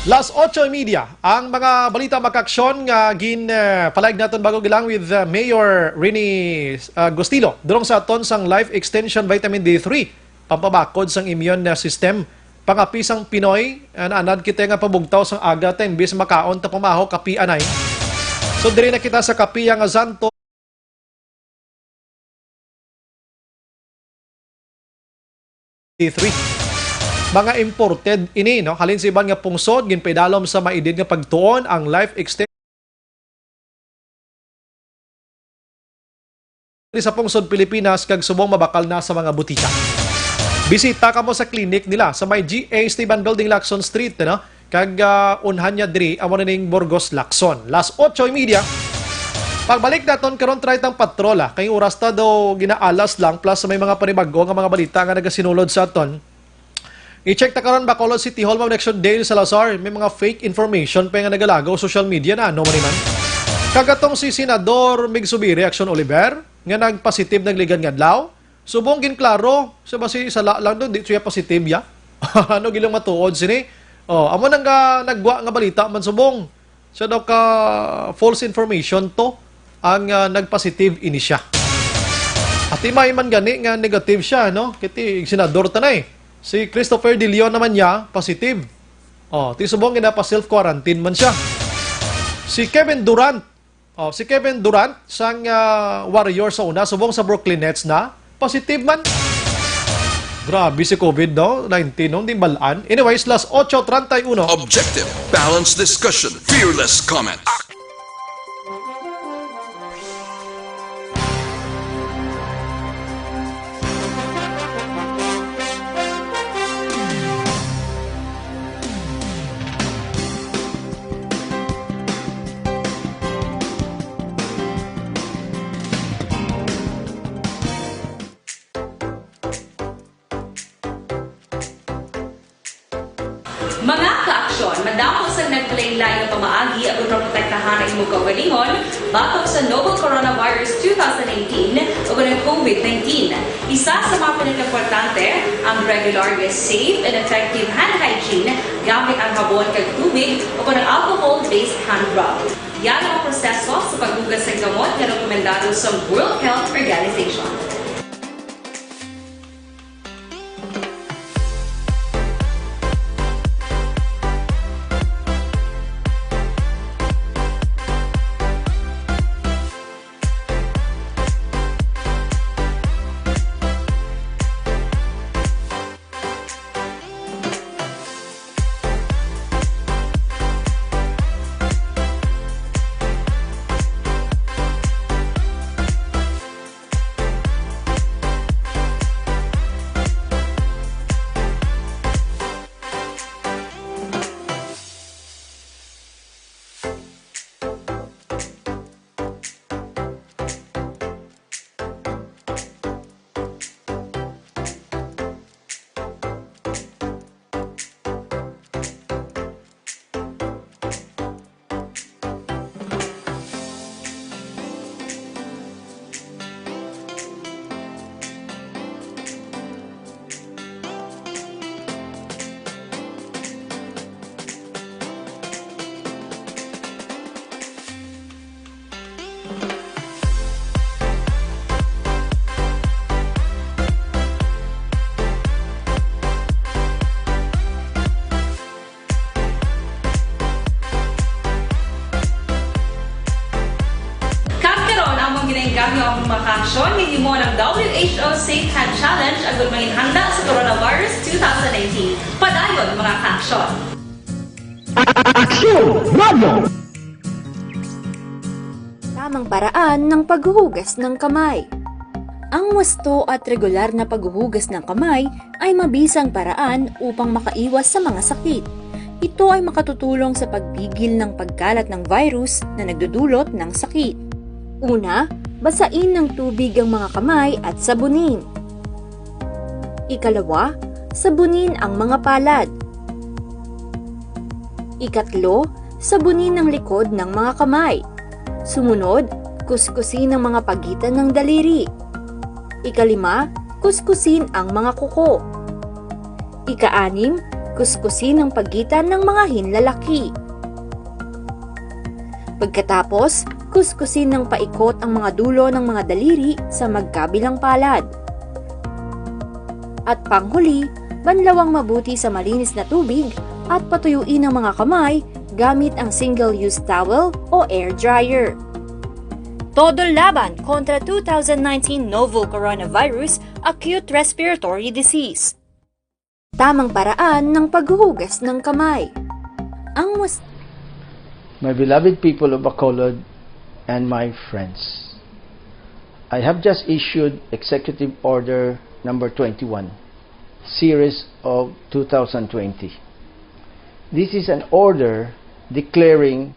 Las ocho y media, ang mga balita makaaksyon nga gin, eh, palaig naton bago gilang with, eh, Mayor Rene, ah, Gustilo. Durong sa aton sang Life Extension Vitamin D three, pampabakod sang immune na system. Pangapi sang Pinoy, eh, naanad kita nga pabugtaw sang aga, ta imbis makaon ta pamaho, kapi anay. So, diri na kita sa kapiya nga santo. Three. Mga imported ini, no? Halin sa iban nga pungsod, ginpaidalom sa maidid nga pagtuon ang life extension sa pungsod Pilipinas kag subong mabakal na sa mga butika. Bisita kamo sa clinic nila sa may G A Esteban Building, Lacson Street, no? Kag, ah, unhan niya diri, amo na ning Burgos Lacson. Las ocho y media. Pagbalik naton karon, try tang patrola. Kay oras ta daw ginaalas lang, plus may mga panibago nga mga balita nga nagasinulod sa aton. I-check ta karon, Bacolod City Hall, Ma'am Nexon Dale Salazar. May mga fake information pa nga nagalagaw social media na, ano man ni man. Kag atong si Senador Mig Zubiri, Action Oliver, nga nagpositive nagligad nga adlaw. Subong ginklaro, siya basi sala lang do, di siya positive ya. Ano gilang matuod sini? Oh, amo nang ga-, nagwa nga balita man subong. Siya daw ka false information to ang, ah, nagpositive ini siya. At imay man gani nga negative siya, no? Kiti senador ta na eh. Si Christopher De Leon naman niya, positive. Oh, ti subong ginapa self quarantine man siya. Si Kevin Durant, Oh, si Kevin Durant sang, ah, Warriors sa una, subong sa Brooklyn Nets na, positive man. Grabe si covid, no? Nineteen, no? Di balaan. Anyways, las ocho treinta y uno. Objective, balanced discussion, fearless comment. Mga kaaksyon, madamo sang nagpalain-lain nga pamaagi aron maprotektahan ang imong kaugalingon batok sa novel coronavirus two thousand eighteen o ang covid nineteen. Isa sa mga pinakaimportante, ang regular nga safe and effective hand hygiene gamit ang habon kag tubig o ang alcohol-based hand rub. Yan ang proseso sa paghugas sa gamot nga rekomendado sa World Health Organization. Aksyon, himo ng W H O Safe Hand Challenge agud mangin handa sa coronavirus two thousand nineteen. Padayon, mga kaaksyon! Aksyon Radio! Tamang paraan ng paghuhugas ng kamay. Ang wasto at regular na paghuhugas ng kamay ay mabisang paraan upang makaiwas sa mga sakit. Ito ay makatutulong sa pagpigil ng pagkalat ng virus na nagdudulot ng sakit. Una, basain ng tubig ang mga kamay at sabunin. Ikalawa, sabunin ang mga palad. Ikatlo, sabunin ang likod ng mga kamay. Sumunod, kuskusin ang mga pagitan ng daliri. Ikalima, kuskusin ang mga kuko. Ikaanim, kuskusin ang pagitan ng mga hinlalaki. Pagkatapos, kuskusin ng paikot ang mga dulo ng mga daliri sa magkabilang palad. At panghuli, banlawang mabuti sa malinis na tubig at patuyuin ang mga kamay gamit ang single-use towel o air dryer. Todo laban kontra two thousand nineteen novel coronavirus acute respiratory disease. Tamang paraan ng paghuhugas ng kamay. Ang was- My beloved people of Bacolod and my friends, I have just issued Executive Order number twenty-one, series of two thousand twenty. This is an order declaring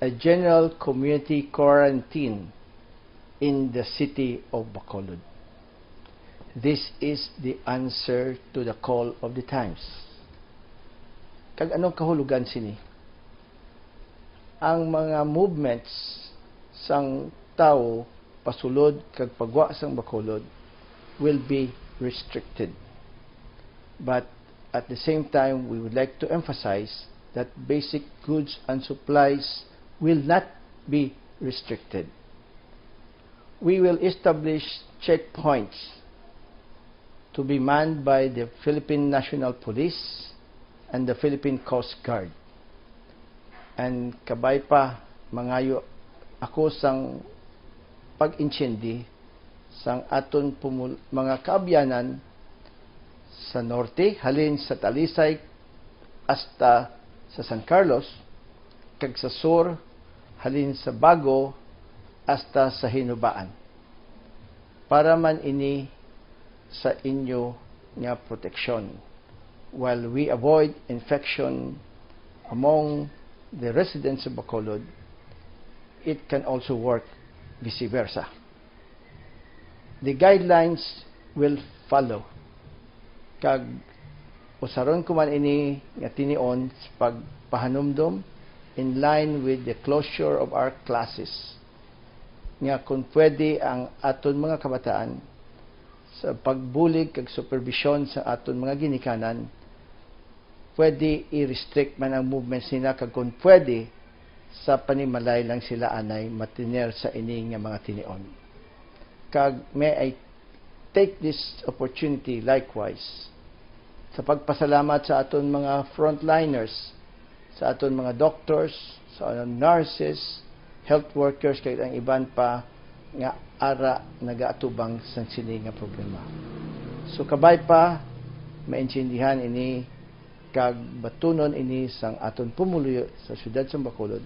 a general community quarantine in the city of Bacolod. This is the answer to the call of the times. Kag anong kahulugan sini? Ang mga movements sang tawo pasulod kag pagwa sang Bacolod will be restricted. But at the same time, we would like to emphasize that basic goods and supplies will not be restricted. We will establish checkpoints to be manned by the Philippine National Police and the Philippine Coast Guard. And kabay pa, mangayo ako sang pag-intindi sang aton pumul- mga kaabyanan sa norte, halin sa Talisay hasta sa San Carlos, kag sa sur, halin sa Bago hasta sa Hinubaan. Para man ini sa inyo nga proteksyon, while we avoid infection among the residents of Bacolod, it can also work vice versa. The guidelines will follow, kag usaron ko man ini nga tinion sa pagpahanumdom in line with the closure of our classes, nga kon pwede ang aton mga kabataan sa pagbulig kag superbisyon sa aton mga ginikanan, pwede i-restrict man ang movements nila, kag kon pwede, sa panimalay lang sila anay matiner sa ini nga mga tinion. Kag may I take this opportunity likewise sa pagpasalamat sa aton mga frontliners, sa aton mga doctors, sa nurses, health workers, kag ang iban pa nga ara nagaatubang sang sini nga problema. So kabay pa, maintindihan ini kag batunon ini sang aton pumuluyo sa siyudad sang Bacolod,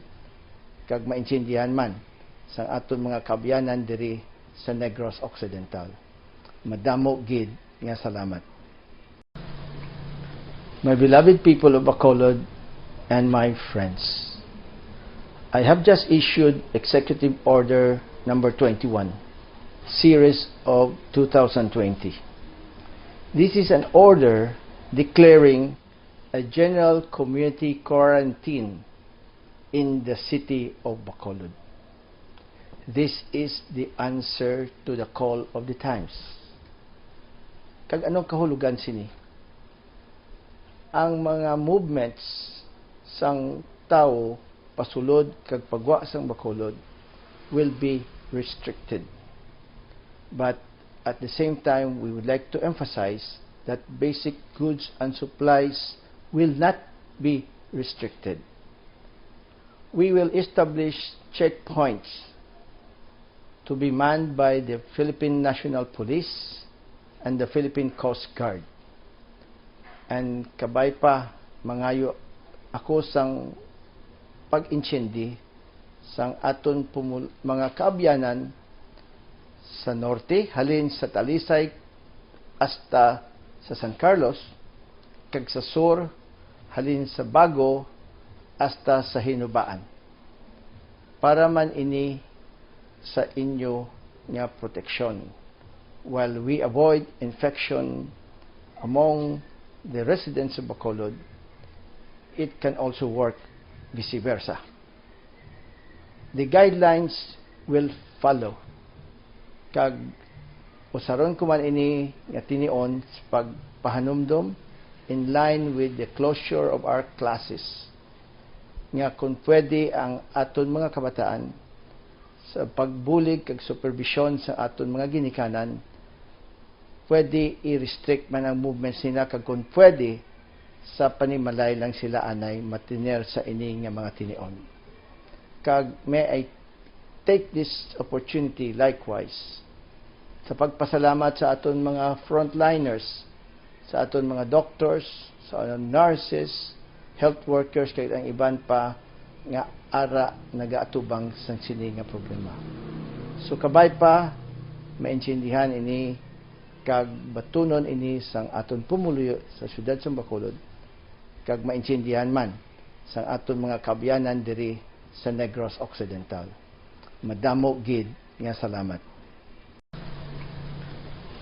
kag maintindihan man sang aton mga kaabyanan diri sa Negros Occidental. Madamo gid nga salamat. My beloved people of Bacolod and my friends, I have just issued Executive Order number twenty-one, series of two thousand twenty. This is an order declaring a general community quarantine in the city of Bacolod. This is the answer to the call of the times. Kag anong kahulugan sini? Ang mga movements sang tawo pasulod kag pagwa sang Bacolod will be restricted. But at the same time, we would like to emphasize that basic goods and supplies will not be restricted. We will establish checkpoints to be manned by the Philippine National Police and the Philippine Coast Guard. And kabay pa, mangayo ako sang pag-intindi sang aton pumul-, mga kaabyanan sa norte, halin sa Talisay hasta sa San Carlos, kag sa sur, halin sa Bago hasta sa Hinubaan, para man ini sa inyo nga proteksyon. While we avoid infection among the residents of Bacolod, it can also work vice versa. The guidelines will follow, kag usaron ko man ini nga tinion sa pagpahanumdom in line with the closure of our classes, nga kung pwede ang aton mga kabataan sa pagbulig kag superbisyon sa aton mga ginikanan, pwede i-restrict man ang movements nila, kag kung pwede, sa panimalay lang sila anay matiner sa ini nga mga tinion. Kag may I take this opportunity likewise sa pagpasalamat sa aton mga frontliners, sa aton mga doctors, sa aton nurses, health workers, kag ang iban pa nga ara nagaatubang sang sini nga problema. So, kabay pa, maintindihan ini kag batunon ini sang aton pumuluyo sa siyudad sang Bacolod, kag maintindihan man sang aton mga kaabyanan diri sa Negros Occidental. Madamo gid nga salamat.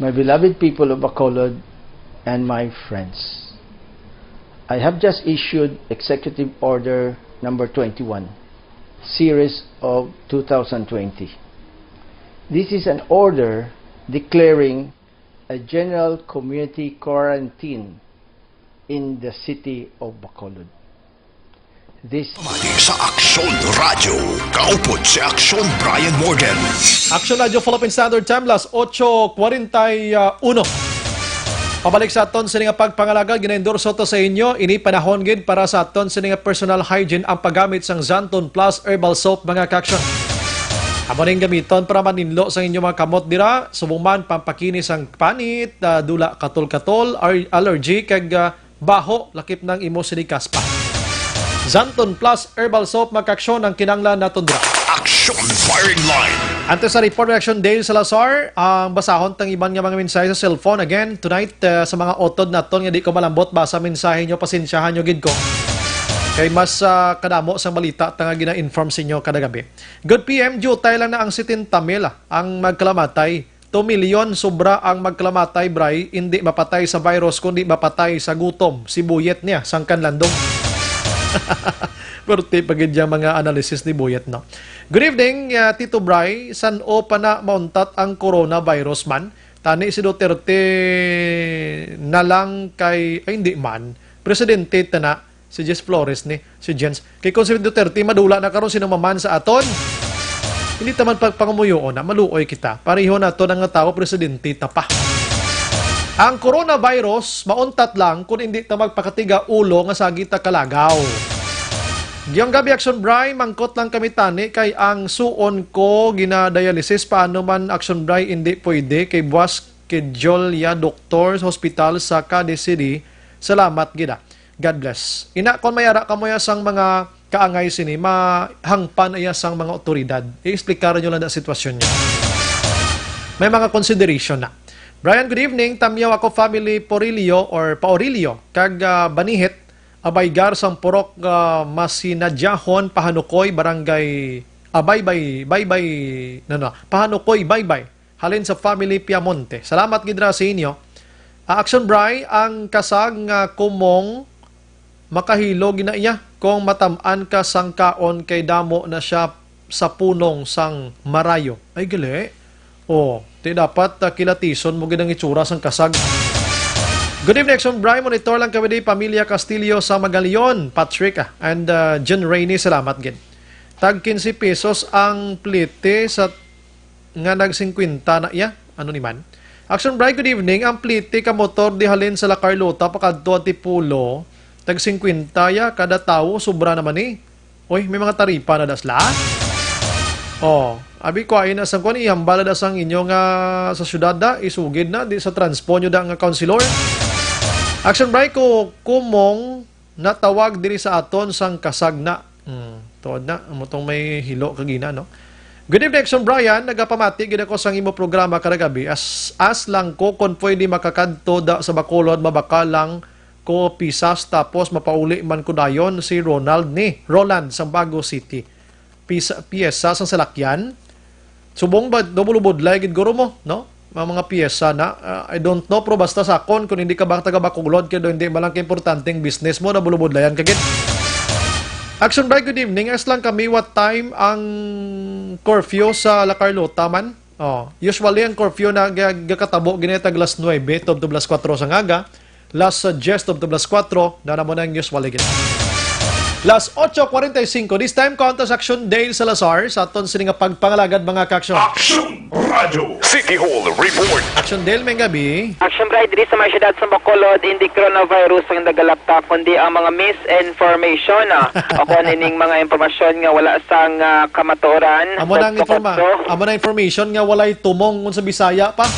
My beloved people of Bacolod and my friends, I have just issued Executive Order number twenty-one, series of two thousand twenty. This is an order declaring a general community quarantine in the city of Bacolod. This Pamati sa Aksyon Radio. Kaupod si Aksyon Brian Morgan. Aksyon Radio Philippine Standard Time, las ocho cuarenta y uno. Pabalik sa aton sini nga pagpangalagad, ginaendorso to sa inyo. Ini panahon gid para sa aton sini nga personal hygiene ang paggamit sang Zanton Plus Herbal Soap, mga ka-aksyon. Amo ning gamiton para maninlo sang inyo mga kamot dira, subong man pampakinis sang panit, ah, dula, katol-katol, ar-, allergy, kag, ah, baho, lakip nang imo sinikas pa. Zanton Plus Herbal Soap, mga ka-aksyon, ang kinahanglan naton dira. Aksyon Firing Line. Antes sa report, Reaction Dale Salazar, ang basahon tang iban nga mga mensahe sa cellphone. Again, tonight, ah, sa mga utod naton nga di ko malambot basa mensahe nyo, pasensyahan nyo gid ko. Kay mas, ah, kadamo sang balita ta nga gina-inform sa inyo kada gabi. Good P M, diutay lang na ang setenta mil, ah, ang magkalamatay. Two million sobra ang magkalamatay, Bray, indi mapatay sa virus, kundi mapatay sa gutom. Si Buyet niya, sangkan landong. Perti pa gid yang mga analysis ni Buyet, no? Good evening, ah, Tito Bray. San-o pa na mauntat ang coronavirus man? Tani si Duterte na lang kay, ay, hindi man. Presidente ta na. Si Jess Flores ni, si Jens. Kay kung si Duterte, madula na karon, sino maman sa aton? Hindi ta man pagpangamuyoon na, maluoy kita. Pareho nato na nga tawo, presidente ta pa. Ang coronavirus, mauntat lang kung hindi ta magpakatiga ulo nga sagi ta kalagaw. Giyang gabi, Action Bray, mangkot lang kami tani kay ang suon ko gina-dialysis. Paano man, Action Bray, hindi pwede kay buwas kay Jolia, doktor sa hospital sa Cadiz City. Salamat gid, ah. God bless. Ina, kon may ara kamo ya sang mga kaangay sini, mahangpan iya sang mga otoridad. I-explicar nyo lang na sitwasyon nyo. May mga consideration na. Brian, good evening. Tamyaw ako, family Porillo or Paorillo, kag, ah, Banihit, Abaygar sang Purok, ah, Masinadjahon, Pahanukoy, Barangay, ah, Baybay, Baybay, no, no, Pahanukoy, Baybay. Halin sa family Piamonte. Salamat gid ra sa inyo. Ah, Action Bray, ang kasag nga kumong makahilo gina iya kung matam-an ka sang kaon kay damo na siya sa punong sang marayo. Ay, gali. Oh, di dapat, ah, kilatison mo gid ang itsura sang kasag. Good evening, Action Bray. Monitor lang kami di pamilya Castillo sa Magalion. Patrick, ah, and, ah, John Rainy, salamat gid. Tag quince pesos ang plete sa nga nag singkwenta na iya. Ano ni man? Action Bray, good evening. Ang plete ka motor di halin sa La Carlota pakadto Antipolo, tag singkwenta ya kada tawo, sobra naman ni. Oy, may mga taripa na dasla. Oh, abi ko, ay na sang kuan, ihambal da sang inyo nga sa syudad da, isugid na, di sa transpo nyo da nga councilor. Action break ko, kumong natawag diri sa aton sang kasagna. Hmm, tuod na, amo tong may hilo kagina, no? Good evening, Action Brian. Nagapamati gid ako sang imo programa kada gabi. As, as lang ko kon pwede makakadto da sa Bacolod, mabakal lang ko pisas tapos mapauli man ko dayon si Ronald ni Roland sang Bago City. Pisa, piyesa sang salakyan. Subong ba, nabulubudlay gid guro mo, no? Ang mga piyesa na, ah, I don't know, pero basta sa akon, kung hindi ka ba taga Bacolod, kaya hindi man lang kaimportante ang business mo, nabulubudlayan ka gid. Action Bright, good evening. Ask lang kami, what time ang curfew sa La Carlota man? Oh, usually ang curfew na ga-, gakatabo gini tag alas nuebe, tubtob alas kuwatro sa ngaga. Las, uh, diez tubtob alas kuwatro, na namo na ang news waligid. Las ocho cuarenta y cinco. This time, countdown sa Action Dale Salazar sa aton sini nga pagpangalagad, mga ka-action. Action Radio City Hall Report. Action Dale, may gabi. Action Bright, diri sa mga syudad sa Bacolod, hindi coronavirus ang nagalapta, kundi ang mga misinformation, ah, o kung ano ining mga impormasyon nga wala sang, ah, kamatuoran. Amo na ang Kutso-kutso. Informa-, amo na information nga walay tumong kung sa Bisaya pa.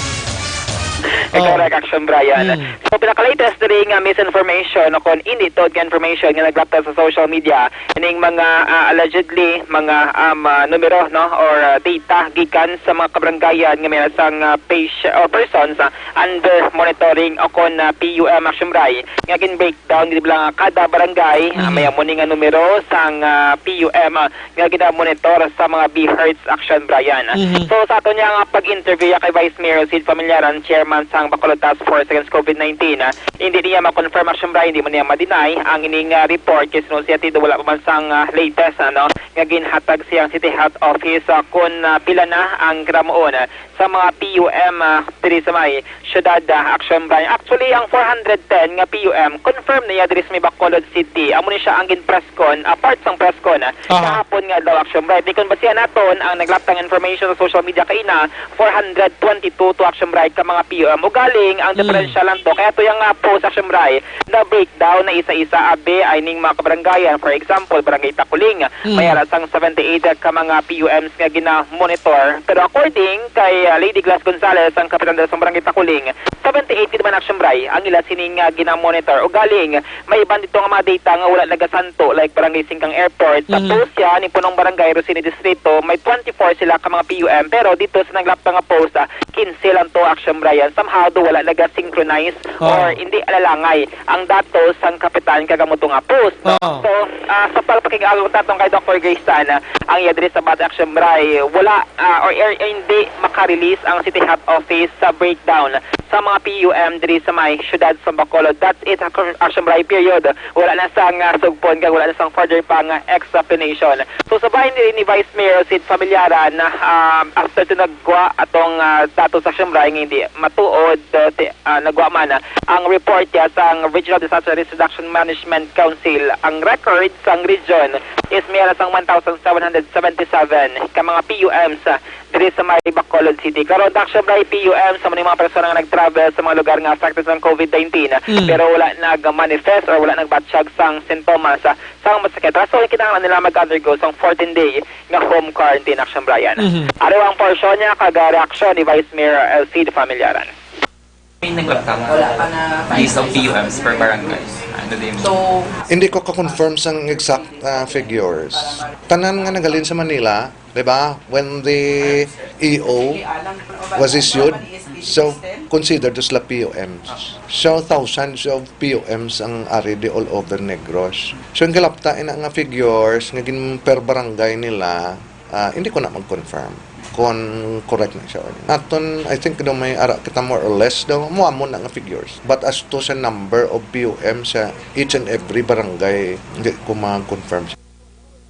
Eh, Oh. Correct, Action Brian. Mm. So, pinaka-latest diri nga misinformation o kung hindi tuod nga information nga naglapta sa social media, ining mga, ah, allegedly, mga, um, ah, numero, no, or, ah, data gikan sa mga kabarangayan nga may sang, ah, patient or persons, ah, under monitoring o kung, ah, P U M, Action Brian, nga gin-breakdown gid lang kada barangay, ah, Mhm. may amo ni nga numero sang, ah, P U M, ah, nga ginamonitor sa mga BHERTs, Action Brian. Mhm. So, sa ato niya nga pag-interview ya kay Vice Mayor Sid Familiaran, chairman sang Bacolod Task Force Against COVID nineteen, ah, hindi niya ma-confirm, Action Brian, hindi man niya ma-deny ang ining, ah, report kay sinusi hatod wala pa man sang, ah, latest, ano, nga ginhatag siyang City Health Office, ah, kung, ah, pila na ang kinamuon, ah, sa mga P U M, ah, diri sa may syudad, ah, Action Brian. Actually, ang four hundred ten nga P U M, confirm na iya diri sa may Bacolod City. Amo ni siya ang gin-press con, ah, part sang press con, ah, Aha. kahapon nga daw, Action Bright. Di kon basihan naton ang naglaptang information sa social media kaina, four hundred twenty-two to, Action Bright, ka mga P U M. Ugaling, ang Mm. diferensya lang to, kaya to yung, ah, post, Action Bright, na breakdown na isa-isa, abi, ay ning mga kabarangayan. For example, Barangay Takuling, Mm. may ara sang seventy-eight ka mga P U Ms nga gina-monitor. Pero according kay, ah, Lady Glass Gonzalez, ang kapitan sa Barangay Takuling, seventy-eight gid man, Action Bright, ang ila sining, ah, gina-monitor. Ugaling, may iban dito nga mga data nga wala nagasanto, like Barangay Singkang Airport. Sa Mhm. post siya ni punong barangay Rosini Distrito, may twenty-four sila ka mga P U M, pero dito sa naglapta nga post, ah, quince lang to, Action Brian. Somehow do wala naga-synchronize Oh. or hindi alalangay ang datos sang kapitan kag amo to nga post, no? Oh. So, ah, sa pagpakig-agaw naton kay Doctor Grace Tan, ah, ang iya diri sa Bata Action Bright, wala, ah, or, or hindi maka-release ang City Health Office sa breakdown sa mga P U M diri sa may siyudad sa Bacolod. That's it, Action Bright, period. Wala na sang, ah, sugpon kag wala na sang further pang, ah, explanation. So, sa bahin diri ni Vice Mayor Sid Familiaran, ah, after to nagwa atong, ah, datos, Action Bright, nga hindi matuod, ah, ti-, ah, nagwa man, ah, ang report ya sang Regional Disaster Risk Reduction Management Council. Ang record sang region is may ara sang one thousand seven hundred seventy-seven ka mga P U Ms, ah, diri sa may Bacolod City. Karon, Action Bright, P U M sa mga, mga persona nga nag-travel sa mga lugar nga affected sang COVID nineteen, Mm. pero wala nag-manifest or wala nagbatyag sang sintomas, ah, sang masakit. Rason, kinahanglan nila mag-undergo sang fourteen day nga home quarantine, Action Brian. Mhm. Ari ang porsyon niya kag reaksyon ni Vice Mayor Elcid Familiaran. May naglapta nga list of P U Ms per barangay. Ano din? So, hindi ko ka-confirm sang exact, ah, figures. Tanan nga nagalin sa Manila, di ba? When the E O was issued, so considered to sila P U Ms. So thousands of P U Ms ang ari di all over Negros. So ang galapta ina nga figures nga gin per barangay nila, ah, hindi ko na mag-confirm kung correct na siya or not. Aton, I think daw may ara kita more or less daw, mo amo na nga figures. But as to sa number of P U M sa each and every barangay, hindi ko ma-confirm siya.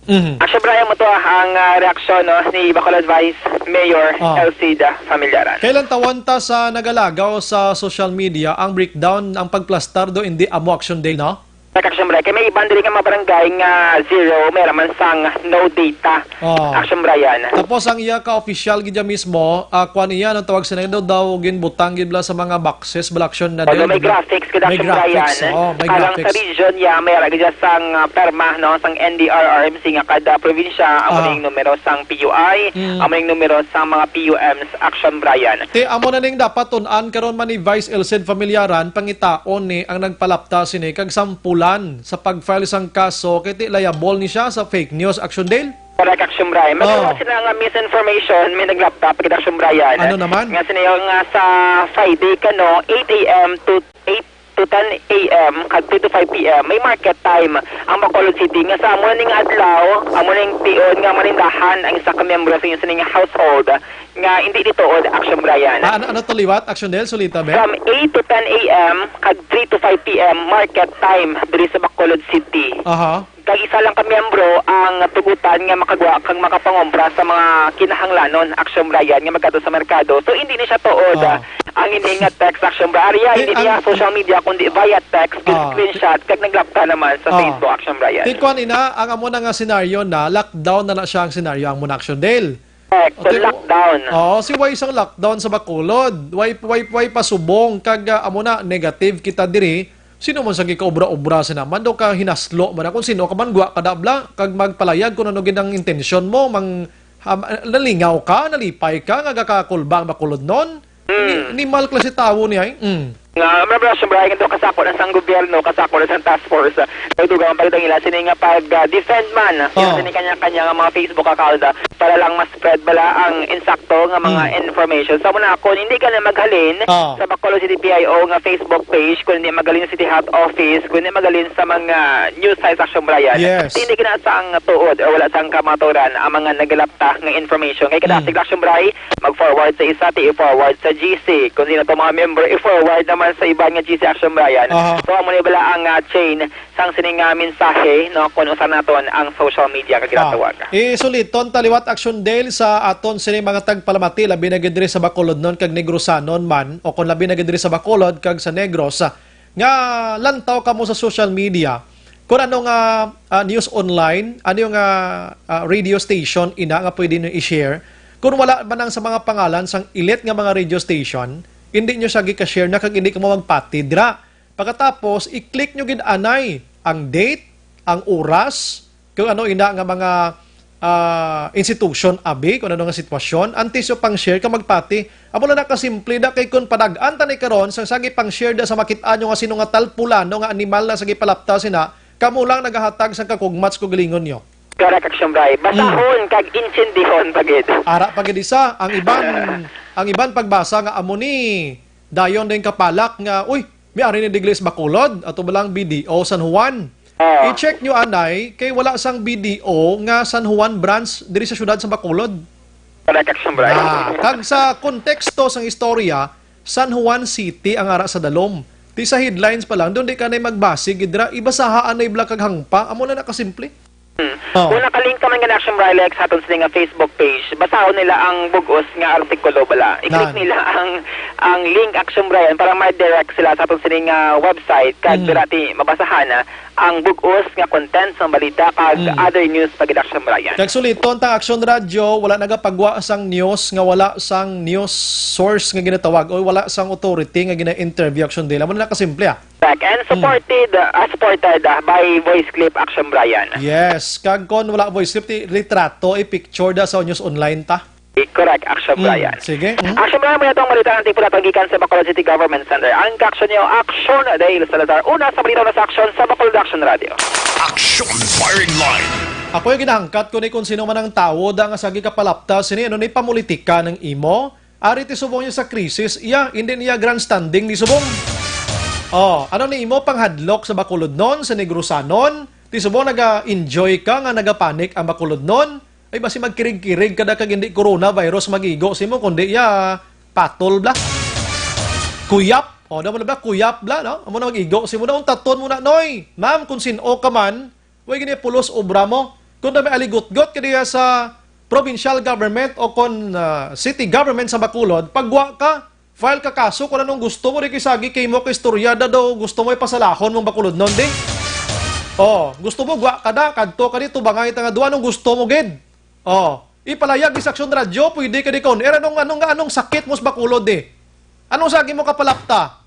Mhm. Action Brian, mo to ang, ah, reaksyon, no, ni Bacolod Vice Mayor Ah. Elcida Familiaran. Kailan tawon ta sa nagalagaw sa social media ang breakdown, ang pagplastar do, hindi amo Action Day, no? Correct, Action Brian. Kay may iban diri nga mga barangay nga zero, may raman sang no data. Oh. Action Brian. Tapos ang iya ka official gid dyan mismo, ah, kuan iya, ang tawag sa daw, daw ginbutang gid bala sa mga boxes, bala, Action na. Ano, din, may di ba? Graphics gid, may Action Brian. Graphics, oh, may graphics. Alang sa region, ya, may ara gid sang, ah, perma, no, sang N D R R M C nga kada probinsya, amo Ah. na yung numero sang P U I, Mm. amo yung numero sang mga P U Ms, Action Brian. Ti, amo na ning dapat tun-an karon man ni Vice Elcid Familiaran, pangitaon ni ang nagpalapta sini kag sampulan sa pag-file sang kaso kay ti liable ni siya sa fake news, Action Dale. Correct, Action Brian. May Oh. mga sila nga misinformation, may naglapta pa gid, Action Brian. Ano naman? Nga sila nga sa Friday, kano, eight A M to eight to ten A M, kag three to five P M, may market time ang Bacolod City. Nga sa amo ning adlaw, amo ning tion nga manindahan ang isa ka miyembro sa inyo sining household nga hindi dituod, Action Brian. Ah, ano, ano to liwat, Action Dale? Sulita, be? From eight to ten A M, kag three to five P M, market time diri sa Bacolod City. Aha. Kag isa lang ka miyembro ang tugutan nga makagwa kag makapangompra sa mga kinahanglanon, Action Brian, nga magkadto sa merkado. So, hindi ni siya tuod, Ah. ah, ang ini nga text, Action Brian. Ari, Ti-, hindi niya ang social media, kundi via text, Ah. screenshot, kag naglapta naman sa Ah. Facebook, Action Brian. Ti kuan ina, ang amo na nga senaryo na, lockdown na na siya ang senaryo, ang muna, Action Dale. Correct. So, Okay, lockdown. Oo, si why sang lockdown sa Bacolod? Why, why, why pasubong? Kag, ah, amo na, negative kita diri. Sino man sa gikaobra-obra sa naman? Daw ka hinaslo man na kung sino ka man, gwa ka da bala, kag magpalayag kung ano gid ang intensyon mo, mang, ham-, nalingaw ka, nalipay ka, nga gakakulba ang Bacolodnon? Hmm. Ni-, nimal klase tawo niya, eh. Mm. Nga, mabra, siyempre, ay ito kasako na sang gobyerno, kasako na sang task force. Ah, nagdugang ang pagdangila, sini nga pag, ah, defend man, ah, Oh. sini kanya-kanya nga mga Facebook account, ah, para lang mas spread bala ang insakto nga mga Mm. information. Sa muna ako, hindi ka na maghalin Ah. sa Bacolod City P I O nga Facebook page, kung hindi maghalin sa City Health Office, kung hindi maghalin sa mga news sites, Action Brian. Yes. Hindi ka na sang tuod o wala sang kamaturan ang mga nagalapta nga information. Kay kada Mm. sige, Action Brian, mag-forward sa isa, ti i-forward sa G C. Kung sino to mga member, i-forward naman sa iban nga G C, Action Brian. Aha. So, amo ni bala ang, ah, chain sang sining nga mensahe, no, kung usa naton ang social media nga ginatawag. Ah, isuliton ta liwat, Action Dale, sa aton sini mga tagpalamati, labi na gid diri sa Bacolodnon kag Negrosanon man, o kung labi na gid diri sa Bacolod kag sa Negros, ah, nga lantaw kamo sa social media, kung ano nga, ah, news online, ano yung, ah, ah, radio station ina nga pwede nyo i-share, kung wala man ang sa mga pangalan sang elite nga mga radio station, hindi nyo siya gika-share na kag hindi kamo magpati dira. Pagkatapos, i-click nyo gid anay ang date, ang oras, kung ano ina nga mga, ah, institution, abi, kung ano nga sitwasyon, antes nyo pang-share ka magpati. Amo na nakasimple da kay kung padag-an ta ni karon, sang sagi pang-share da sa makit-an nyo nga sino nga tal pulano nga animal na sagi palapta sina, kamo lang nagahatag sang kakugmat sa kaugalingon nyo. Correct, Action Brian. Basahon Mm. kag intindihon pa gid. Ara pa gid isa, ang iban, ang iban pagbasa nga amo ni, dayon din kapalak nga, uy, may ari ni Diglis Bacolod, ato ba lang B D O San Juan? Oo. I-check nyo anay, kay wala sang B D O nga San Juan branch diri sa syudad sa Bacolod. Correct, Action Brian. Ah, kag sa konteksto sang istorya, San Juan City ang ara sa dalom. Ti sa headlines pa lang, doon di ka na magbasig, gidra, ibasaha anay bala kag hangpa, amo na nakasimple. Hmm. Oh. Kung nakalink ka man nga, Action Brian, like, sa aton sini nga Facebook page, basahon nila ang bug-os nga artikulo bala. I-click Nan. nila ang, ang link, Action Brian, para ma-direct sila sa aton sini nga website, kag Hmm. dira ti mabasahan na ang bug-os nga content sa balita kag Hmm. other news pa gid, Action Brian. Kag suliton ta, Action Radio, wala nagapagwa sang news nga wala sang news source nga ginatawag o wala sang authority nga gina-interview, Action Dale. Amo na nakasimple, ah. Correct. And Hmm. supported, uh, supported, uh, by voice clip, Action Brian. Yes. Kag kon wala voice clip, ti litrato, i-picture da sa news online ta. Eh, correct, Action Hmm. Brian. Sige. Hmm. Action Brian, muna itong balita ng tipo na paggikan sa Bacolod City Government Center. Ang ka-action niyo, Action Dale Salazar. Una sa balita na sa action sa Bacolod Action Radio. Action Firing Line. Ako yung ginahangkat ko ni kung sino man ang tawo da nga sagi kapalapta sini, ano ni pamulitika ng imo? Ari ti subong niya sa krisis, iya, hindi niya grandstanding ni subong. Oh, ano ni imo panghadlok sa Bacolodnon, sa Negrosanon? Ti subong naga-enjoy ka nga nagapanik ang Bacolodnon? Ay, basi magkirig-kirig ka da kag hindi coronavirus mag-igo sa imo, kundi iya, patol bla. Kuyap. Oh, daw mo na ba? Kuyap bla, no? Amo na mag-igo sa imo. Daw, taton mo na, noy. Ma'am, kung sin-o ka man, Way gini pulos obra mo. Kung na may aligutgot ka diya sa provincial government o kon, ah, city government sa Bacolod, pagwa ka, file ka kaso kung anong gusto mo, di kay sagi kay mo kay istorya da daw gusto mo ipasalahon mong Bacolodnon, di? Oh, gusto mo gwa ka na, kadto ka dito, bangay ta nga duwa, anong gusto mo gid? Oh, ipalayag sa Aksyon Radyo, pwede ka di ka on air. Anong, anong, anong sakit mo sa Bacolod, eh? Anong sa imo kapalapta?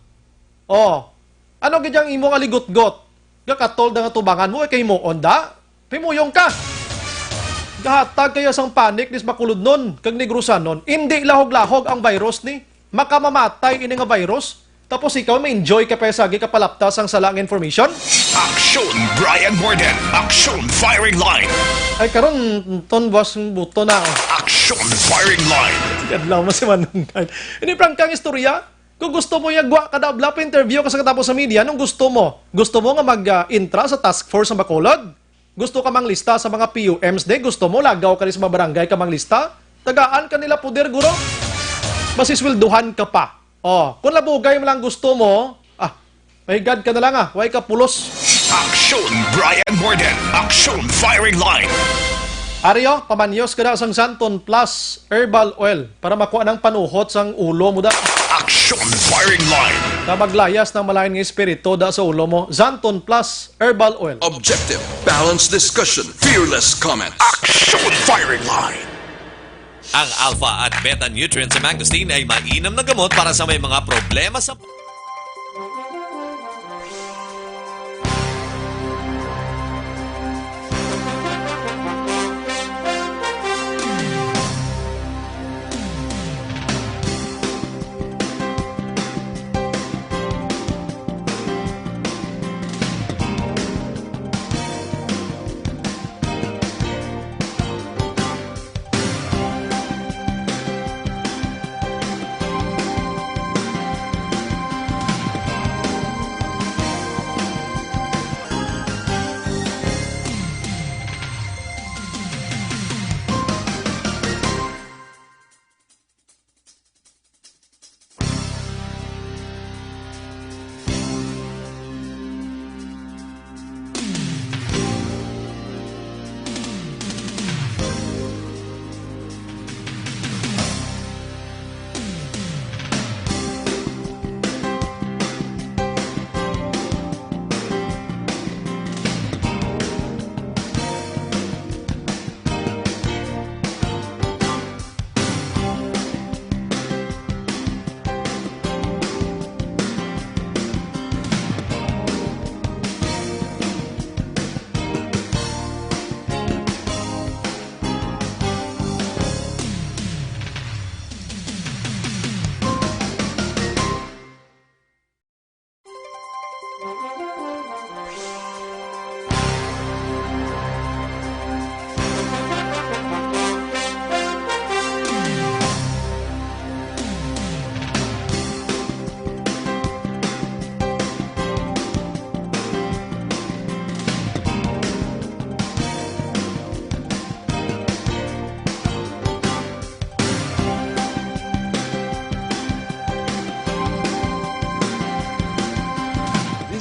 Oh, ano gid ang imong aligutgot? Gakatol da nga tubangan mo, eh, kay mo, onda? Pimuyong ka! Gahatag kaya sang panic ni sa Bacolodnon kag Negrosanon. Indi lahog-lahog ang virus ni. Makamamatay ini nga virus. Tapos ikaw, ma-enjoy ka pa sa agi kapalapta sang sala nga information? Aksyon Brian Morden. Aksyon Firing Line. Ay, karon, ton, boss, buto na. Aksyon Firing Line. Kadlaw mo si Manong Nard. Ini prangkang istorya. Kung gusto mo, yagwa ka na, abla pa interview ka sa katapos sa media, anong gusto mo? Gusto mo nga mag-intra sa task force sa Bacolod? Gusto ka manglista sa mga P U Ms, di? Gusto mo lagaw ka rin sa mga barangay ka manglista? Tagaan ka nila poder, guro? Masisweldohan ka pa. Oh, kung labugay mo lang gusto mo, ah, mahigad ka na lang, ah, way ka pulos. Aksyon Brian Morden. Aksyon Firing Line. Ari, oh, pamanyos ka na sang Zanton Plus Herbal Oil para makuha ng panuhot sang ulo mo da. Aksyon Firing Line. Na maglayas ng malain nga espiritu da sa ulo mo. Zanton Plus Herbal Oil. Objective, balanced discussion, fearless comments. Aksyon Firing Line. Ang alpha at beta nutrients sa mangosteen ay mainam na gamot para sa may mga problema sa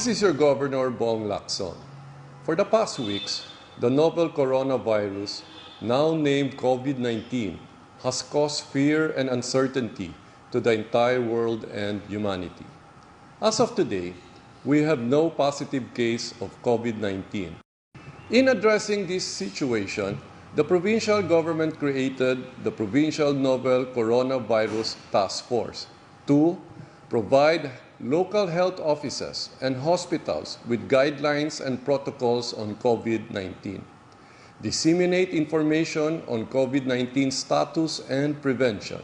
This is your Governor Bong Lacson. For the past weeks, the novel coronavirus, now named COVID nineteen, has caused fear and uncertainty to the entire world and humanity. As of today, we have no positive case of COVID nineteen. In addressing this situation, the provincial government created the Provincial Novel Coronavirus Task Force to provide local health offices and hospitals with guidelines and protocols on COVID nineteen, disseminate information on COVID nineteen status and prevention,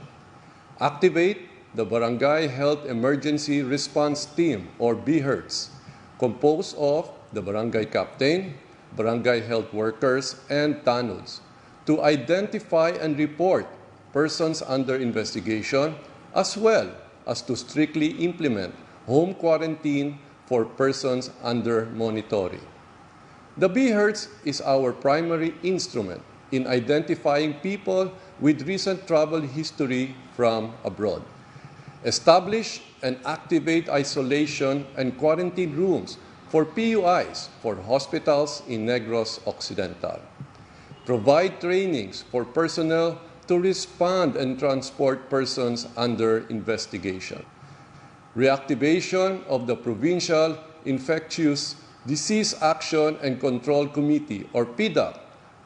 activate the Barangay Health Emergency Response Team, or BHERTs, composed of the barangay captain, barangay health workers, and tanods, to identify and report persons under investigation, as well as to strictly implement home quarantine for persons under monitoring. The BHERTs is our primary instrument in identifying people with recent travel history from abroad. Establish and activate isolation and quarantine rooms for P U Is for hospitals in Negros Occidental. Provide trainings for personnel to respond and transport persons under investigation. Reactivation of the Provincial Infectious Disease Action and Control Committee, or PDAC,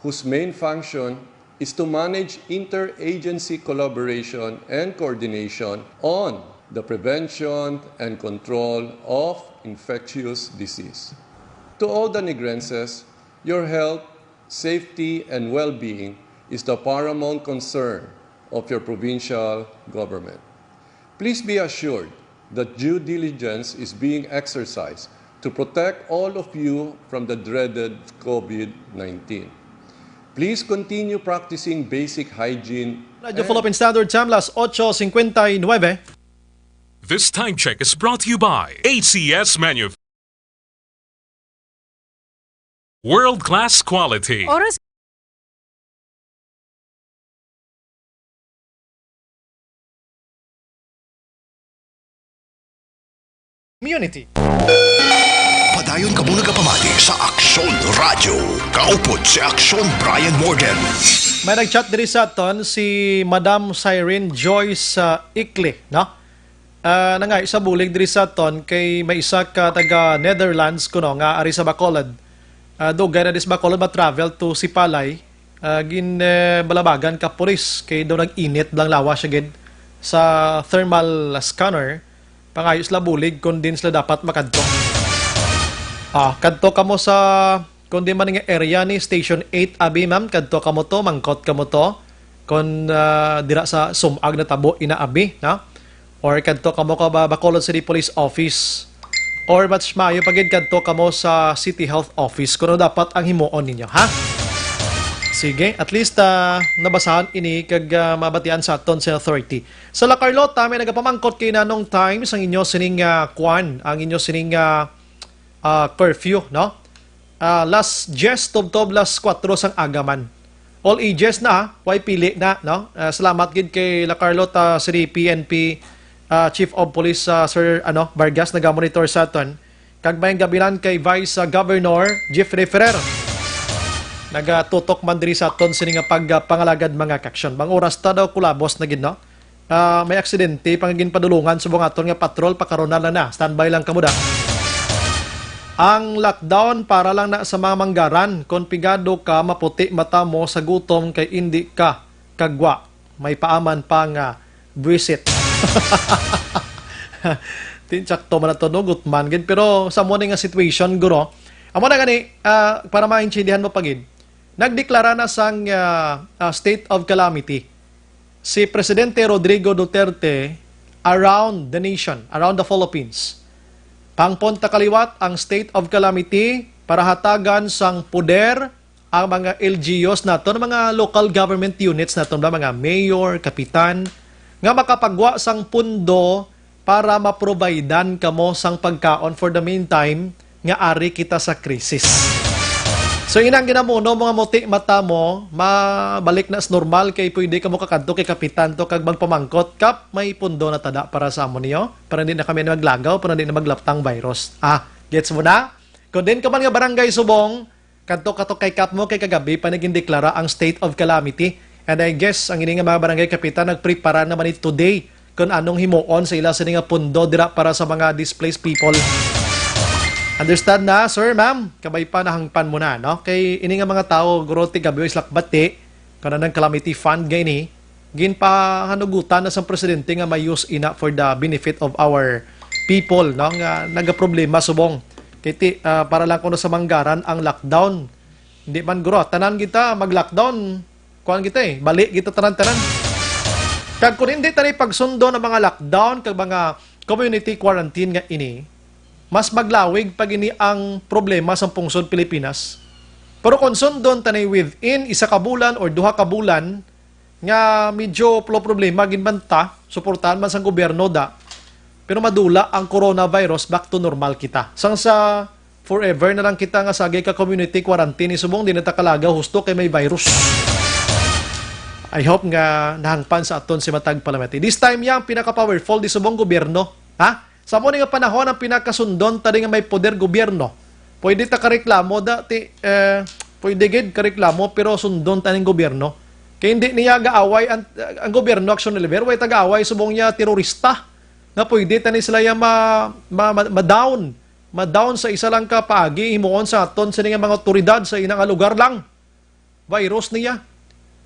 whose main function is to manage interagency collaboration and coordination on the prevention and control of infectious disease. To all the Negrenses, your health, safety, and well-being is the paramount concern of your provincial government. Please be assured that due diligence is being exercised to protect all of you from the dreaded COVID nineteen. Please continue practicing basic hygiene. Radyo and Philippine Standard Time, las ocho cincuenta y nueve. This time check is brought to you by A C S Manuf. World class quality. Oras. Community. Padayon kamo nagapamati sa Aksyon Radyo. Kaupod si Aksyon Brian Morgan. May nag-chat diri sa aton si Madam Cyrene Joyce, ah, Ikli, no? Ah, nangayo sa bulig diri sa aton kay may isa ka taga Netherlands kuno nga ari sa Bacolod. Ah, dugay na dis Bacolod ma-travel to Sipalay. Ah, gin, eh, balabagan ka pulis kay daw nag-init blang lawas siya gid sa thermal scanner. Pangayo sila bulig kung din sila dapat makadto. Ah, kadto kamo sa, kung di man nga area ni Station eight, abi, ma'am, kadto kamo to, mangkot kamo to. Kung, ah, dira sa Sumag natabo ina, abi, no? Or kadto kamo ka ba, Bacolod City Police Office. Or mas maayo pa gid kadto kamo sa City Health Office. Kuno dapat ang himuon ninyo, ha? Sige, at least, ah, nabasahan ini kag, ah, mabatian sa aton sa authority. Sa La Carlota, may nagapamangkot kay Nanong Times ang inyo sining, ah, kwan, ang inyo sining, ah, ah, curfew, no? Ah, las dies tubtob las kuwatro sang aga man. All ages na, ah. Way pili na, no? Ah, salamat gid kay La Carlota City P N P, ah, Chief of Police, ah, Sir, ano, Vargas, nagamonitor sa aton. Kag may gabilan kay Vice, ah, Governor Jeffrey Ferrer. Nagatutok man diri sa aton sini nga pag, ah, pangalagad, mga kaksyon. Bang oras ta daw kulabos na gid, no? Ah, may aksidente pa nga ginpadulungan subong aton nga patrol, pakarona lang na. Standby lang kamo da. Ang lockdown para lang na sa mga manggaran. Kon pigado ka, maputi mata mo sa gutom kay indi ka kagwa. May paaman pa nga buwisit. Tinsakto man na to, no? Gutman gid. Pero sa mo ni nga situation, guro, amo na gani, ah, para maintindihan mo pa gid. Nagdeklara na sang, ah, ah, state of calamity si Presidente Rodrigo Duterte around the nation, around the Philippines. Pangpon ta kaliwat ang state of calamity para hatagan sang poder ang mga L G Us naton, mga local government units naton, ba, mga mayor, kapitan, nga makapagwa sang pundo para maprovidan kamo sang pagkaon for the meantime nga ari kita sa krisis. So, inang ginamuno, mga muti mata mo, mabalik na sa normal kay pwede kamo kakadto kay kapitan to kag magpamangkot, "Kap, may pundo na tada para sa amo niyo, para hindi na kami maglagaw, para hindi na maglaptang virus." Ah, gets mo na? Kung din ka man nga barangay subong, kadto ka to kay Kap mo kay kagabi pa nagindeklara ang state of calamity. And I guess ang ini nga mga barangay kapitan nagprepara naman ni today kung anong himuon sa ila sini nga pundo dira para sa mga displaced people. Understand na, sir, ma'am? Kabay pa nahangpan mo na, no? Kay ini nga mga tawo, guro, ti gabi, islak bati, kanang calamity fund nga ini, ginpahanugutan na sang presidente nga may use ina for the benefit of our people, no, nga nagaproblema subong. Kay ti, ah, para lang kuno sa manggaran ang lockdown. Hindi man, guro, tanan kita mag-lockdown. Kuan kita, eh, bali kita tanan-tanan. Kag kung hindi tani pagsundo ang mga lockdown kag mga community quarantine nga ini, mas maglawig pa gini ang problema sa pungsod Pilipinas. Pero kung sundon tani within isa ka bulan or duha ka bulan, nga medyo pro-, problema gid man ta, suportahan man sang gobyerno da, pero madula ang coronavirus, back to normal kita. Sang sa forever na lang kita nga sagay ka community quarantine, ni subong di na ta kalagaw husto kay may virus. I hope nga nahangpan sa aton si Matag Palamati. This time, yang pinaka-powerful di subong gobyerno, ha? Sa amo ni nga panahon, ang pinakasundon tani nga may poder gobyerno. Pwede ta kareklamo da, ti, eh, pwede gid kareklamo, pero sundon ta ning gobyerno. Kay hindi niya gaaway ang, ang gobyerno, Action Oliver, way ta gaaway subong niya terorista. Nga pwede tani sila ya ma, ma, ma, ma-down. ma-down sa isa lang ka paagi, himuon sa aton sini nga mga awtoridad sa ina nga lugar lang. Virus niya.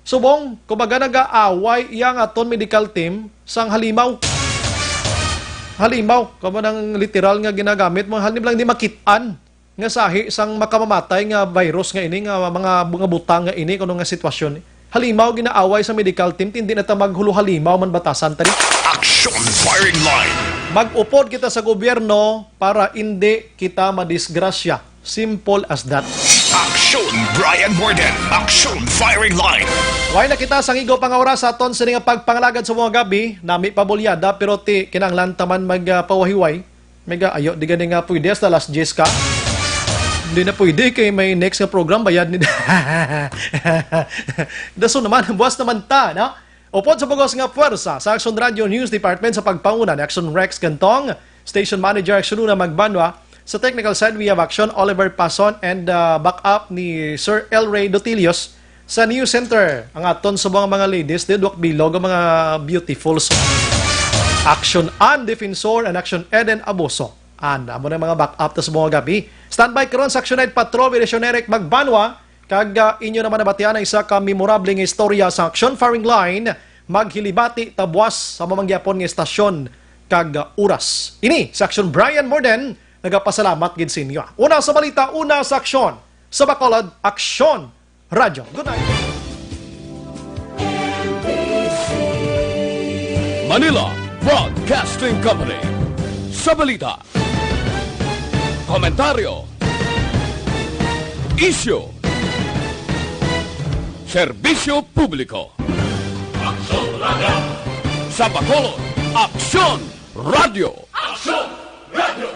Subong, kumbaga nag-aaway iya nga aton medical team sang halimaw. Halimaw, kamo nang literal nga ginagamit mo, halim lang di makit-an nga sahi sang makamamatay nga virus nga ini, nga mga, mga butang nga ini, kuno nga sitwasyon. Halimaw ginaaway sa medical team, hindi na ta maghulo halimaw man batasan tani. Action Firing Line. Mag-upod kita sa gobyerno para hindi kita madisgrasya. Simple as that. Action Brian Morden. Action Firing Line. Way na kita sang igo pa nga oras sa aton sini nga pagpangalagad sa mga gabi. Nami pa bulyada, pero ti kinahanglan ta man mag, ah, pawahiway. Mega, ayo, di gani nga pwede hasta alas diyes ka. Hindi na pwede kay may next nga program, bayad ni Daso naman, buwas naman ta, no? Upod sa bugos nga puwersa sa Action Radio News Department sa pagpanguna ni Action Rex Gantong, Station Manager Action Luna Magbanwa, sa technical side we have Action Oliver Pason and, uh, backup ni Sir El Rey Dotilios. Sa News Center, ang aton subong nga mga ladies, di, duwak bilog ang mga beautiful. So, Action Ann Defensor and Action Eden Abuso. And amo na mga backup ta sa mga gabi. Standby karon sa Action Night Patrol with Action Eric Magbanwa. Kag, ah, inyo naman nabatian ang isa ka memorable nga istorya sa Action Firing Line. Maghilibati ta buwas sa mamangyapon nga estasyon kag, ah, oras. Ini sa Action Brian Morden, nagapasalamat gid sa inyo. Una sa balita, una sa aksyon. Sa Bacolod, Aksyon Radyo. Good night. Manila Broadcasting Company. Sa balita, komentaryo, isyu, serbisyo publiko. Aksyon Radyo. Sa Bacolod, Aksyon Radyo. Aksyon Radyo.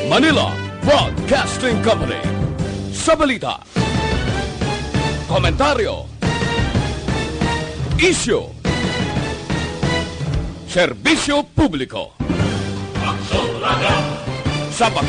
Manila Broadcasting Company. Sa balita, komentaryo, isyu, serbisyo publiko. Aksyon Radyo. Sa